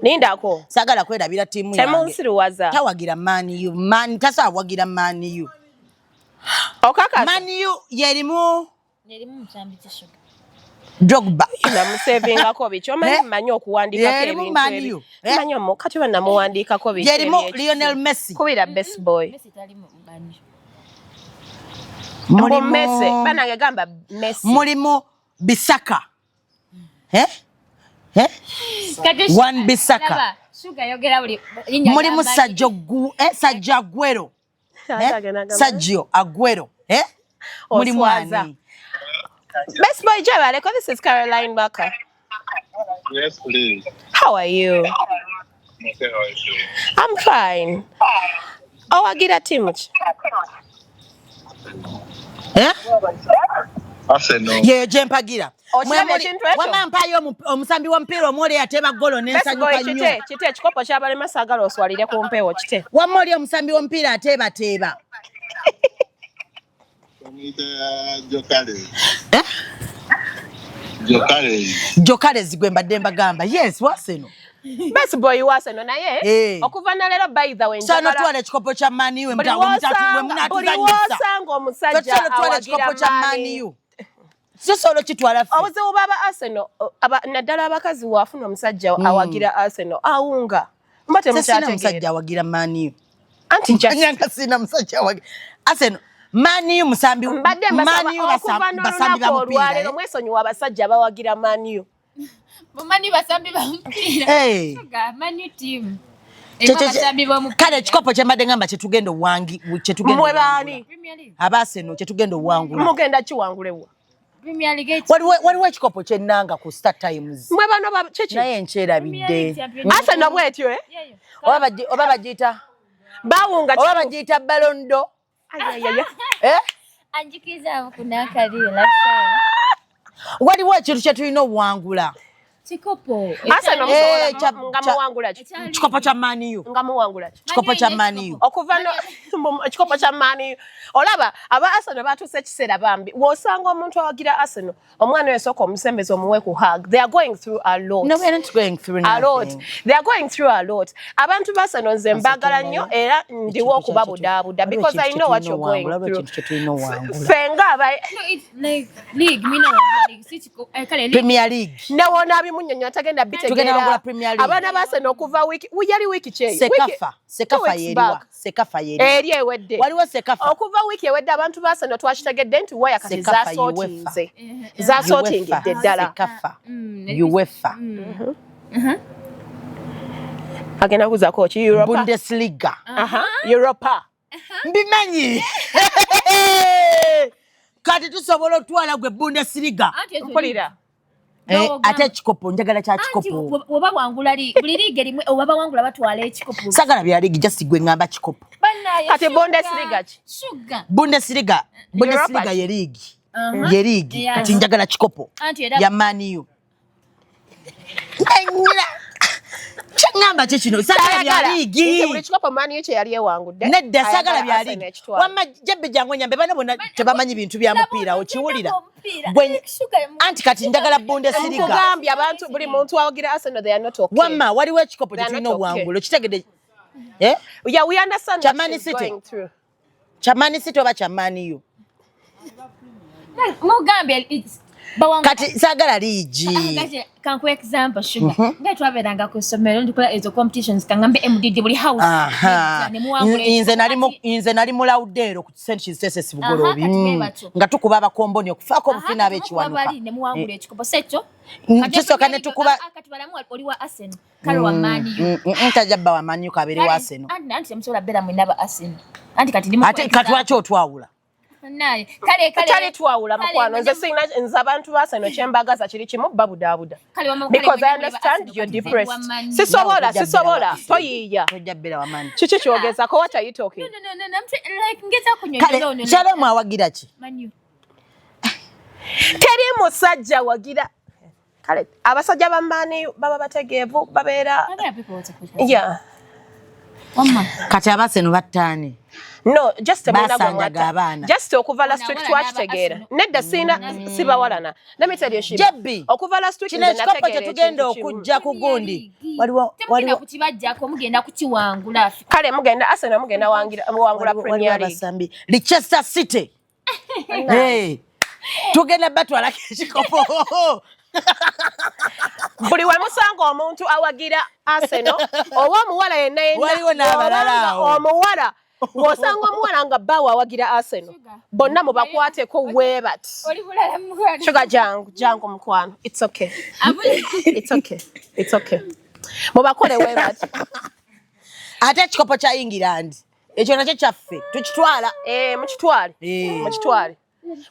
S1: Lindako.
S2: saagala kwerabira ttiimu yange.
S1: Temunsiruwaza.
S2: Tawagira Man U. Man tasobola wagira Man U.
S1: Okakasa.
S2: Man U yerimu
S7: Nerimu musambi ki Sugar?
S2: Drogba.
S1: Namusevingako biki omanyi
S2: Eh?
S1: mmanyi okuwandiikako
S2: Yerimu
S1: ebintu
S2: Man
S1: ebi
S2: U. Eh?
S1: manyi omu kati oba namuwandiikako biki
S2: Yerimu
S1: ebyekisi.
S2: Lionel Messi.
S1: Kubira Best Boy.
S7: Messi tali mu Man U.
S1: Mbu Messi banange gamba Messi.
S2: Mulimu Bisaka. Eh? Eh?
S7: Kati
S2: Wan Bissaka.
S7: Laba, Sugar yogera buli linnya
S2: Mulimu
S7: lya Man U.
S2: Sergio Gu, eh, Sergio Aguero.
S1: Ate
S2: Eh?
S1: agenda agamba,
S2: Sergio Aguero. Eh? Mulimu
S1: Oswaza.
S2: ani?
S1: Best Boy Jebaleko, this is Caroline Barker.
S4: Yes, please.
S1: How are you?
S4: Okay, how are you doing?
S1: I'm fine. Owagira ttiimu ki?
S2: Eh?
S4: Arsenal.
S2: Yeyo gye mpagira.
S1: Okiraba
S2: Mwe muli-
S1: ekintu ekyo?
S2: Wamma mpaayo omusambi w'omupiira omwoli ateeba ggolo
S1: Best Boy
S2: n'ensanyuka nnyo.
S1: kite kite ekikopo ky'abalema saagala oswalire ku mpewo kite.
S2: Wamma oli omusambi w'omupiira ateebateeba.
S4: Bamuyita Gyökeres.
S2: Eh?
S4: Gyökeres.
S2: Gyökeres gwe mbadde mbagamba. Yes, wa Arsenal.
S1: Best Boy wa Arsenal naye
S2: Eh.
S1: okuva na leero by the way
S2: Sono
S1: njagala
S2: twala ekikopo kya Man U
S1: buli w'osanga omusajja
S2: Tosobola twala ekikopo
S1: awagira
S2: kya
S1: Man
S2: Man
S1: U.
S2: U. Tusobola okitwala ffe.
S1: Obuzibu bw'aba Arsenal naddala abakazi waafuna omusajja awagira Arsenal awunga mba
S2: Sina musajja
S1: temukyategeera.
S2: awagira Man U.
S1: Anti just
S2: Nyanga sina musajja awagira. Arsenal Man U musambi
S1: mbadde mbasaba
S2: Man U
S1: okuva
S2: basambi ba
S1: n'olunaku
S2: mupiira.
S1: olwaleero
S2: Eh?
S1: mwesonyiwa abasajja abawagira Man U.
S7: Mu Man U basambi ba mupiira.
S2: Eh.
S7: Sugar, Man U team. Erimu abasambi b'omupiira.
S2: Kale ekikopo kye mbadde ngamba kyetugenda owangi kyetugenda
S1: Mmwe
S2: owangula.
S1: baani?
S7: Premier League.
S2: Aba Arsenal kyetugenda owangula.
S1: Mugenda kiwangulewa.
S7: Premier League
S2: Waliwo ekikopo kye nnanga ku Star Times.
S1: Mmwe bano ba kiki?
S2: Naye nkyerabidde.
S1: Arsenal bw'etyo eh?
S7: Yeyo.
S2: Oba bagiyita
S1: Bawunga
S2: oba bagiyita Ballon d'Or.
S1: Ayayaya.
S2: Eh?
S7: Anjikiriza kunakali lifestyle.
S2: Waliwo ekintu kye tulina owangula.
S7: Kikopo.
S1: Arsenal
S2: Eh,
S1: musobola nga muwangula ki?
S2: Kikopo kya Man U.
S1: Nga muwangula ki?
S2: Kikopo kya Man U.
S1: Okuva no ekikopo kya Man U. Olaba aba Arsenal batuuse ekiseera bambi. W'osanga omuntu awagira Arsenal, omwana oyo sooka omusembeze omuwe ku hug. They are going through a lot.
S2: No, we are not going through
S1: A lot.
S2: nothing.
S1: They are going through a lot. Abantu ba Arsenal nze mbaagala nnyo era ndiwo okubabudaabuda because I know what you're going through.
S2: Ekintu kye tulina owangula.
S1: Ffe nga aba
S7: No, it's like league. Mina wa league. Si kiko. Kale league.
S2: Premier League.
S1: ne wonaabimunnyonnyola tagenda
S2: Tugenda wangula
S1: bitegeera.
S2: Premier League.
S1: Abaana ba Arsenal okuva wiiki yali wiiki ki eyo?
S2: Sekafa. Sekafa
S1: 2 weeks
S2: yeriwa.
S1: back.
S2: Sekafa yeriwa.
S1: Eri ewedde.
S2: Waliwo Sekafa.
S1: Okuva wiiki ewedde abantu ba Arsenal twakitegedde nti waya kati
S2: Sekafa,
S1: zasootinze. Zasootingidde ddala.
S2: Sekafa. UEFA.
S1: Agenda kuzaako ki? Europa.
S2: Bundesliga.
S1: Aha. Europa.
S2: Mbimanyi. Kati tusobola otwala gwe Bundesliga.
S7: Anti ezo
S1: Mpulira.
S2: Eh,
S7: N'ogamba.
S2: Ate ekikopo njagala kya
S7: Anti
S2: kikopo.
S7: oba wangula buli liigi erimu oba bawangula batwala ekikopo.
S2: Sagala bya liigi, just gwe ngamba kikopo.
S7: Bannaye,
S1: Kati
S7: Sugar,
S1: Bundesliga ki?
S7: Sugar.
S2: Bundesliga, Bundesliga
S1: Europa.
S2: ye liigi.
S7: Aha.
S2: Ye liigi.
S7: Yeah.
S2: Kati njagala kikopo.
S7: Anti era
S2: Ya Man U. Enyira. Kyeŋŋamba ki kino? Sagala bya
S1: Ayagala.
S2: liigi.
S1: Nze buli kikopo Man U kye yali ewangudde.
S2: Nedda, sagala
S1: Ayagala
S2: bya
S1: Arsenal
S2: liigi.
S1: ekitwale.
S2: Wamma jebbe jangu nyambe, bano bonna tebamanyi bintu bya mupiira, okiwulira.
S7: Omupiira. Sugar,
S2: Anti kati njagala Bundesliga.
S1: Nkugambye abantu, buli muntu awagira Arsenal, they are not okay.
S2: Wamma waliwo ekikopo
S1: They
S2: kye
S1: are
S2: tulina
S1: not okay.
S2: okuwangula, okitegedde? Eh?
S1: Yeah, we understand
S2: Kya
S1: what
S2: Man
S1: she's
S2: City.
S1: going through.
S2: Kya Man City oba kya Man U?
S7: Mugambye bawangula.
S2: Kati saagala liigi.
S7: Kati kankuwa example, Sugar. Nga twabeeranga ku ssomero ndikola ezo competitions, kangambe MDD, buli house.
S2: Aha.
S7: Ne muwangula
S2: Nze nali mu-
S7: ekikopo.
S2: nze nali mu Lawudeero ku St. Chisese Bugoloobi.
S7: Aha, kati bwe batyo.
S2: Nga tukuba abakomboni okufaako
S7: Aha,
S2: obufi
S7: kati mukuba
S2: n'abekiwanuka.
S7: bali ne muwangula ekikopo sekyo.
S2: Tusooka ne tukuba
S7: Kati balamu oli wa Arsenal, kale wa Man U.
S2: Tajja bba wa Man U, kabeere wa Arsenal.
S7: Anti temusobola beera mwenna ba Arsenal. Anti kati ndi mu
S2: Ate kati lwaki otwawula?
S7: Naye kale kale
S1: Tali twawula,
S7: kale,
S1: mukwano. Nze
S7: mwenna-
S1: sirina, nze abantu ba Arsenal kyembagaza kiri kimu, babudaabuda.
S7: Kale wamma- kale
S1: Because I
S7: mwenna muli ba
S1: understand
S7: Arsenal,
S1: you're
S7: kati nze ndi wa
S1: depressed.
S7: Man U.
S1: Sisobola,
S2: Nawe tojja
S1: sisobola.
S2: bbeera wa
S1: Toyiiya.
S2: Tojja bbeera wa Man U.
S1: Kiki kyogezako? What are you talking?
S7: No, no, no, no, like ngeza kunyonyola
S2: Kale
S7: ono.
S2: Shalom awagira ki?
S7: Man U.
S1: Teri musajja wagira. Kale abasajja ba Man U baba bategeevu, babeera
S7: Other people also put that.
S1: Yeah.
S7: Wamma.
S2: Kati abaseno battaani.
S1: No, just temulina gwe
S2: Basanjaga
S1: mwatta.
S2: abaana.
S1: Just okuva last week
S7: Nawalana
S1: twakitegeera.
S7: aba
S1: Nedda, siina sibawalana. Let me tell you, Shiba.
S2: Jebbi,
S1: Okuva last week
S2: kino
S1: nze
S2: ekikopo
S1: nategeera
S2: kye tugenda
S1: ekintu kimu.
S2: okujja ku gundi. Waliwo
S7: Temugenda
S2: waliwo
S7: kukibajjako, mugenda kukiwangula.
S1: Kale mugenda Arsenal, mugenda wangula
S2: waliwo
S1: Premier League.
S2: abasambi Leicester City. Hey, tugenda batwalako ekikopo.
S1: Buli we musanga omuntu awagira Arsenal oba omuwala yenna yenna,
S2: Waliwo n'abalala
S1: bw'obanga
S2: awo.
S1: omuwala, bw'osanga omuwala nga bbaawe awagira Arsenal, bonna mubakwateko weebati.
S7: Oli bulala mukwano.
S1: Sugar, jangu, jangu mukwano. It's okay. It's okay. It's okay. Mubakole weebati.
S2: Ate ekikopo kya England ekyo nakyo kyaffe, tukitwala.
S1: Eh, mukitwale.
S2: Eh.
S1: Mukitwale.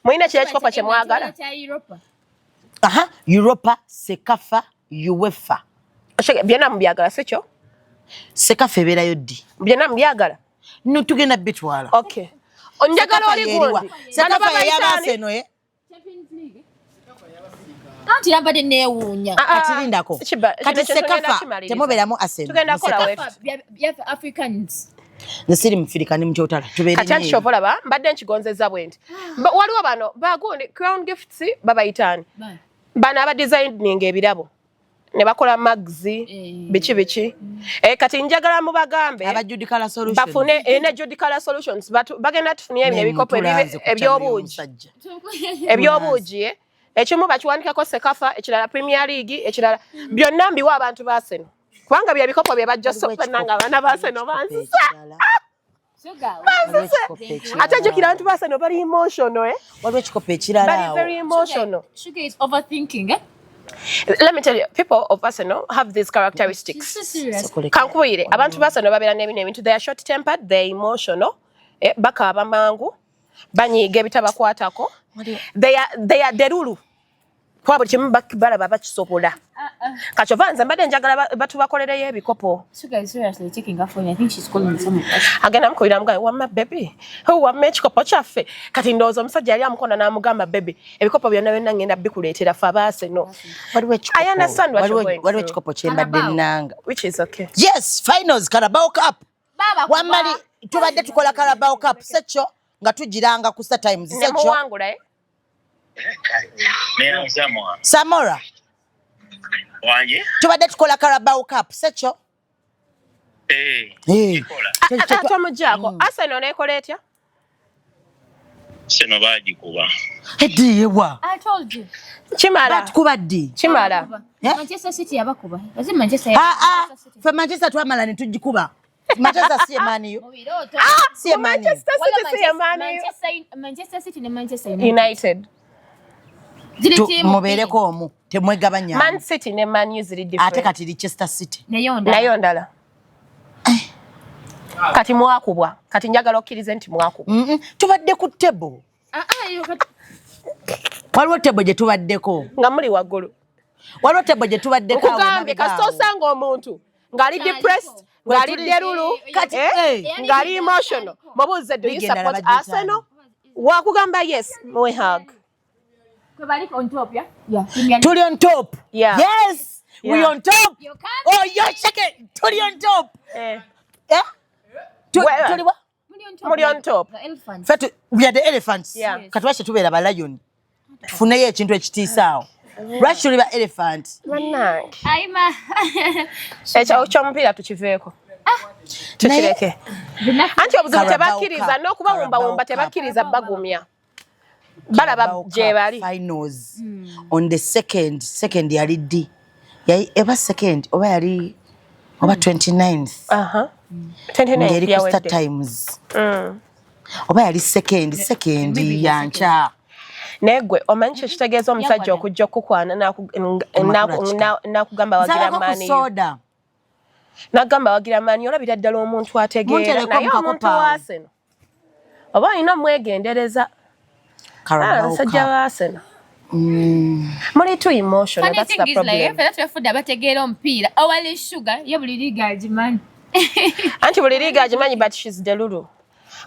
S1: Mulina kiri ekikopo kye mwagala?
S7: Kya Europa.
S2: Aha, Europa, Sekafa, UEFA.
S1: Sugar, byonna mubyagala, si kyo?
S2: Sekafa ebeerayo ddi?
S1: Byonna mubyagala?
S2: No, tugenda bitwala.
S1: Okay. Njagala oli gundi. Bano
S2: Sekafa
S1: babayita ani?
S2: ey'Abaaseno, eh?
S7: Anti yambadde neewuunya.
S1: Ah, ah,
S2: Kati lindako.
S1: Kiba-
S2: Kati
S1: kino kye tugenda
S2: Sekafa
S1: kimaliriza.
S2: temubeeramu Arsenal.
S1: Tugenda
S2: Mu
S1: kukola
S2: Sekafa.
S1: wetu.
S7: Byaffe Africans.
S2: Nze siri mufirika, ndi mukyotala, tubeere
S1: Kati anti
S2: nnyo.
S1: kyova olaba mbadde nkigonzeza bwe nti. Waliwo bano bagundi Crown Gifts, babayitaani bano aba designing ebirabo ne bakola mugs, biki biki. Eh, kati njagala mubagambe
S2: Aba Judicala Solutions.
S1: bafune ne Judicala Solutions bagenda tufunye ebino ebikopo
S2: Mutulanze ku channel
S1: ebyobuugi.
S2: y'omusajja.
S1: Ebyobuugi, eh. Ekimu bakiwandikako Sekafa, ekirala Premier League, ekirala byonna mbiwa abantu ba Arsenal, kubanga bye bikopo bye bajja
S2: Waliwo
S1: sopana nga abaana ba Arsenal bansisa.
S2: ekirala. Waliwo ekikopo ekirala.
S1: Ate jjukira abantu ba Arsenal bali emotional, eh?
S2: Waliwo ekikopo ekirala
S1: Bali
S2: awo.
S1: very emotional.
S7: Sugar is overthinking, eh?
S1: Let me tell you, people of Arsenal have these characteristics.
S7: She's so serious.
S2: Sokoleka.
S1: Kankubwire, abantu ba Arsenal babeera n'ebino ebintu: they are short tempered, they are emotional, eh, bakaaba mangu, banyiiga ebitabakwatako, they are delulu, kuba buli kimu balaba bakisobola. Kakyova nze mbadde njagala batubakolereyo ebikopo.
S7: Sugar is seriously taking her phone. I think she's calling someone else.
S1: Agenda mukubira mugabe, "Wamma baby, wamma ekikopo kyaffe." Kati ndowooza omusajja yali amukona n'amugamba, "Baby, ebikopo byonna byonna ngenda bikuleetera ffe abaaseno."
S2: Waliwo
S1: I understand what you're going
S2: waliwo
S1: through.
S2: ekikopo kyembadde
S7: Carabao.
S2: nnanga.
S1: Which is okay.
S2: Yes, finals, Carabao Cup.
S7: Baba,
S2: Wamali tubadde tukola Carabao Cup sekyo nga tugiranga ku Star Times sekyo.
S1: Nemuwangula, eh?
S9: Neyanzamwa.
S2: Samora.
S9: Wange.
S2: Tubadde tukola Carabao Cup sekyo.
S9: Eh,
S2: Eh.
S9: kikola.
S1: Tomugyako. Arsenal nekola etya?
S9: Seno baagikuba.
S2: Eddi yewa.
S7: I told you.
S1: Kimala.
S2: Batukuba ddi?
S1: Kimala.
S2: Eh?
S7: Manchester City yabakuba. Was it Manchester?
S2: Ah ah, fe Manchester twamala ne tugikuba. Manchester si Man U.
S7: Mu birooto.
S2: Si Man U.
S1: Manchester
S7: Waliwo
S1: City si ya Man U.
S7: Manchester City ne Manchester United.
S1: United.
S7: Ziri ttiimu
S2: Mubeereko omu, temwegabanya.
S1: Man City ne Man U ziri different.
S2: Ate kati Leicester City.
S7: Nayo ndala.
S1: Nayo ndala. Kati mwakubwa. Kati njagala okkirize nti mwakubwa.
S2: Tubadde ku table. Waliwo table gye tubaddeko.
S1: Nga muli waggulu.
S2: Waliwo table gye tubaddeko awo
S1: Nkugambye
S2: emabega
S1: kasita
S2: awo.
S1: osanga omuntu ng'ali depressed, ng'ali delulu,
S2: Kati,
S1: ng'ali emotional, mubuuze, "Do you
S2: Liga endala
S1: support
S2: bagiyita
S1: Arsenal?" Wakugamba yes, muwe hug.
S7: Kwe bali on top, yeah? Yeah. Premier League.
S2: Tuli on top.
S1: Yeah.
S2: Yes, we
S1: Yeah.
S2: on top.
S7: You can't
S2: Oh, yo, check it. Tuli on top. Eh? Tuli wa?
S7: Muli on top.
S1: Muli on top.
S7: The elephants.
S2: Ffe we are the elephants.
S1: Yeah.
S2: Kati lwaki tubeera ba lion? Tufuneyo ekintu ekitiisa awo. Lwaki tuli ba elephant?
S1: Bannange.
S7: Aima.
S1: Ekyo ky'omupiira tukiveeko. Tukireke. Anti obuzibu
S2: Carabao
S1: tebakkiriza
S2: Cup,
S1: n'okubawumbawumba
S2: Carabao
S1: tebakkiriza bagumya. Balaba
S2: Carabao
S1: gye
S2: Cup
S1: bali.
S2: Finals on the second yali ddi? Yali eba second oba yali oba 29th
S1: 29
S2: ng'eri ku Star
S1: yawedde.
S2: Times. Oba yali second yanca.
S1: Naye gwe omanyi kye kitegeeza omusajja okujja okukwana
S2: Amakulu
S1: n'akugamba wagira
S2: Nsabako ku
S1: Man U.
S2: soda.
S1: N'agamba wagira Man U, olabira ddala omuntu ategeera
S2: Muntereko
S1: naye
S2: mukakopa
S1: omuntu
S2: awo.
S1: wa Arsenal oba olina omwegendereza.
S2: Carabao
S1: Abasajja
S2: Cup.
S1: ba Arsenal muli too emotional,
S7: Funny
S1: that's
S7: thing
S1: the
S7: is like,
S1: problem.
S7: ffenna twefudde abategeera omupiira. Owali Sugar, ye buli liiga agimanyi.
S1: Anti buli liiga agimanyi, but she's delulu.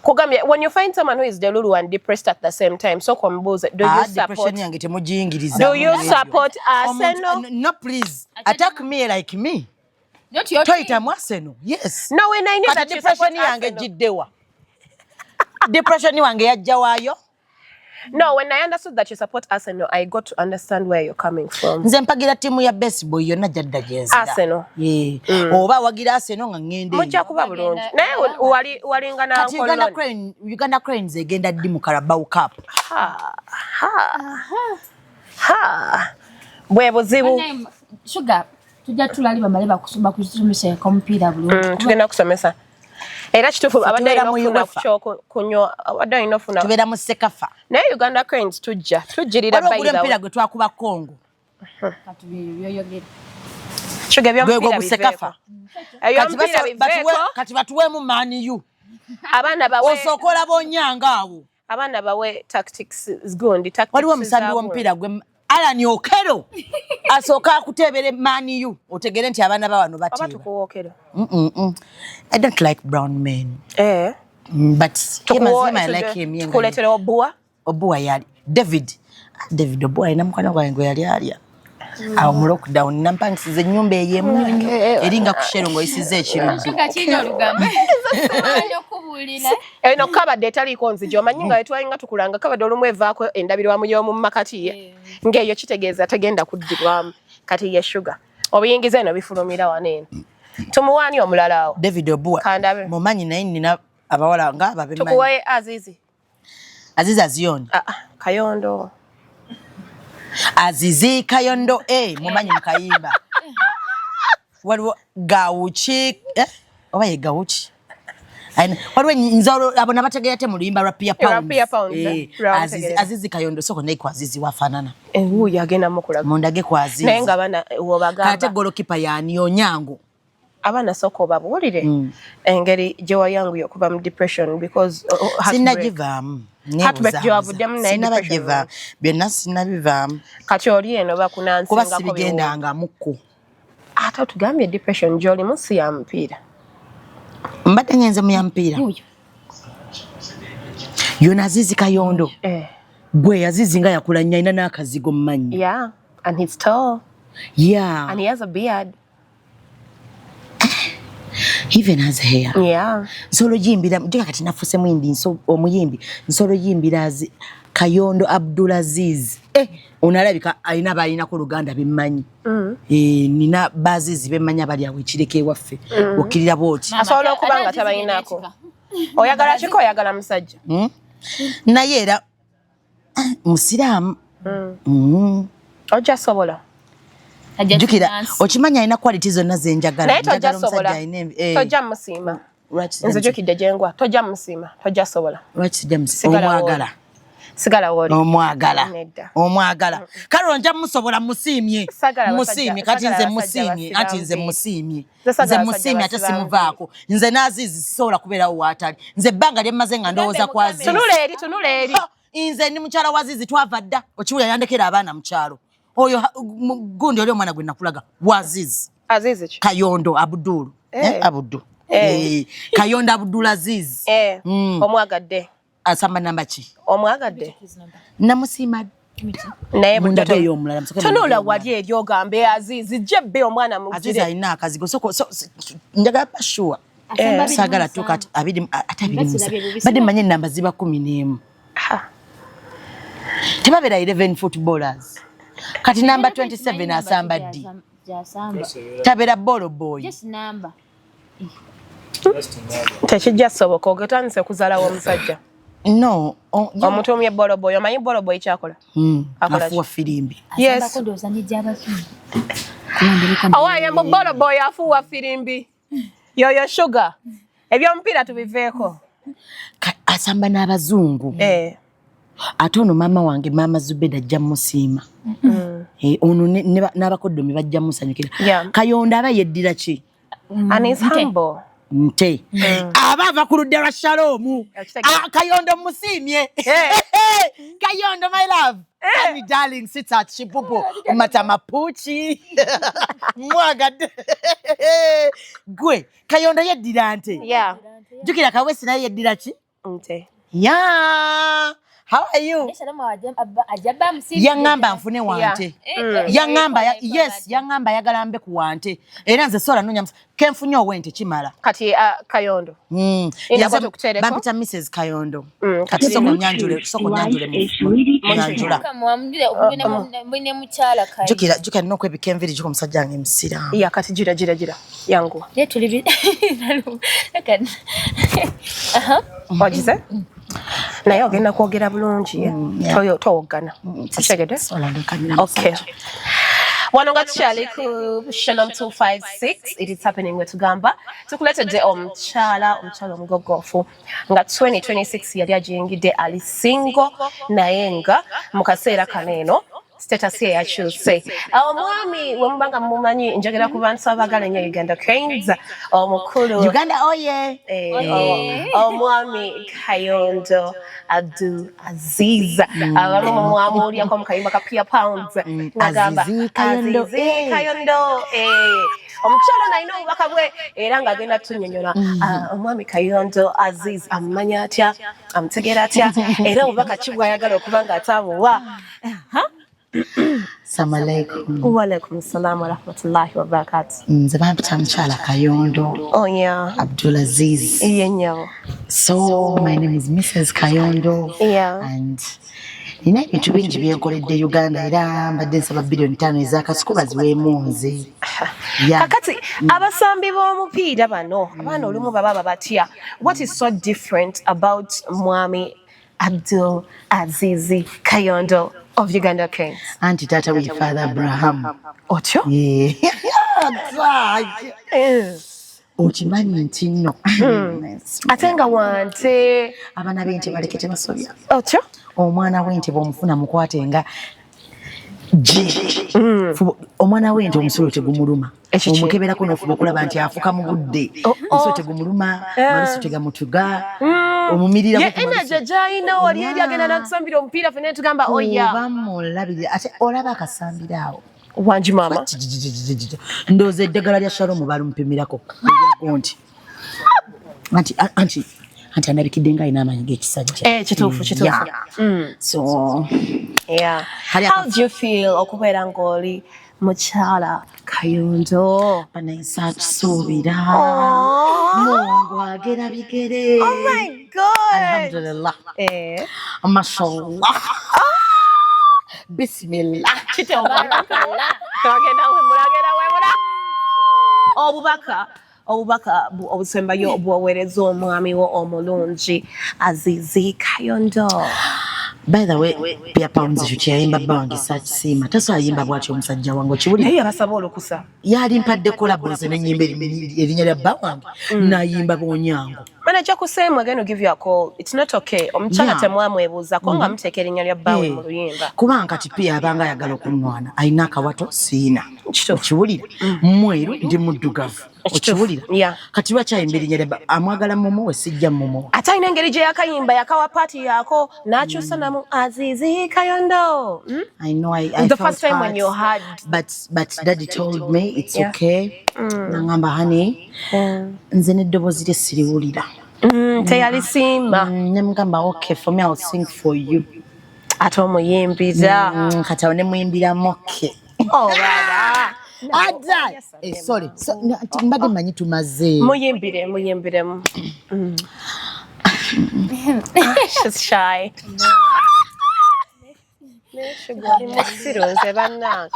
S1: Kugambye, when you find someone who is delulu and depressed at the same time, so omubuuze, do you
S2: Ah,
S1: support
S2: depression yange temugiyingiriza.
S1: Do you support Arsenal?
S2: No, please. Attack me like me.
S7: Not your team.
S2: Toyitamu Arsenal. Yes.
S1: No, when I knew
S2: Kati
S1: that you support
S2: depression yange
S1: Arsenal.
S2: giddewa? Depression wange yajja waayo?
S1: No, when I understood that you support Arsenal, I got to understand where you're coming from.
S2: Nze mpagira ttiimu ya baseball yonna gyadda gyenzira.
S1: Arsenal.
S2: Yeah. Oba wagira Arsenal nga ŋŋenda eyo.
S1: Mujja kuba bulungi. Naye wali walinga
S2: Kati Uganda
S1: na
S2: Crane, Uganda Cranes egenda ddi mu Carabao Cup?
S1: Ha. Ha. Ha. Bwe buzibu.
S7: Banaye, Sugar, tujja tulali bamale bakusomesa omupiira bulungi.
S1: Tugenda kusomesa. Era kituufu abadde
S2: Tubeera
S1: alina
S2: mu
S1: okufuna
S2: UEFA.
S1: ku kyokunywa, abadde alina okufuna.
S2: Tubeera mu CECAFA.
S1: Naye Uganda Cranes tujja tujjirira.
S2: Waliwo
S1: By
S2: oguli
S1: the
S2: omupiira
S1: way.
S2: gwe twakuba Congo.
S7: Kati bye byoyogera.
S1: Sugar,
S2: Gwegwo
S1: eby'omupiira
S2: gu CECAFA.
S1: biveeko. Eby'omupiira biveeko.
S2: Kati batuweemu Man U.
S1: Abaana bawe
S2: Osooka olaba onyanga awo.
S1: Abaana bawe tactics gundi tactics.
S2: Waliwo omusambi
S1: za
S2: w'omupiira gwe Alan Okello asooka akuteebere Man U otegere nti abaana ba wano
S1: Oba
S2: bateeba.
S1: tukuwookero.
S2: I don't like brown men. But him as him, I like him. Ye nga ye.
S1: Tukuleetera obuwa.
S2: Obua yali David. Ah, David Obua alina mukwano gwange gwe yali alya awo mu lockdown nampangisiza ennyumba eyo emunyonyo eringa ku Shell ng'oyisiza ekiruddu.
S7: Sugar kirina olugambo. Simanyi okubuulira.
S1: Eno kabadde etaliiko nzigi, omanyi nga wetwalinga tukulanga kabadde olumu evaako endabirwamu y'omu makati ng'eyo kitegeeza tegenda kuddibwamu. Kati ye Sugar obuyingiza eno bifulumira wano eno. Tumuwaani omulala awo?
S2: David Obua
S1: Kandabe.
S2: mumanyi, naye nina abawala nga abo abemanyi.
S1: Tukuwaye Azizi?
S2: Azizi Azion.
S1: Ah, ah, Kayondo.
S2: Azizi Kayondo, mumanyi mukayimba. Waliwo Gawuki, oba ye Gawuki. Waliwo nze abo nabategeera te mu luyimba lwa Pia
S1: Lwa
S2: Pounds.
S1: Pia Pounds, eh? Lwamutegeera.
S2: Azizi Kayondo, soko naye ku Azizi wafaanana.
S1: Wuuyo agenda mukulaga.
S2: Mundage ku Azizi.
S1: Naye nga abaana
S2: Kate
S1: wobagamba
S2: golokipa yaani Onyango.
S1: Abaana sooka obabuulire engeri gye wayanguye okuva mu depression because oh, heartbreak.
S2: Sinnagivaamu.
S1: Heartbreak gye wavuddemu naye depression.
S2: Sinabagivaamu byonna, sinnabivaamu.
S1: Kati oli eno
S2: Kuba
S1: bakunansingako.
S2: sibigendangamukko.
S1: Ate otugambye depression gy'olimu si ya mupiira.
S2: Mbadde ngenze mu ya mupiira.
S7: Wuuyo.
S2: Yona Azizi Kayondo.
S1: Eh.
S2: Gwe Azizi nga yakula nnyo, alina n'akazigo mu mannyo.
S1: Yeah, and he's tall. And he has a beard.
S2: He even has hair. Nsolo yimbira juga kati nafuse muyimbi nso omuyimbi nsolo yimbira Kayondo Abdulaziz. Onalabika alina balinako oluganda bemmanyi. Nina bazizi bemmanyi abali awo ekireka ewaffe. Okkirira bw'oti.
S1: Asobola okuba nga tabalinaako. Oyagala kiko, oyagala musajja?
S2: Naye era musiraamu.
S1: Ojja sobola.
S2: Jjukira okimanyi alina quality zonna zenjagala.
S1: Naye tojja
S2: Njagala omusajja
S1: sobola.
S2: alina
S1: Tojja musiima.
S2: Lwaki?
S1: Nzijukidde gyengwa, tojja musiima, tojja sobola.
S2: Lwaki sijja
S1: Sigala
S2: omwagala?
S1: Sigala wooli.
S2: Omwagala.
S1: Nedda.
S2: Omwagala kale nja musobola, musiimye.
S1: Sagala basajja-
S2: Musiimye kati
S1: sagala
S2: nze
S1: basajja
S2: musiimye
S1: basiba
S2: anti nze
S1: nviiri.
S2: musiimye.
S1: Nze sagala
S2: Nze
S1: basajja
S2: musiimye ate
S1: basiba
S2: simuvaako. Nze n'Azizi sisobola kubeerawo waatali. Nze ebbanga lye mmaze nga ndowooza ku Azizi.
S1: Tunula eri, tunula eri.
S2: Ha, Nze ndi mukyala wa Azizi, twava dda. Okiwulira, yandekera abaana mu kyalo. Oyo gundi oli omwana gwe nakulaga wa Azizi.
S1: Azizi ki?
S2: Kayondo Abdul.
S1: Eh.
S2: Eh, Abdul.
S1: Eh.
S2: Eh, Kayondo Abdul Aziz.
S1: Eh, omwagadde?
S2: Asamba namba ki?
S1: Omwagadde?
S2: Namusiima.
S1: Naye
S2: Mundage ey'omulala, musooke
S1: tonoola
S2: mundage.
S1: Wali eri ogambe Azizi jebbe omwana
S2: Azizi
S1: mugire.
S2: alina akazigo. Soko so, njagala bashuwa.
S7: Asamba 27.
S2: Saagala tuuka ati ate 27.
S7: Basirabye bubi.
S2: Badde manye enamba ziba 11.
S1: Ha.
S2: Tebabeera 11 footballers. Kati namba 27 asamba ddi?
S7: Gyasamba.
S2: Tabeera ball boy.
S7: Just number.
S1: Tekijja soboka, ogetandise kuzaalawo omusajja.
S2: No.
S1: Omutumye ball boy. Omanyi ball boy kyakola? Akola ki?
S2: Afuwa firimbi.
S1: Yes.
S7: Asambako ndowooza n'egy'abazungu.
S1: Owaye mbu ball boy afuuwa firimbi. Yoyo Sugar, ebyomupiira tubiveeko.
S2: Asamba n'abazungu.
S1: Eh.
S2: Ate ono maama wange, maama Zubeda, ajja musiima. Eh, ono n'abakoddomi bajja musanyukira. Kayondo aba yeddira ki?
S1: And he's humble.
S2: Nte aba ava ku ludda lwa Shalomu.
S1: Yakitegeera.
S2: Ah, Kayondo musiimye. Kayondo, my love. Honey, darling, sweetheart, chipupu matamapuchi, mwagadde gwe. Kayondo yeddira nte. Jjukira Kawesi naye yeddira ki?
S1: Nte.
S2: Yeah, how are you?
S7: Naye Shalom ajja bba amusiibye.
S2: Yaŋŋamba nfune wante. Yaŋŋamba yes, yaŋŋamba ayagala mbe ku wante, era nze sola nonya kenfunye owente kimala.
S1: Kati Kayondo. Ina tukuteereko?
S2: Bampita Mrs Kayondo.
S1: Kati
S2: Kati soko nyanjule, soko nyanjule nyanjula.
S7: Mukama wamugire obune mukyala Kayi.
S2: Jjukira, jjukira nina okwebika enviiri, jjuka omusajja wange musiraamu.
S1: Yeah, kati gira gira gira. Yangu.
S7: Naye tuli Aha.
S1: Ogize? Naye ogenda kwogera bulungi, eh?
S2: Yeah.
S1: Towoggana. Okitegedde?
S2: Sola nkanira
S1: Okay. Wano nga tukyali ku Shalom 256, it is happening, wetugamba tukuleetedde omukyala omugogoofu nga 2026 yali agiyingidde ali single, naye nga mu kaseera kano eno status ye yakyuse. Omwami we muba nga mumanyi, njogera ku bantu abaagala ennyo Uganda Cranes, omukulu
S2: Uganda oye.
S1: Eh, omwami Kayondo Abdul Aziz, abamu mwamuwulyako mu kayimba ka Pia Pounds ngagamba
S2: Azizi Kayondo,
S1: Azizi
S2: eh.
S1: Kayondo, eh. Omukyala ono alina obubaka bwe era ng'agenda tunyonyola. Ah, omwami Kayondo Aziz amumanya atya, amutegeera atya, era obubaka ki bw'ayagala okuba ng'ataamuwa?
S2: Assalamu alaikum.
S1: Walaikum salam warahmatullahi wabarakatu.
S2: Nze bampita mukyala Kayondo
S1: Oh yeah.
S2: Abdulaziz.
S1: Iye nnyabo.
S2: So my name is Mrs Kayondo. And nina ebintu bingi byenkoledde Uganda, era mbadde nsaba biliyoni 5 ezakasuku baziweemu nze. Yeah.
S1: Kakati abasambi b'omupiira bano, abaana olumu baba babatya. What is so different about mwami Abdul Azizi Kayondo of Uganda Cranes?
S2: Anti taata we Father Abraham.
S1: Otyo.
S2: Yeah. Okimanyi nti nno
S1: Ate nga wante.
S2: Abaana b'ente baleke, tebasobya.
S1: Otyo.
S2: Omwana w'ente bw'omufuna mukwate nga gi. Omwana w'ente omusulo tegumuluma.
S1: Ekiki?
S2: Omukeberako n'ofuba okulaba nti afuka mu budde, omusulo tegumuluma, malusu tegamutuga, omumirirako
S1: Ye
S2: ku malusu.
S1: energy gy'alina wali eri agenda nakusambira omupiira, fenna tugamba oya.
S2: Oba mulabirira, ate olaba akasambira awo.
S1: Wangi maama.
S2: Ndowooza eddagala lya Shalomu balumipimirako eryagonti, anti andabikidde nga alina amaanyi g'ekisajja.
S1: Eh, kituufu, kituufu.
S2: Yeah. So
S1: How do you feel okubeera ng'oli mukyala Kayondo?
S2: Banaisa kisuubira Mungu agera bigere.
S1: Oh my God.
S2: Alhamdulillah.
S1: Eh.
S2: Mashallah, bismillah.
S1: Agenda wemula, agenda wemula. Obubaka obusembayo bwoweereza omwami wo omulungi Azizi Kayondo.
S2: By the way, Pia Pounds ekyo kyeyayimba bba wange sakisiima, tasobola yimba bw'atyo omusajja wange, okiwulira?
S1: Naye yabasaba olukusa.
S2: Yali mpadde collabo nze nenyimba erinnya lya bba wange, nayimba bonyango.
S1: Manager Kusemu again will give you a call. It's not okay. Omukyala temwamwebuuzako nga muteeka erinnya lya bbaawe mu luyimba.
S2: Kubanga kati Pia abanga ayagala okunwana, alina akawato, siina. Okiwulira? Mweru, ndi muddugavu, okiwulira?
S1: Yeah.
S2: Kati lwaki ayimba erinnya lya amwagala mumuwe, sijja mumuwa.
S1: Ate alina engeri gye yakayimba, yakawa paati yaako n'akyusa namu Azizi Kayondo.
S2: I know I
S1: The
S2: felt
S1: first time when
S2: hurt,
S1: you heard
S2: but daddy told me it's okay. Nangamba, honey, nze n'eddoboozi lye siriwulira.
S1: Teyalisiima.
S2: Ne mugamba, okay, for me I'll sing for you.
S1: Ate omuyimbira.
S2: Kati awo ne muyimbiramu, okay.
S1: Oh, baba.
S2: Ada, sorry. So, mbadde mmanyi tumaze.
S1: Muyimbire, muyimbiremu. She's shy. Oli musiru nze bannange.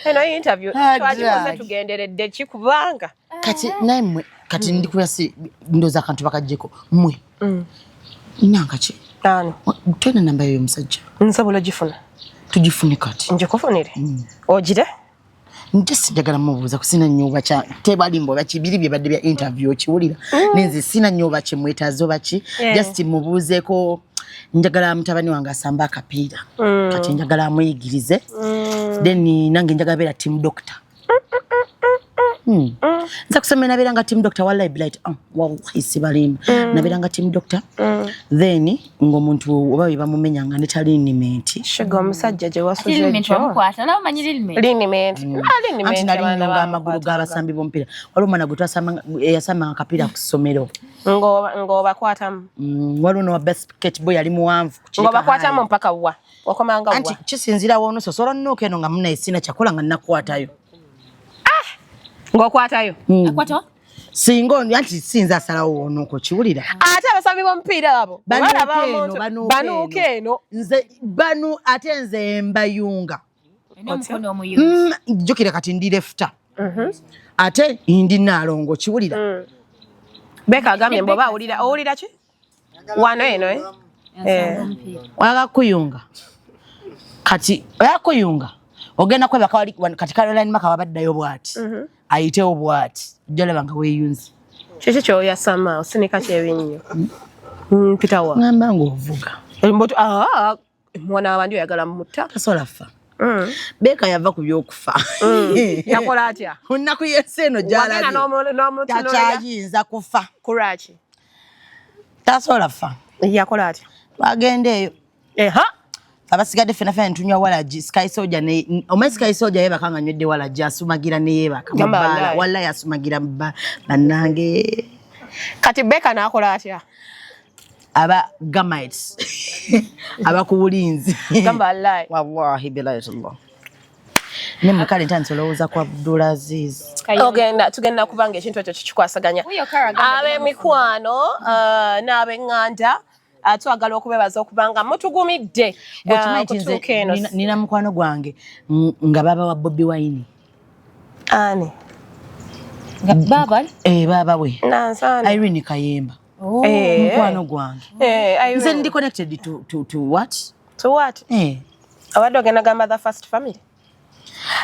S1: Eno interview
S2: Ada.
S1: twagikoze tugenderedde ki, kubanga
S2: Kati naye mmwe, kati ndi kulasi, ndowooza akantu bakaggyeko mmwe. Nanka ki?
S1: Ani?
S2: Tolina namba yoyo omusajja?
S1: Nsobola ogifuna.
S2: Tugifune kati.
S1: Njikufunire, ogire.
S2: Nje njagala mubuuza kusina nnyo oba kya tebalimba oba kibiri bye badde bya interview, okiwulira? Nenze sina nnyo oba kyemwetaaza oba ki. Just mubuuzeeko, njagala mutabani wange asambe akapiira. Kati njagala amuyigirize, then nange njagala beera team doctor. Nza kusomera, nabeera nga team doctor, wallahi blight, wallahi sibalimba. Nabeera nga team doctor, then ng'omuntu oba bye bamumenya nga ne liniment.
S1: Sugar, omusajja gye wasuze
S7: Liniment
S1: jjo.
S7: wamukwata nawe, omanyi liniment?
S1: Liniment.
S2: Anti nali nnyonga amagulu g'abasambi b'omupiira. Waliwo omwana gwe eyasambanga akapiira ku ssomero.
S1: Ng'obakwatamu.
S2: Waliwo nowa basketball, yali muwanvu ku Kireka
S1: Ng'obakwatamu
S2: High.
S1: mpaka wa wakomanga?
S2: Anti
S1: Wa
S2: kisinziira woonososola nnuuka eno nga munaye sina kyakola nga nakwatayo.
S1: Ng'okwatayo.
S7: Akwata.
S2: Singa anti sinza asalawo woonuuka, okiwulira?
S1: Ate abasambi b'omupiira abo
S2: Banuuka
S1: balaba
S2: eno,
S1: omuntu
S2: banuuka.
S1: Banuuka eno.
S2: Nze banu, ate nze mbayunga.
S7: Olina omukono omuyunzi.
S2: Jjukira kati ndi lefta, ate ndi naalongo, okiwulira?
S1: Beka agambye mbu oba awulira, owulira ki wano eno, eh? Eh.
S2: Oyagala kuyunga, kati oyagala kuyunga, ogenda kwebaka wali kati Caroline Maka wabaddayo bwati, ayitewo bwati, ojja nga weeyunze.
S1: Kiki kyoyasama, osinika kyebinnyo mpitawa?
S2: Ngamba ng'ovuga.
S1: Mbuto, ah, mwana wabandi oyagala mutta.
S2: Tasobola fa. Beeka yava ku byokufa.
S1: Yakola atya?
S2: Ku nnaku y'ensi eno
S1: Wagenda
S2: gy'alabye
S1: n'omutunuulira.
S2: takyayinza kufa.
S1: Kulwaki?
S2: Tasobola fa.
S1: Yakola atya?
S2: Twagenda eyo,
S1: Eha.
S2: abasigadde ffena ffena netunywa walagi Sky Soldier ne omanyi Sky Soldier yeebaka nga nywedde walagi, asumagira ne yeebaka mu
S1: Gamba
S2: bbaala.
S1: wallahi.
S2: Wallahi asumagira mu bbaala, bannange.
S1: Kati Beka n'akola atya?
S2: Aba gamites abakubulinzi.
S1: Gamba wallahi.
S2: Wallahi bilayatullah, ne mukale ntandise olowooza ku Abdulaziz.
S1: Ogenda, tugenda kubanga ekintu ekyo kikikwasaganya.
S7: Wuyo Kara agamba.
S1: Ab'emikwano n'ab'eŋŋanda, twagala okubebaza okubanga mutugumidde
S2: Bwekimanyi nti nze
S1: okutuuka eno.
S2: Nina mukwano gwange nga baba wa Bobi Wine.
S1: Ani?
S7: Baba.
S2: Eh, baba we.
S1: Nansani?
S2: Irene Kayemba.
S1: Eh.
S2: Mukwano gwange.
S1: Eh, Irene.
S2: Nze ndi connected to what?
S1: To what?
S2: Eh.
S1: Abadde ogenda gamba the first family.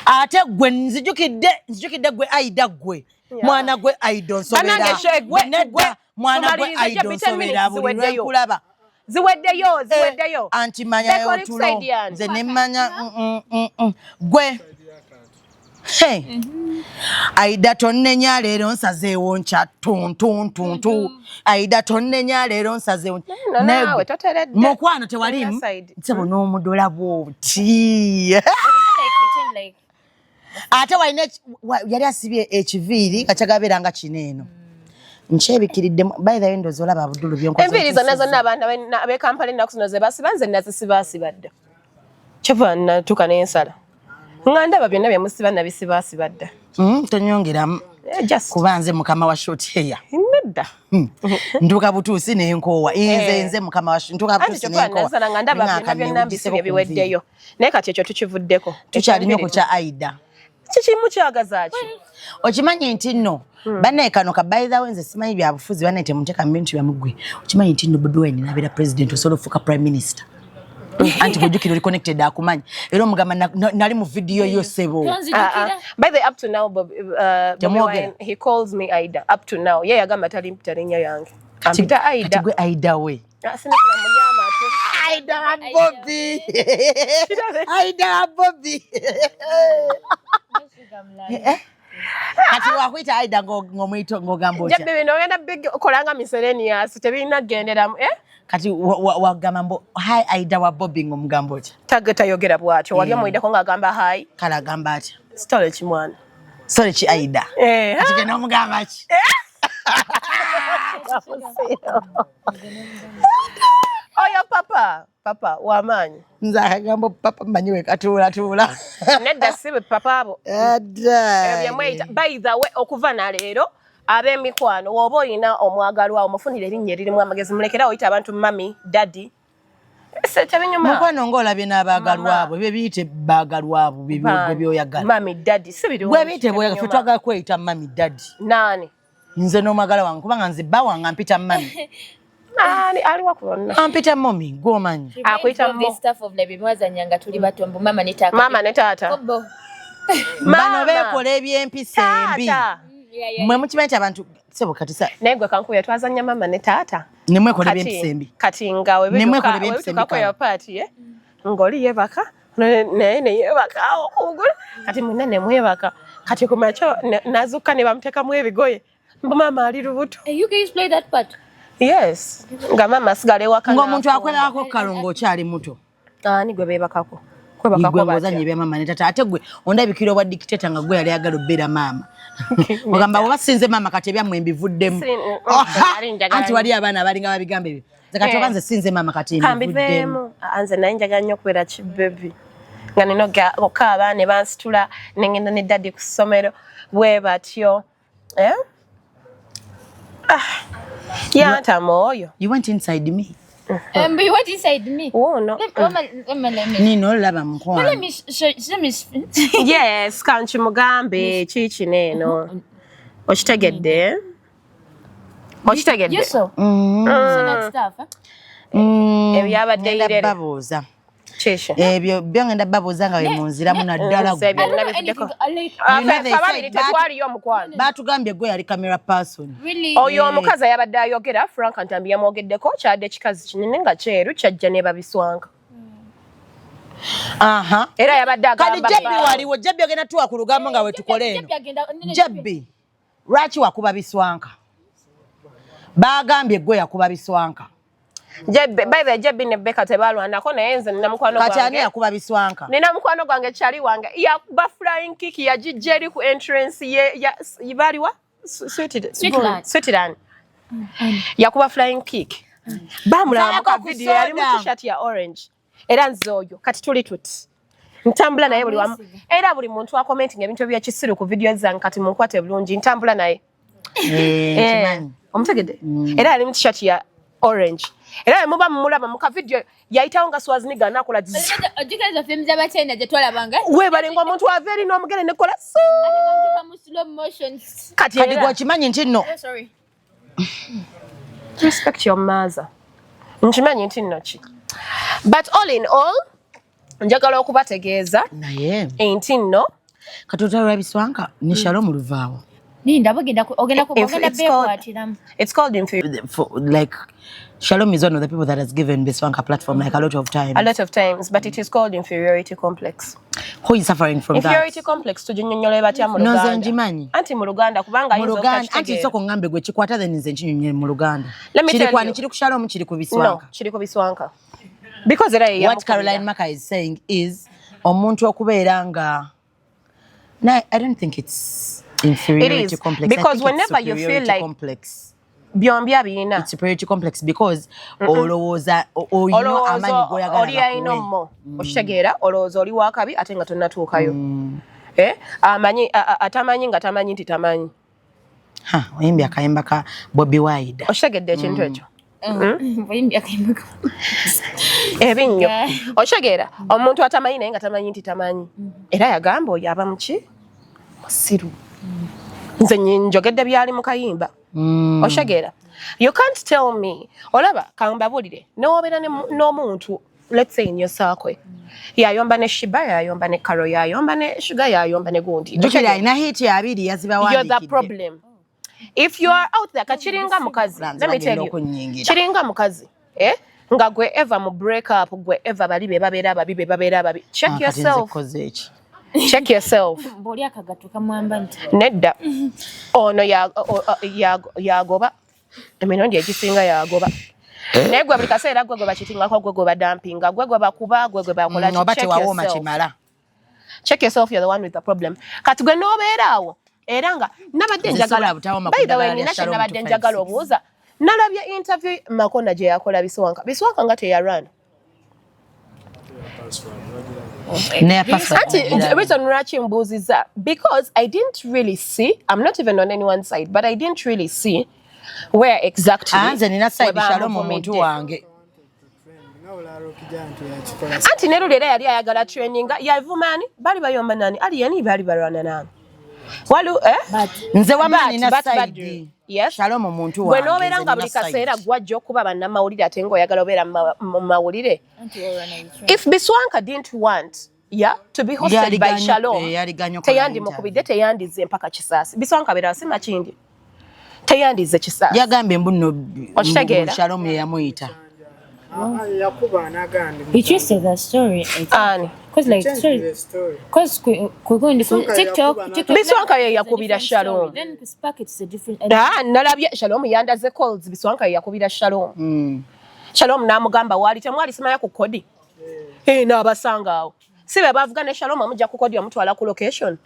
S2: Ate gwe nzijukidde gwe Aida, gwe mwana gwe Aida onsobera.
S1: Bannange,
S2: Nedda, mwana gwe
S1: tumalirize
S2: Aida
S1: gye, 10
S2: onsobera
S1: minutes
S2: buli
S1: ziweddeyo.
S2: lwenkulaba.
S1: Ziweddeyo, ziweddeyo.
S2: Anti manyayo
S1: Beka, oli ku
S2: tulo.
S1: side yani?
S2: Nze nemmanya gwe. Hey. Aida tonnenya, leero nsazeewo nkya tuntuntuntu. Aida tonnenya, leero nsazeewo.
S1: No, naawe toteredde.
S2: Mukwano tewalimu.
S1: Side.
S2: Nsebo n'omudola bwoti. Ate walina yali asibye ekiviiri nga kyagabeera nga kino eno nkyebikiridde. By the way, ndowooza olaba Abudulu byonkoze.
S1: Enviiri zonna zonna abantu ab'e Kampala ennaku zino ze basiba, nze nazisibaasiba dda. Kyova natuuka n'ensala nga ndaba byonna bye musiba nabisibaasiba dda.
S2: Tonyongeramu.
S1: Eh, just
S2: kuba nze mukama wa short hair.
S1: Nedda.
S2: Ntuuka butuusi nenkoowa nze.
S1: Eh.
S2: Nze mukama wa ntuuka
S1: Anti
S2: butuusi
S1: kyova
S2: nenkoowa.
S1: nasala nga ndaba byonna byonna mbisibye biweddeyo, naye kati ekyo tukivuddeko.
S2: Tukyali nnyo ku kya Aida.
S1: Kikimu kyagaza ki?
S2: Okimanyi nti nno bannaye kano ka, by the way, nze simanyi byabufuzi, bannaye temunteeka mu bintu byamuggwe. Okimanyi nti nno Bobi Wine nabeera president, osobola ofuuka prime minister? Anti bwojjukira oli connected, akumanyi era omugamba nali mu vidiyo yo, sebo.
S1: By the way, up to now, Bobi
S2: Temwogera.
S1: Wine, he calls me Aida. Up to now. Ye yagamba talimpita linnya yange. Ampita
S2: Kati
S1: Aida.
S2: gwe Aida we.
S1: Ah, sinakira muli amatu.
S2: Aida wa Bobi, Aida wa Bobi. Eh? Kati wakuyita Aida ng'omuyita ng'ogamba otya?
S1: Jabbi, bino ogenda bikolanga miscellaneous, tebirina kugenderamu, eh?
S2: Kati wagamba mbu hi Aida wa Bobby, ng'omugamba otya?
S1: Tage tayogera bw'atyo. Wali omuyideko ng'agamba hi?
S2: Kale agamba atya?
S1: Sitole kimwana.
S2: Sorry ki Aida?
S1: Eh.
S2: Kati genda omugamba ki?
S1: Oyo papa papa w'amaanyi.
S2: Nze akagambo papa mmanyi we katuulatuula.
S1: Nedda, si bwe papa abo.
S2: Adda.
S1: Ebyo byemweyita. By the way, okuva naleero, ab'emikwano, woba olina omwagalwa, omufunira erinnya eririmu amagezi. Mulekera oyita abantu mummy, daddy. Se tebinyuma.
S2: Mukwano, ng'olabye n'abaagalwabo bye biyite baagalwabo gwe byoyagala.
S1: Mummy, daddy si birungi.
S2: Gwe biyite bwoyagala, ffe
S1: Tebinyuma.
S2: twagala kweyita mummy, daddy.
S1: Naani?
S2: Nze n'omwagala wange, kubanga nze bba wange ampita mummy.
S1: Naani aliwa ku bonna?
S2: Ampita mommy, gw'omanyi.
S1: Akuyita mo.
S7: This stuff of like bimwazanyanga tuli bato mbu mama ne taata.
S1: Mama ne taata.
S7: Kobo.
S2: Bano beekola ebyempisa embi.
S1: Taata.
S2: Mwe mukimanyi nti abantu sebo kati sa
S1: Naye gwe kankuya, twazanya mama ne taata.
S2: Ne mwekola
S1: Kati-
S2: ebyempisa embi.
S1: Kati nga
S2: Ne mwekola ebyempisa embi.
S1: webitukako yo part ye ng'oli yebaka naye neyebaka awo kugulu, kati mwenna ne mwebaka. Kati ku makyo nazuukuka ne bamuteekamu ebigoye mbu maama ali lubuto.
S7: Hey, you guys play that part?
S1: Yes, nga maama asigala ewaka
S2: Ng'omuntu
S1: n'afumba.
S2: akwebakako kalo ng'okyali muto.
S1: Ani gwe beebakako? Kwebakako
S2: Gwe
S1: batya?
S2: ng'ozanya ebya mama ne tata, ate gwe ondabikira obwa dictator nga gwe yali ayagala obbeera maama, ogamba oba sinze maama kati ebyammwe mbivuddemu.
S1: Nali njagala
S2: Anti wali abaana abalinga babigamba ebyo, nze kati
S1: Eh.
S2: oba nze sinze maama kati mbivuddemu.
S1: Kambiveemu. Ah, nze naye njagala nnyo okubeera kibebi nga nina okaaba ne bansitula nengenda ne daddy ku ssomero bwe batyo. Eh? Ah, yantama oyo.
S2: You went inside me.
S7: But you went inside me.
S1: Wuuno.
S7: Let me.
S2: Nino olaba
S7: No,
S2: mukwano.
S7: let me show, let me.
S1: Yes, kankimugambe kiikino eno. Okitegedde, okitegedde?
S7: You saw. You saw that stuff, huh?
S1: Ebyabadde
S2: Ngenda
S1: irere.
S2: babuuza.
S1: Kiki?
S2: Ebyo byo ngenda babuuza nga we munziramu naddala
S1: Nze
S2: gwe.
S7: I don't know
S1: byonna bivuddeko.
S7: anything. I like
S1: Ah,
S2: You know they
S1: ffe ababiri
S2: said
S1: tetwaliyo omukwano.
S2: Batugambye gwe yali camera person.
S7: Really.
S1: Oyo omukazi ayabadde ayogera, Frank Ntambi yamwogeddeko, kyadde kikazi kinene nga kyeru, kyajja ne babiswanka.
S2: Aha.
S1: Era yabadde
S2: Kati
S1: agamba
S2: Jebbi
S1: bbaawe.
S2: waliwo Jebbi ogenda tuwa ku lugambo nga wetukole eno.
S7: Jebbi agenda- nene.
S2: Jebbi, lwaki wakuba biswanka? Bagambye gwe yakuba biswanka.
S1: Jebbi, by the way, Jebbi ne Beka tebalwanako, naye nze nina mukwano
S2: Kati ani
S1: gwange.
S2: yakuba biswanka?
S1: Nina mukwano gwange, kyali wange, yakuba flying kick, yagijja eri ku entrance ye ya baliwa
S7: Sweetland.
S1: Sweetland. Yakuba flying kick, bamulaba mu
S2: Nsalako ku
S1: video, yali mu
S2: soda.
S1: T-shirt ya orange. Era nze oyo kati tuli tuti ntambula naye buli wamu, era buli muntu acommenting ebintu ebyekisiru ku video zange, kati munkwate bulungi, ntambula naye.
S2: Eh,
S1: Eh,
S2: nkimanyi.
S1: Omutegedde? Era yali mu T-shirt ya orange, era bwe muba mumulaba mu kavidiyo yayitawo nga Schwarzenegger anakola zzz.
S7: Ojjukira ezo filimu z'abachina gye twalabanga?
S1: Weebalenga omuntu ava eri n'omugere nekola su.
S7: Ate nga muteeka mu slow motion.
S1: Kati
S2: Kati
S1: era
S2: gwe okimanyi nti nno
S7: Oh, sorry.
S1: Respect your mother. Nkimanyi nti nno ki, but all in all njagala okubategeeza
S2: naye
S1: nti nno
S2: kati olutalo lwa biswanka ne Shalom luvaawo.
S7: Ninda ogenda ogenda beekwatiramu.
S1: It's called inferiority.
S2: For, like, Shalom is one of the people that has given Biswanka platform like a lot of times.
S1: A lot of times, but it is called inferiority complex.
S2: Who is suffering from
S1: Inferiority
S2: that?
S1: complex tuginyonnyola batya mu
S2: No, nze
S1: Luganda?
S2: ngimanyi.
S1: Anti mu Luganda, kubanga
S2: Mu
S1: ayinza
S2: Luganda anti
S1: obutakitegeera.
S2: sooka ongambe gwe kikwata, then nze nkinyonnyole mu Luganda.
S1: Let me
S2: Kiri
S1: tell
S2: kwani?
S1: you.
S2: Kiri ku Shalom, kiri ku
S1: No,
S2: Biswanka?
S1: kiri ku Biswanka because era ye
S2: What
S1: yamukubira.
S2: Caroline Maka is saying is omuntu okubeera nga no, I don't think it's inferiority
S1: It is,
S2: complex. I
S1: because
S2: think it's
S1: whenever you feel
S2: superiority
S1: like-
S2: complex.
S1: Byombi abirina.
S2: It's superiority complex because olowooza olina
S1: Olowooza
S2: amaanyi g'oyagala
S1: oli alina
S2: bakuwe.
S1: ommo, okitegeera? Olowooza oli wakabi ate nga tonnatuukayo. Eh, amanyi atamanyi nga tamanyi nti tamanyi.
S2: Ha, oyimbye akayimba ka Bobi Wine.
S1: Okitegedde ekintu ekyo?
S7: Oyimbye akayimba
S1: Ebinnyo, okitegeera? Omuntu atamanyi naye nga tamanyi nti tamanyi, era yagamba oyo aba muki musiru. Nze njogedde byali mu kayimba. Okitegeera? You can't tell me, olaba kambabuulire, newobeera n'omuntu, let's say in your circle, yayomba ne Shiba, yayomba ne Karo, yayomba ne Sugar, yayomba ne gundi.
S2: Jjukira alina hit abiri
S1: You're the
S2: yazibawandiikidde.
S1: problem if you are out there. Kakiringa mukazi, let me tell you,
S2: Okunyingira.
S1: kiringa mukazi, eh? Nga gwe eva mu break up, gwe eva bali be babeera ababi, be babeera ababi. Check
S2: Ah, kati nze
S1: yourself.
S2: koze eki?
S1: Check yourself.
S7: Bw'oli akagato kamwamba nti
S1: Nedda, ono yagoba emirundi egisinga, yagoba, naye gwe buli kaseera gwe gwe bakitingako, gwe gwe badampinga, gwe gwe bakuba, gwe gwe bakola ki?
S2: Oba
S1: Check
S2: tewawooma
S1: yourself.
S2: kimala.
S1: Check yourself, you're the one with the problem. Kati gwe n'obeera awo era nga nabadde
S2: Nze
S1: njagala
S2: sobola butawooma ku
S1: by the way,
S2: ddagala lya
S1: nina kye
S2: Shalom
S1: nabadde
S2: 256.
S1: njagala obuuza. Nalabye interview Makona gye yakola Biswanka. Biswanka nga teyarwana.
S2: Neya password.
S1: Anti reason lwaki mbuuzizza, because I didn't really see, I'm not even on anyone's side, but I didn't really see where exactly
S2: Ah, nze nina side
S1: we
S2: Shalom omuntu
S1: bamuvumidde.
S2: wange.
S1: Anti ne luli era yali ayagala traininga, yavuma ani, bali bayomba nani, aliyeni baali balwana nani, wali eh?
S2: Nze wamma
S1: But-
S2: nina
S1: but-
S2: side.
S1: Yes.
S2: Shalom omuntu
S1: Gwe
S2: wange.
S1: n'obeera
S2: Nze
S1: nga
S2: nina
S1: buli kaseera
S2: side.
S1: gwajja okuba bannamawulire, ate ng'oyagala obeera mu mawulire.
S7: Anti olwana yitwa.
S1: If Biswanka didn't want, yeah, to be hosted by Shalom,
S2: Yaliganye okukola.
S1: teyandimukubidde, teyandize mpaka Kisaasi. Biswanka abeera si Makindi, teyandize Kisaasi.
S2: Yagambye mbu nno
S1: Okitegeera?
S2: mbu Shalom ye yamuyita.
S6: Yakuba n'agandi.
S7: You twisted the story.
S1: Ani?
S7: Because like story, because kwe going to TikTok, TikTok.
S1: Biswanka ye yakubira Shalom.
S7: Then ku Spark it's a different.
S1: Ah, nalabye Shalom yandaze calls. Biswanka ye yakubira Shalom. Shalom n'amugamba waali temwali simanya ku kodi. Eh, n'abasanga awo, si be bavuga ne Shalom amujja ku kodi, amutwala ku location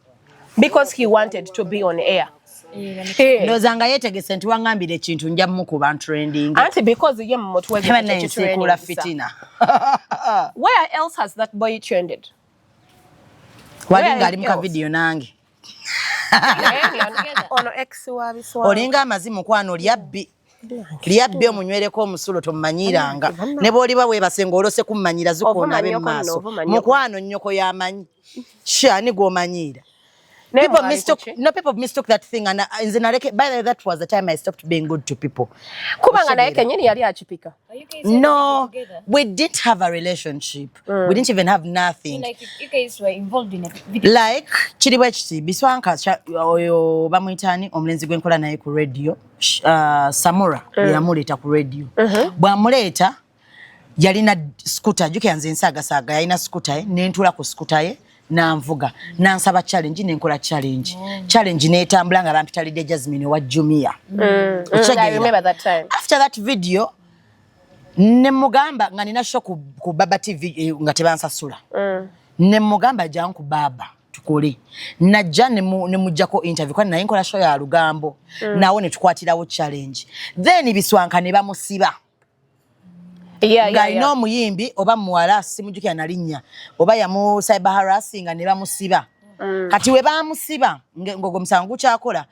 S1: because he wanted to be on air. Eh.
S2: Ndowooza nga yeetegese nti waŋŋambira ekintu nja mukuba trending.
S1: Anti because ye mu mutwe gwe
S2: Eba nensiikuula fitina.
S1: Where else has that boy trended?
S2: Wali
S1: Where
S2: ng'ali mu
S1: else?
S2: kavidiyo nange.
S1: Ono ex wa Biswanka.
S2: Olinga amazi mukwano, lyabbi lyabbi, omunywereko omusulo tomumanyiranga, ne bw'oliba weebase ng'olose kummanyira zikoonabe
S1: Ovuma
S2: mu
S1: nnyoko nno,
S2: maaso.
S1: ovuma nnyoko.
S2: Mukwano, nnyoko y'amanyi shani gw'omanyiira.
S1: Naye
S2: People
S1: mwali
S2: mistook,
S1: kuki?
S2: no, people mistook that thing and nze naleke. By the way, that was the time I stopped being good to people.
S1: Kubanga naye kenyini yali akipika.
S7: Are you guys
S2: No,
S7: together?
S2: we didn't have a relationship. We didn't even have nothing.
S7: Like you guys were involved in a video.
S2: Like kiri bwe kiti, Biswanka oyo bamuyitaani, omulenzi gwe nkola naye ku radio, Samura, yamuleeta ku radio. Bw'amuleeta yalina scooter, jjukira nze nsaagasaaga, yalina scooter ye, nentula ku scooter ye, nanvuga, nansaba challenge, nenkola challenge. Challenge netambula nga bampitalidde Jasmine wa Jumia.
S1: I remember that time.
S2: After that video ne mugamba nga nina show ku Baba TV, nga tebansasula, ne mugamba jangu ku Baba tukole. Najja ne mujjako interview kwani naye nkola show ya lugambo. Nawo ne tukwatirawo challenge, then Biswanka ne bamusiba ng'alina omuyimbi oba muwala, simujjukira nalinnya, oba yamu cyber harassing ne bamusiba. Kati we bamusiba ng'ogwo musango gukyakola,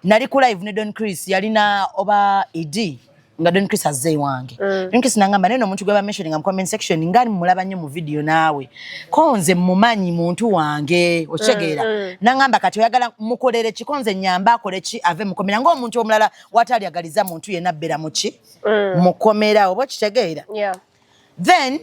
S2: nali ku live ne Don Chris, yalina oba ed nga Don Chris azze ewange. Don Chris nangamba, naye omuntu gwe bamentioninga mu comment section nga mulaba nnyo mu video naawe, ko nze mumanyi muntu wange, okitegeera? Nangamba kati oyagala mukolere ki, ko nze nyamba akole ki ave mukomera, ng'omuntu omulala watali agaliza muntu yenna abeera muki mukomera, oba okitegeera?
S1: Yeah.
S2: Then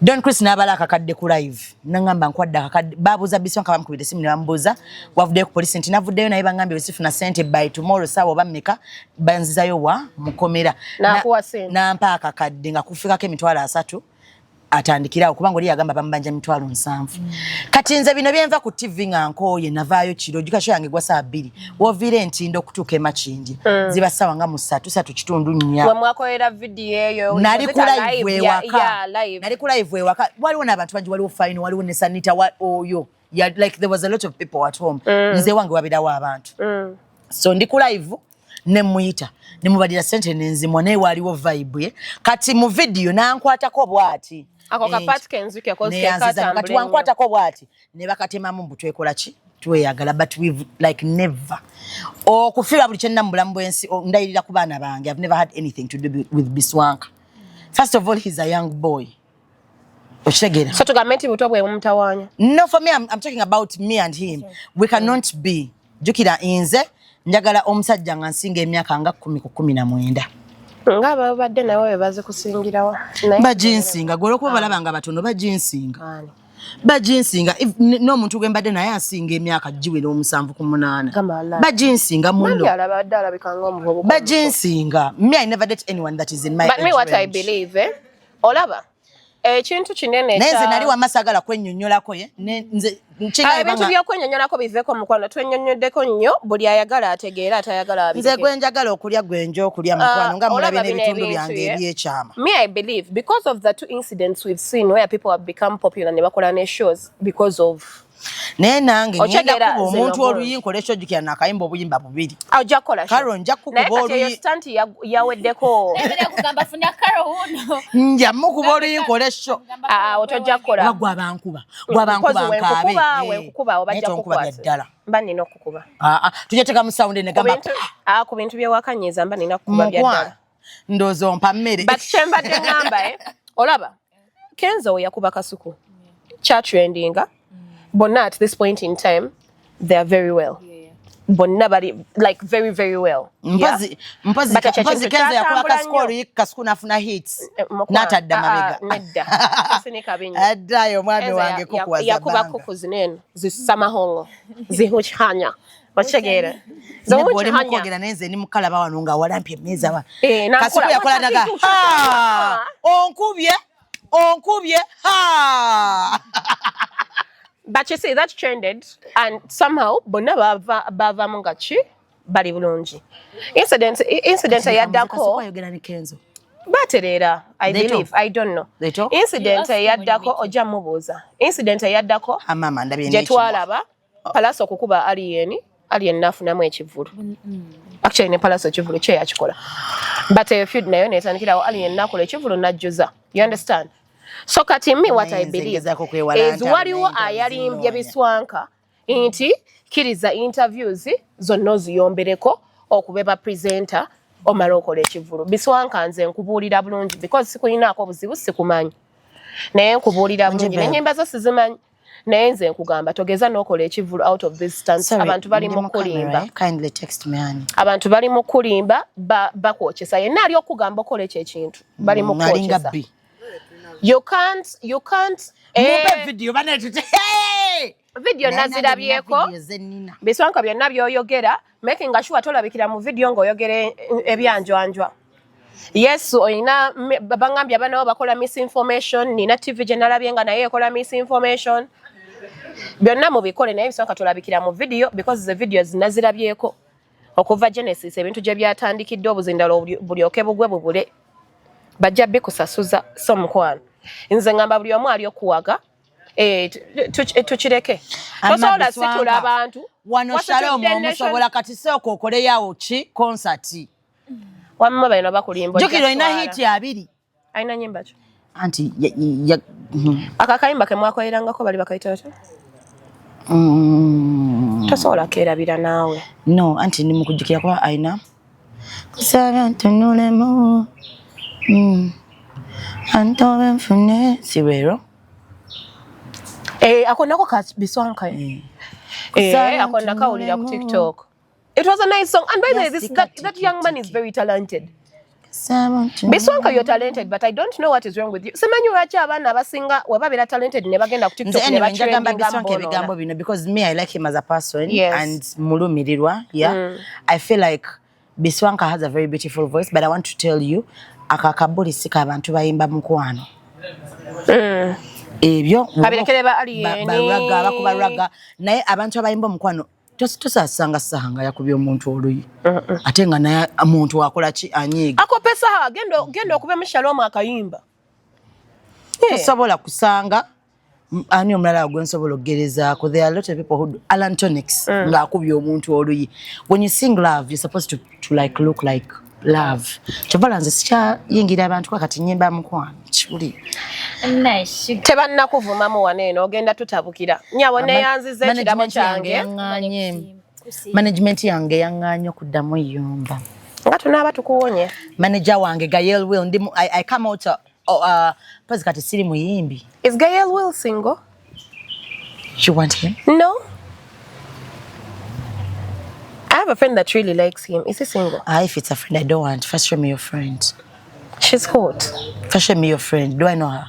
S2: Don Chris n'abala akakadde ku live, nangamba nkwadde akakadde. Babuuza Biswanka, bamukubira esimu ne bamubuuza wavuddeyo ku polisi, nti navuddeyo naye bangambye wesifuna sente by tomorrow saawa oba mmeka banzizayo wa mukomera.
S1: N'akuwa ssente.
S2: Nampa akakadde nga kufikako 30,000 atandikirawo, kubanga oli yagamba bamubanja 70,000. Kati nze bino byenva ku TV nga nkooye, navaayo kiro jukasho yange gwa saa 2, woviira entindo okutuuka emakindi ziba ssaawa nga mu 3, 3 kitundu, 4.
S1: We mwakolera video eyo.
S2: Nali ku live ewaka.
S1: Yeah, live.
S2: Nali ku live ewaka, waliwo n'abantu bangi, waliwo Fine, waliwo ne Sanita oyo. Yeah, like there was a lot of people at home. Nze wange wabirawo abantu. So ndi ku live nemuyita, nemubalira sente nenzimwa, naye waliwo vibe ye. Kati mu video nankwatako bwati.
S1: Ako kapati kenzuke kozi.
S2: Neyanziza. Kati wankwatako bwati ne bakatemamu mbu twekola ki, tweyagala, but we've like never okufiirwa buli kyenna mu bulamu bw'ensi. Ndayirira ku baana bange, I've never had anything to do with Biswanka. First of all, he's a young boy, okitegeera?
S1: So tugambe nti buto bwe bumutawaanya?
S2: No, for me, I'm talking about me and him, we cannot be. Jjukira nze njagala omusajja nga nsinga emyaka nga 10 ku 19.
S1: Nga babadde nawe bwe bazikusingirawa. Naye-
S2: Baginsinga gwe, olwokuba balaba nga batono, baginsinga.
S1: Ani?
S2: Baginsinga. N'omuntu gwe mbadde naye asinga emyaka giwera omusanvu ku munaana.
S1: Gamba Allah.
S2: Baginsinga muno.
S1: Mami alabadde alabika ng'omuvubuka.
S2: Baginsinga. Me, I never date anyone that is in my
S1: But me,
S2: age
S1: what I
S2: range.
S1: believe, eh? Olaba. Ekintu kinene.
S2: Naye nze nali wamma saagala kwennyonnyolako ye nze.
S1: Ebintu by'okwennyonnyolako biveeko, mukwano. Twennyonnyoddeko nnyo. Buli ayagala ategeera, atayagala.
S2: Nze gwe njagala okulya, gwe nja okulya, mukwano, nga mulabye n'ebitundu byange ebyekyama.
S1: Me, I believe because of the two incidents we've seen where people have become popular ne bakola ne shows because of
S2: Naye nange ngenda kuba omuntu oluyi nkola ekyojjukira nakayimba obuyimba bubiri.
S1: Ojja kukola.
S2: Karo, nja kukuba oluyi.
S1: Stunt yaweddeko.
S2: Nja mukuba oluyi nkole show.
S1: Awo tojja kukola.
S2: Gwabankuba, gwabankuba nkaabe.
S1: Wenkukuba bajja kukwata
S2: ddala.
S1: Mba nina okukuba.
S2: Tujja teeka mu sound negamba.
S1: Ku bintu byewakanyiza mba nina kukuba bya ddala.
S2: Ndowooza ompa mmere.
S1: But kyembadde ŋŋamba, olaba Kenzo we yakuba Kasuku kyatrendinga. Bonna at this point in time they are very well, bonna bali like very very well.
S2: Mpozi mpozi Kenzo yakuba Kasuku oluyi, Kasuku nafuna hits n'atadda mabega.
S1: Nedda, sinika binyo.
S2: Addayo omwami wange kukuwaza.
S1: Yakuba kuku zineno zisamahongo zihuchanya, okitegeera?
S2: Oli mukwogera naye nze ndi mukalaba wano nga walampye emmeeza wa Kasuku yakola naga onkubye, onkubye.
S1: But you see that trended and somehow bonna bavaamu nga ki bali bulungi. Incident eyaddako batereera, I believe, I don't know. Incident eyaddako ojja mubuuza. Incident eyaddako gye twalaba Palaso okukuba Alien, Alien nafunamu ekivulu. Actually ne Palaso ekivulu kye yakikola, but a feud nayo netandikirawo. Alien nakola ekivulu najjuza, you understand? So kati me, what I believe is waliwo ayalimbye Biswanka nti kkiriza interviews zonna oziyombereko okube ba presenter omala okola ekivulu. Biswanka, nze nkubuulira bulungi because sikulinaako buzibu, sikumanyi, naye nkubuulira bulungi nenyimba zo sizimanyi, naye nze nkugamba togeza n'okola ekivulu out of this stance. Abantu bali mu kulimba, abantu bali mu kulimba, bakwokyesa. Yenna ali okugamba okola ekyo ekintu, bali mu kwokyesa. You can't, you can't.
S2: Video.
S1: Video nazirabyeko. Biswanka, byonna by'oyogera, making sure tolabikira mu video ng'oyogera ebyanjwanjwa. Yes, olina bangambye abaana bo bakola misinformation. Nina TV gye nalabye nga naye ekola misinformation. Byonna mubikole, naye biswanka tolabikira mu video because the videos nazirabyeko okuva Genesis ebintu gye byatandikidde, obuzindalo bulyoke bugwe bubule, bajja bikusasuza. So mukwano, nze ngamba buli omu ali okuwaga, tukireke, tosobola situla abantu.
S2: Wano Shalom omusobola. Kati sooka okoleyawo ki concert.
S1: Wamma balina bakulimba.
S2: Jjukira olina hit 20.
S1: Alina nyimba ki?
S2: Anti
S1: Ako akayimba ke mwakolerangako bali bakayita batya? Tosobola keerabira naawe.
S2: No, anti ndi mukujjukira kuba alina kusaba ntunulemu antobe nfune si lwero.
S1: Eh, ako nako ka Biswanka. Eh, ako nakawulira ku TikTok. It was a nice song. And by the way, that young man is very talented. Biswanka, you're talented, but I don't know what is wrong with you. Simanyi lwaki abaana abasinga we babeera talented ne bagenda ku TikTok ne
S2: batrendinga. Biswanka ebigambo bino because me, I like him as a person. And mulumirirwa, yeah. I feel like Biswanka has a very beautiful voice, but I want to tell you, akakabuli si abantu bayimba mukwano. Ebyo
S1: abirekere ba Alien.
S2: Ba bakuba ragga, naye abantu abayimba omukwano tosasanga saha nga yakubye omuntu oluyi, ate nga naye muntu akola ki, anyiiga.
S1: Akope saha, genda genda okubemu Shalom akayimba.
S2: Tosobola kusanga ani omulala gwe nsobola okugerezaako. There are a lot of people who do. Alan Tonics ng'akubye omuntu oluyi. When you sing love, you're supposed to like look like love. Kyova nze sikyayingira abantu kwa kati nyimba mukwano kibuli.
S1: Tebannakuvumamu wano eno, ogenda tutabukira nyawo. Neyanziza ekirabo kyange.
S2: Management yange yaŋŋaanye okuddamu eyumba.
S1: Nga tunaaba tukuwonye.
S2: Manager wange Gael Will, ndi I come out pozi kati siri muyimbi.
S1: Is Gael Will single?
S2: You want him?
S1: No, I have a friend that really likes him. Is he single?
S2: Ah, if it's a friend, I don't want. First show me your friend.
S1: She's hot.
S2: First show me your friend. Do I know her?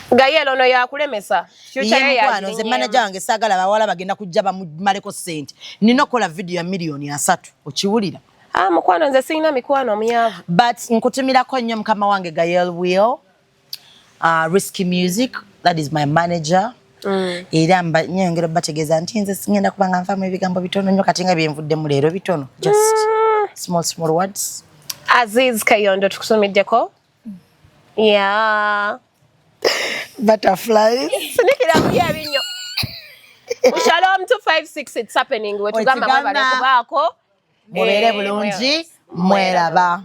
S1: Gael ono yakulemesa.
S2: Future ye mukwano, nze manager wange saagala bawala bagenda kujja bamumaleko ssente. Nina okukola video ya 3 miliyoni, okiwulira?
S1: Ah, mukwano, nze sirina mikwano omyavu.
S2: But nkutumirako nnyo mukama wange Gael Will. Risky Music, that is my manager. Era nyongera bategeeza nti nze singenda kubanga nfamu ebigambo bitono nnyo, kati nga byenvuddemu leero bitono, just small small words.
S1: Aziz Kayondo, tukusumiddeko ya
S2: Butterflies.
S1: Sinikiramu ebinnyo. Shalom 256, it's happening. Wetugamba
S2: Wetugamba.
S1: mwebale kubaako.
S2: Mubeere bulungi, mweraba.